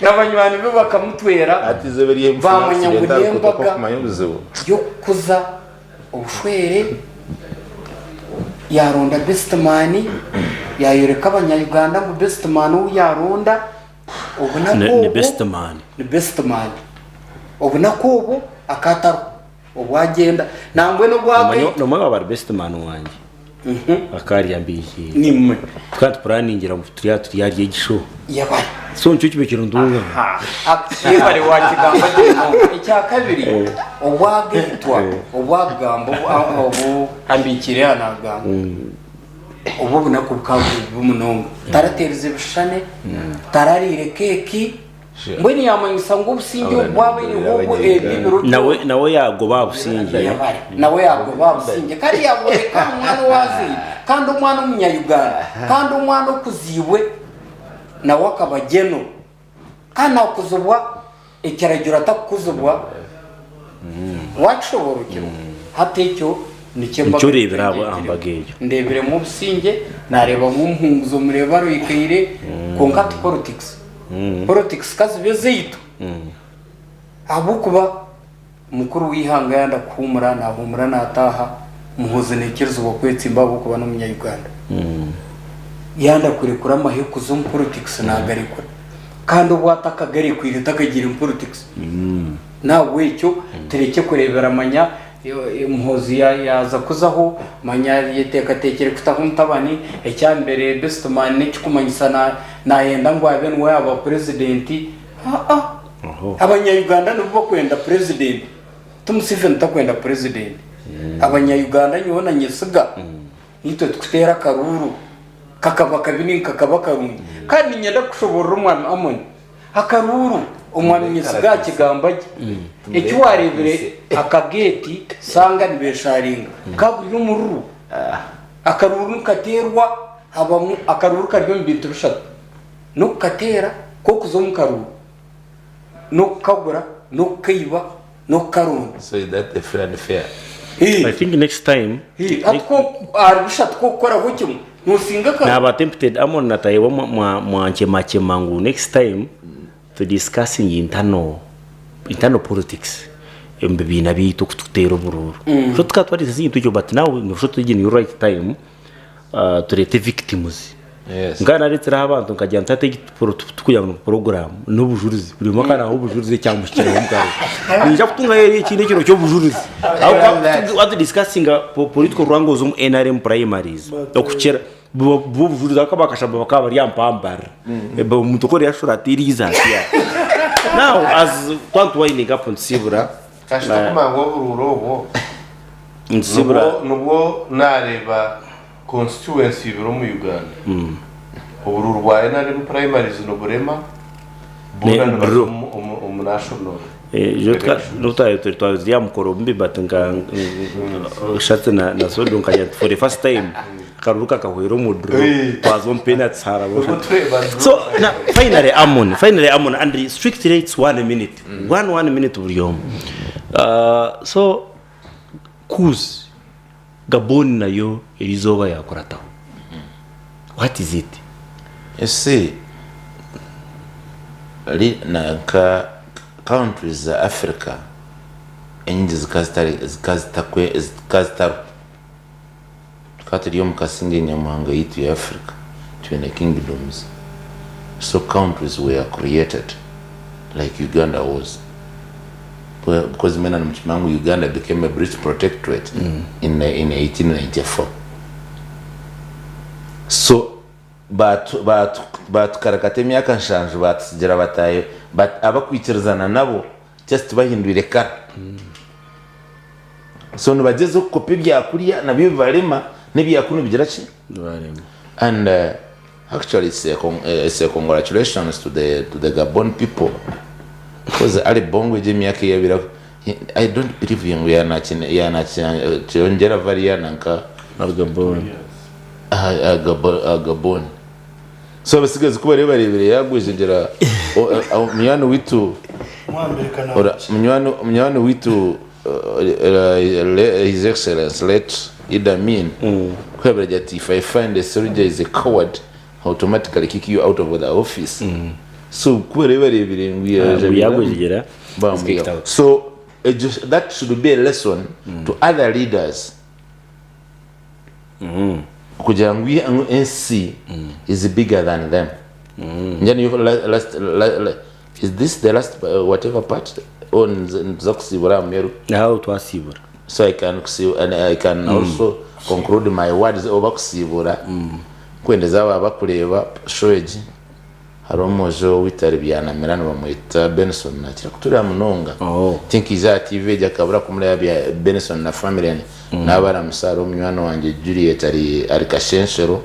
N'abanywani be bakamutwera baamanya ngu n'embaga y'okukuza obushwere yaaronda best man yaayoreka abanya Uganda ngu best man ou yaaronda obunaku Ni obwo best man. ni best man. Obunaku obwo akaba atariho. Obu agyenda nambwenu obu Omanya agaita. nomwe waaba ari best man wangye akarya mbihiire. Nimwe. Tukaba nitupuraningira ngu turya turyarya egi show. Yebare. So nikyo kiba kiruntunga. Yebare wakigamba gye munonga. Ekya kabiri obu agaitwa obu agamba obu ambikiire aha nagamba obu obunaku bukaba buri bubi munonga. Tarateerize bishushane, tarariire keeki. Mbwenu yaamanyisa ngu obusingye obu bwabaireho obu ebi ebiro byona. Nawe nawe yaagoba aha busingye. Nawe yaagoba aha busingye kandi yaabworeka aha mwana ou azaire kandi omwana omunya-Uganda kandi omwana okuziibwe nawe akaba General kandi naakuzibwa ekiragiro atakukuzibwa waakishoboorokyerwa? Hati ekyo nikyo embaga Nikyo oreebire aha mbaga egyo. Ndeebiremu obusingye, naareebamu omuhunguzi omureebe aroikaire kwonka ti politics. Politics ka zibe ezaitu ahabw'okuba mukuru w'eihanga yanda kuhuumura nahuumura nataaha, Muhoozi naikirizibwa kwetsimba ahabw'okuba n'omunya Uganda. Yanda kurekura amahe kuza omu politics nagarekura kandi obu atakagarekwire takagiire mu politics. Nahabwekyo turekye kureebera manya Muhoozi yaaza kuzaho, manya ayeteekateekire kutaho omutabani, ekyambere best man n'ekikumanyisa nayenda ngu abe niwe yaaba purezidenti. Haa! Abanya Uganda nibo bakwenda purezidenti, ti Museveni takwenda purezidenti. Abanya Uganda nyowe na nyesiga nitwe tukuteera akaruuru kakaba kabi ninga kakaba karungi. Kandi niinyenda kukushoboorora omwami Amon, Akaruuru omwami Nyesiga akigamba gye, eki wareebire akageeti sanga nibesharinga ka guri omururu. Akaruuru nikateerwa habamu akaruuru kari omu bintu bishatu, n'okukateera k'okuza omu karuuru, n'okukagura, n'okukaiba, n'okukaronda. So is that the free and fair? I think next time Hati ku ahari bishatu ku okukoraho kimwe nosinga akaruuru. Naba tempted Amon na Tayebwa mwankyemakyema ngu next time to discussing internal internal politics omu bibiina byaitu oku tukuteera oburuuru. So tukaba twa discussinga ekyo but now noshusha oti egi niyo right time tureete victims. Nkaba nareetsireho abantu nkagira nti hati egi tikugira ngu ni puroguraamu n'obujurizi buri omwe akaba naaha obujurizi ekyamuhikireho omu karuru. Niinyija kutungayo ekindi ekiro ky'obujurizi ahabw'okuba twaba nitudisikasinga political wrangles omu NRM primaries okukira buba obujurizi ahabw'okuba bakashaba bakaba bari aha mpambarira omuntu ku oriyashura ati eriiza hati aha. Now as twaba nituwindinga up nitusiibura. Kasita kumanya ngu oburuuru obwo Nitusiibura. nibwo naareeba Constituency ibiri omu Uganda. Oburuuru bwa nrm primaries niburema, boona nibaza omu national elections. Twaba turi aha mukoro mubi but nka Shatsi na Sodo nkagira nti for the first time akaruuru kakahwera omu draw twaza omu penalties harabaho. So na finally Amon, finally Amon and strictly it's one minute, one one minute buri omwe. So Cuz. Gabon nayo erizooba yakurataho. What is it? You see, li na nka countries za Africa enyingi zikaba zitari zikaba zitakwe zikaba zitariho. Tukaba turi omu kasinge nyamuhanga yaitu ya Africa twine kingdoms so countries were created like Uganda was. Because mwena nimukimanya ngu Uganda became a British protectorate in in 1894. So baatu baatu baatukarakata emyaka nshanju baatutsigira bataahi but abakwikirizana nabo just bahindwire kara. So nibagyezaho kukopa ebyakurya nabyo bibarema n'ebyakunu nibigira ki? And actually it's a, it's a congratulations to the, to the Gabon people because Ali Bongo egyo emyaka eyabire I don't believe ngu yanakyongyera variya nanka Gabon. Gabon. So abasigazi ku bariyo bareebire yaagwejegyera munywani waitu munywani waitu His Excellency late Idi Amin ku yaabaire agira ati if I find a soldier is a coward I automatically kick you out of the office. So ku bariyo bareebire ngu yaagwejegyera bamwihaho. So egyo that should be a lesson to other leaders. Kugira ngu ngu ensi is bigger than them. Njya niyo last is this the last whatever part or nituza kusiibura aha muheru? Aho twasiibura. So I can and I can also conclude my words oba kusiibura kwendeza abo abakureeba show egi. Hariho omwojo ow'eitare Byanamira nibamweta Benson nakira kuturira munonga. Tinkiija aha TV egi akabura kumureba bya Benson na family nabaramusa hariho munywani wangye Juliet ari ari Kashenshero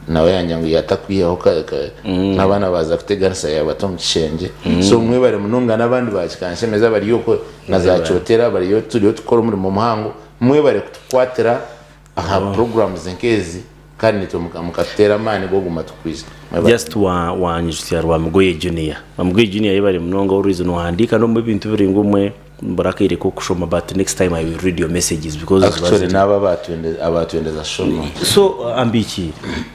nawe yangira ngu yatakwihaho ka, ka, n'abaana baaza kuteganisa yabata omu kishengye. So mwebare munonga n'abandi ba Kikanshemeza bari okwo na za Kyotera bariyo turiyo tukora omurimo muhango. Mwebare kutukwatira aha programs nk'ezi. Kandi naitwe mukatuteera amaani g'okuguma tukwija. Mwebale. Just wa wanyijutsya Rwamigoye Junior. Rwamigoye Junior yebare munonga always nohandiika nomu ebintu biri ngu obumwe mbura akaire kokushoma but next time I will read your messages because ziba Actually ziri naabo abatwendeza show nungi. So ambikiire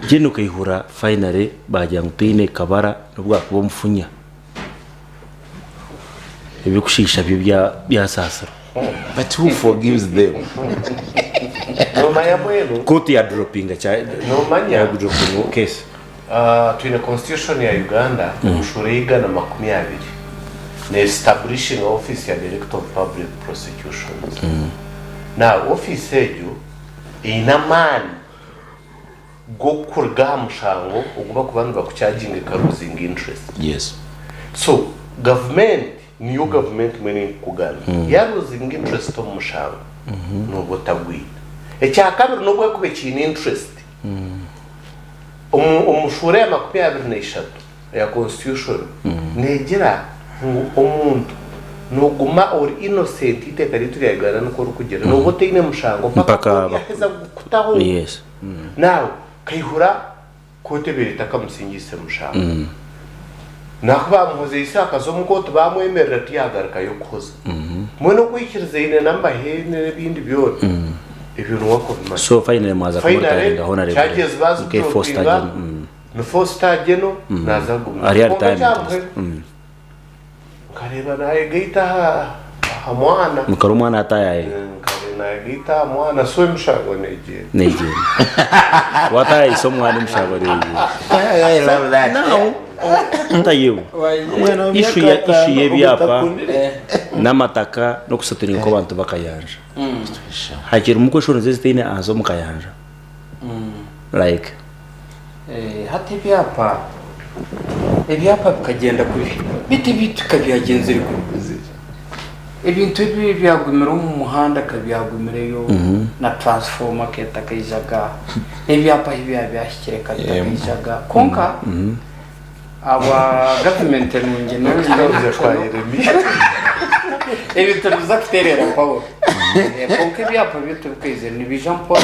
Gen Kayihura finally bagira ngu taine kabara nobu gwakuba omufunya. Ebikushiisha byo byasaasirwa. But who forgives them? Nomanya mbwenu. Kooti ya dropinga Nomanya. ya dropinga case. Twine constitution ya Uganda omushuura y'eigana 20 ne establishinga office ya Director of Public Prosecutions. Now office egyo eine amaani g'okuruga aha mushango ogu bakuba nibakucharginga eka losing interest. Yes. So gavumenti niyo gavumenti mbwenu erikukugambira ya losing interest omu mushango nooba otagwine. Ekyakabiri n'obu ekuba ekiine interest omu omu shuura ya 23 eya constitution neegira ngu omuntu nooguma ori innocent eiteeka ryaitu rya Uganda nikwo rikugira nooba otaine mushango mpaka Mpaka kooti yaheza kukutaho. Yes. Now Kaihura kooti ebaire etakamusingiise mushango. Naku bamuhozeise akaza omu kooti bamwemerera tiyagarukayo kuhoza. Mbwenu okwikiriza aine n'amahe n'ebindi byona ebyo niwe akubimanya. So finally mwaza Finally kumuritaringa honorable charges nke four star bazidropinga general. ni four star general naza kuguma. Ari Kwonka retirement. ekyamuhe nkareeba nayegaita aha mwana. Mukara omwana ataayaye. Nkareeba nayegaita aha mwana so emishango negyenda. Negyenda. Wataayayisa omwana emishango negyenda. I love that. Now, ntayewe. Omwana wa Issue myaka ya issue ataano y'ebyapa ogutakundire. n'amataka n'okusaturinga kw'abantu bakayanja. Hakirimu questions ezitaine answer omu kayanja. Like. Hati ebyapa, ebyapa bikagyenda kubi beitu ebiitu ka byagyenzire kubi. Ebintu ebi ebyagumire omu muhanda ka byagumireyo na transformer ka etakaijaga, n'ebyapa ahi byaba byahikire ka bitakaijaga. Kwonka ahabwa gavumenti enungi ebintu nibiza kuteerera Paulo. Kwonka ebyapa byo tibikaizire nibiija mpora.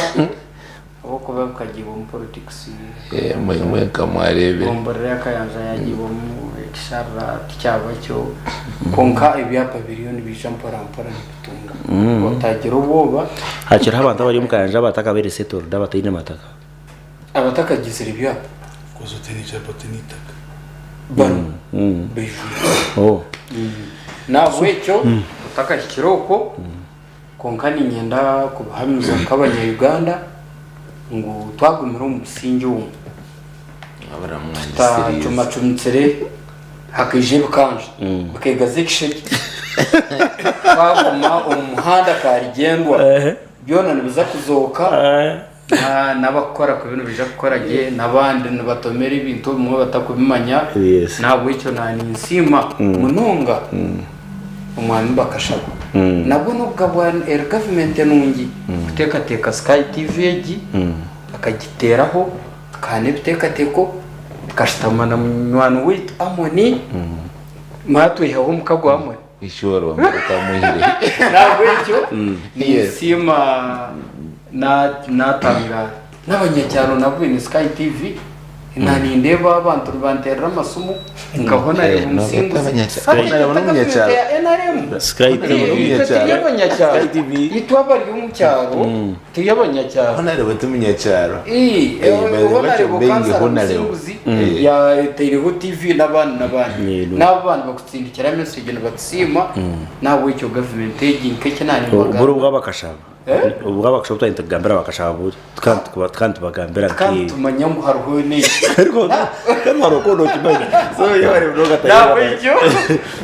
Ahabw'okuba bikagiibwa omu politics. Emwe emwe nka mwareebire. Gomborora ya Kayanja yagiibwa omu ekisharara tikyaba kyo. Kwonka ebyapa biriyo nibiija mpora mpora nibitunga. Otagira obwoba. Hakiriho abantu abari omu Kayanja abatakabaire settled abataine mataka. Abatakagizire byapa. Koza otaine kyapa otaine eitaka. Barimu. Baijwire. Nahabwekyo otakahikire okwo. Kwonka niinyenda kubahamiza nk'abanya-Uganda ngu twagumira omu busingye omu, tutacumacumitsire hakaija ebikanja bikeegaza ekishegye. Twaguma omu muhanda karigyendwa byona nibiza kuzooka na- n'abakukora kubi nibaija kukora gye n'abandi nibatomera ebintu obumwe batakubimanya Yes. n'ahabw'ekyo naninsiima munonga omwami Bakashaba. Nabwo n'obugabwa eri gavumenti enungi kuteekateeka Sky TV egi akagiteeraho tukaha n'ebiteekateeko tukashutama na munywani waitu Amoni mwatwihaho omukago hamwe. Ishoro otamwihire. Nahabwekyo ninsiima natangara n'abanyakyaro nabo baine Sky TV nanindeeba abantu nibanterera amasimu nka Honarebo Musinguzi gavumenti ya NRM Sky TV. Itwe turi abanyakyaro itwe abari omu kyaro turi abanyakyaro Honarebo ti munyakyaro. Honarebo kansara Musinguzi yataireho TV n'abandi n'abandi n'abo bandi bakutsindikira message nibatusiima nahabwekyo gavumenti egi nk'eki Buri nanimbagambira obwabakashaba obwabakashaba twaba nitugambira abakashaba buri tukaba nitubagambira kandi tumanya ngu hariho n'eki kandi hari ukuntu okimanya so iyo bari munonga nahabwekyo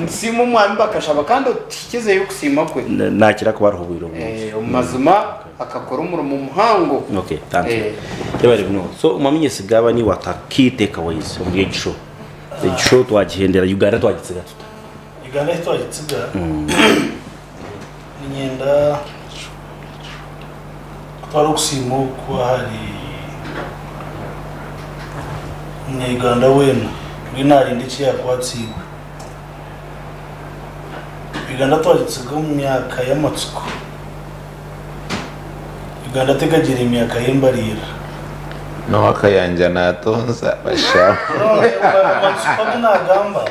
nsiima omwami bakashaba kandi otuhikizeyo okusiima kwe nakira kuba hariho obwire obungi omu mazima akakora omurimo muhango Okay, thank you. Yebare munonga. So mwami Nyesigaba ni what are key takeaways omuri egi show? Egi show twagihendera Uganda twagitsiga tuta? Uganda ahi twagitsiga niinyenda kutwara okusiima oku ahari omunya-Uganda weena oriyo naarinda eki yaakwatsiibwe. Uganda twagitsiga omu myaka y'amatsiko. Uganda tekagiire myaka y'embaririra. N'owa Kayanja natonza bashaho. Amatsiko agu nagamba.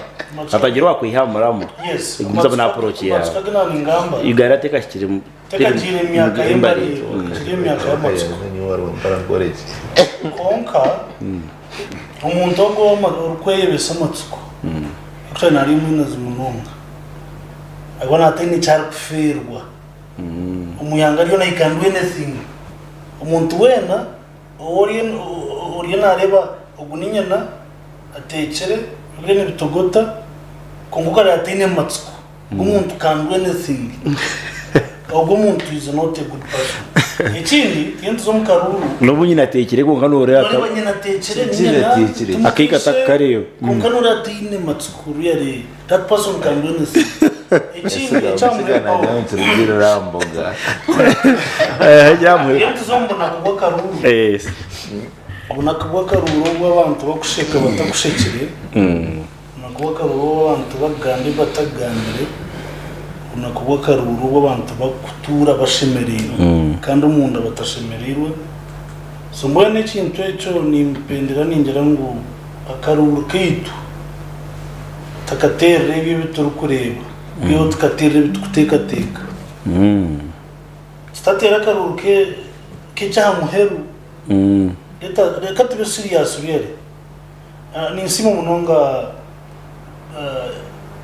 Hatagira owakwiha aha muramwa. Yes. Egumizamu na approach yawe. Amatsiko agu nangamba. Uganda tekahikire Tekagiire myaka y'embaririra. Ekagiire emyaka y'amatsiko. Kwonka omuntu ogwo orikweyebesa amatsiko actually nari omwinazi munonga. Ahabw'okuba naaba ataine eki arikufeerwa. Omu ihanga ryona he can do anything. Omuntu weena ou oriyo naareeba ogu ni nyina ateekire ebyokurya nibitogota kwonka okareeba taine matsiko. Ogu omuntu can do anything. Ogu omuntu is not a good person. Ekindi turiyo nituza omu karuuru. N'obu nyina ateekire kwonka nooreeba. Nooreeba nyina ateekire ni nyina Akaika atakukareeba. Kwonka nooreeba taine matsiko really. That person can do anything. Ekindi ekyamuhikaho. Iyo tuza omu bunaku bw'akaruuru, obunaku bw'akaruuru obu abantu bakusheka batakushekire, obunaku bw'akaruuru obu abantu bakugamba ebi batakugambire, obunaku bw'akaruuru obu abantu bakutuura bashemereirwe kandi omunda batashemereirwe. So mbwenu ekintu ekyo nimpendera ningira ngu akaruuru kaitu Takateerera ebyo ebi turikureeba, beitu tukateerera ebi turikuteekateeka. Tutateera akaruuru k'eky'aha muheru. Reka tube serious really. Ninsiima munonga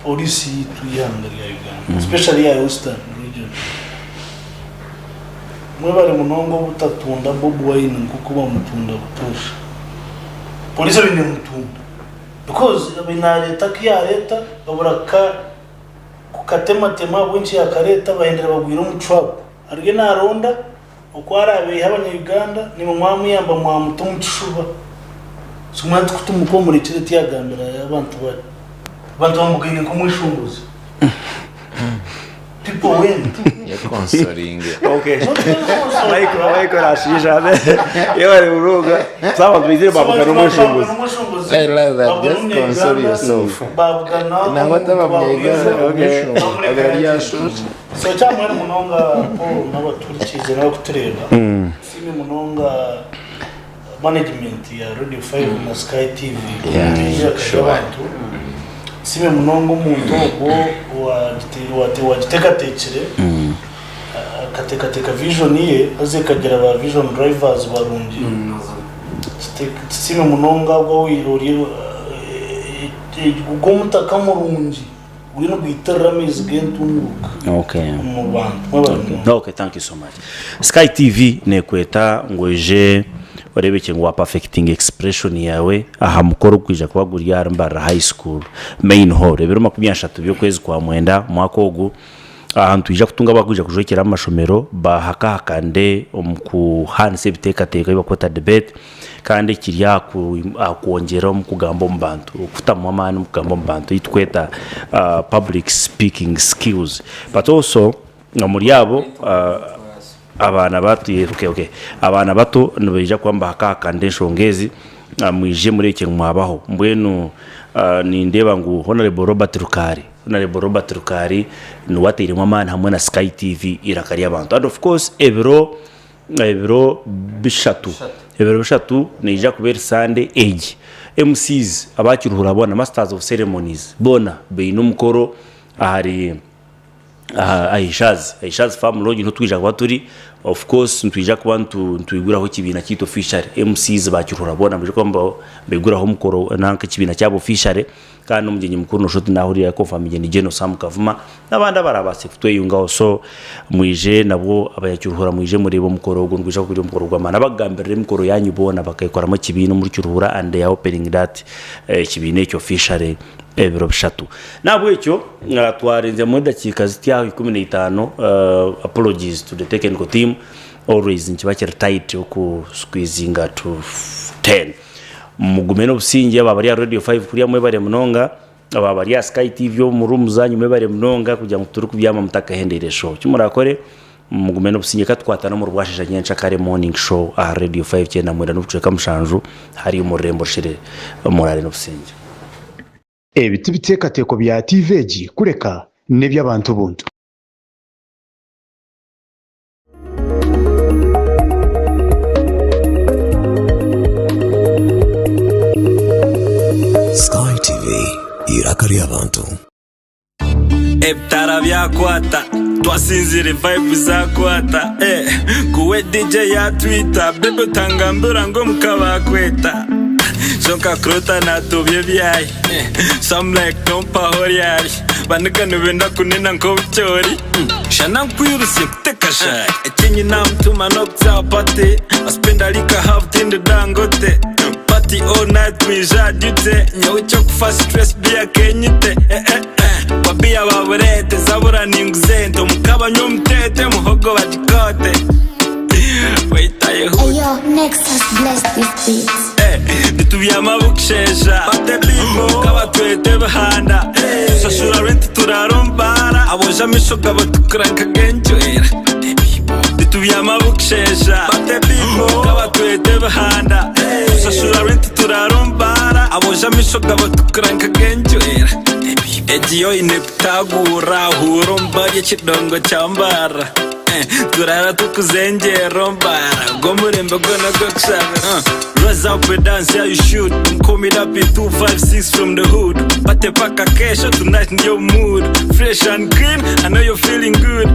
pooriisi yaitu y'eihanga rya Uganda especially eya Western region. Mwebare munonga obutatunda Bobi Wine nk'oku bamutunda butoosha. Pooriisi ebaire neemutunda. Because abaire nareeta aku yareeta babura kukatematema ahabw'enki yakareeta bahendera bagwire omu trap. Ariyo naronda oku arabeihe abanya Uganda naimwe mwamuyamba mwamuta omu kishuba. So mwena tikutumuka omurekire tiyagambira abantu bari. Abantu bamugaine nk'omweshongozi. People went. Yekonsoringe. Okay. Michael, Michael ashinja. Yebare munonga. So abantu baizire babugana omweshongozi. I love that. Just console yourself. Nangwa taba munyayuganda omweshongozi. So kyamwera munonga Paul n'abaturikiize n'abakutureeba. Nsiime munonga management ya Radio 5 na Sky TV. Yeah, sure. Abantu. Nsiime munonga omuntu ogwo owagiteekateekire akateekateeka vision ye haza ekagira ba vision drivers barungi. Tusiime munonga ogwo ogw'omutaka murungi guriyo nigwitirira amaizi g'entunguuka Okay. omu bantu. Mwebale munonga. Okay, thank you so much. Sky TV nekweta ngu oije Oreebekye ngu wa perfectinga expression yaawe aha mukoro ogurikwija kuba guri ahari Mbarara High School Main Hall ebiro 30 by'okwezi kwa mwenda omwaka ogu. Aha nitwija kutunga abarikwija kujwekyera omu mashomero bahakahakande omu kuhaanisa ebiteekateeko ebi barikweta debate kandi ekiri aha kwongyera omu kugamba omu bantu, okutamu amaani omu kugamba omu bantu ei turikweta public speaking skills but also omuri abo abaana bato okay okay abaana bato nibaija kuba nibahakahakanda enshonga ezi mwije mureebye ngu mwabaho. Mbwenu nindeeba ngu Honourable Robert Rukaari Honourable Robert Rukaari niwe atairemu amaani hamwe na Sky TV eiraka ry'abantu and of course ebiro ebiro bishatu ebiro bishatu neija kuba eri Sunday egi MCs aba Kiruhura boona Masters of Ceremonies boona baine omukoro ahari aha Aishazi, Aishazi Farm Lodge niho twija kuba turi, of course nitwija kuba nitwiguraho ekibiina kyaitu officially, MCs ba Kiruhura boona nibaija kuba nibaiguraho omukoro nanka ekibiina kyabo officially kandi n'omugyenyi mukuru noshusha oti nahurira ya confirminga ni General Sam Kavuma n'abandi abarabaase kutweyungaho so mwije nabwo abanyakiruhura mwije mureebe omukoro ogwo nigwija kuba guri omukoro gw'amaani. Abakugambirira emikoro yanyu boona bakekoramu ekibiina omuri Kiruhura and they are opening that ekibiina ekyo officially. ebiro bishatu. N'ahabw'ekyo twarenzemu edakiika ziti aho 15, apologies to the technical team, always nikiba kiri tight oku squeezinga to 10. Mugume n'obusingye abaaba bari aha Radio 5 kuriya mwebare munonga, abaaba bari aha Sky TV omu room zanyu mwebare munonga kugira ngu turikubyama mutakahendeire show. Eki murakore mugume n'obusingye katukwatane omuri bwasheesha nyenkyakare morning show aha Radio 5 97.7 hariya omu rurembo Rushere muraare n'obusingye. Ebi ti biteekateeko bya tiivi egi kureka n'eby'abantu buntu. Sky TV, eiraka ry'abantu. Ebitara byakwata twasinzire vibe zakwata eh kuwe DJ yatwita baby otangambira ngu omuka bakweta Jonka kurota natobya ebyayi eh so I'm like nompaho ryari Baniga nibenda kunena nk'obukyori Shana nkwirusye nkute kashari Ekinyine aha mutima n'okuza party I spend a liquor half tindi dangote Party all night mwija duty Nyowe ekyokufa stress beer kenyite eh eh eh Babiya baburete zabura ninguze ente Omuka banywa omutete muhogo bagikote Wetayeho Ayo, Nexus bless this beat. Eh, nitubyama bukushesha kabatwete ebihanda tushashura rent turara omu baara aboojo amaisho gabatukura nkag'enjwera nitubyama bukushesha kabatwete ebihanda tushashura rent turara omu baara aboojo amaisho gabatukura nkag'enjwera egi yo eine kutaguura huura omu baara ekidongo kyambaara Turara tukuzengyerera omu baara Ogwo omurembe gwona gw'okushabira Rise up and dance yeah you should Call me that P256 from the hood Party paka kesho tonight ndi omu mood Fresh and clean I know you're feeling good.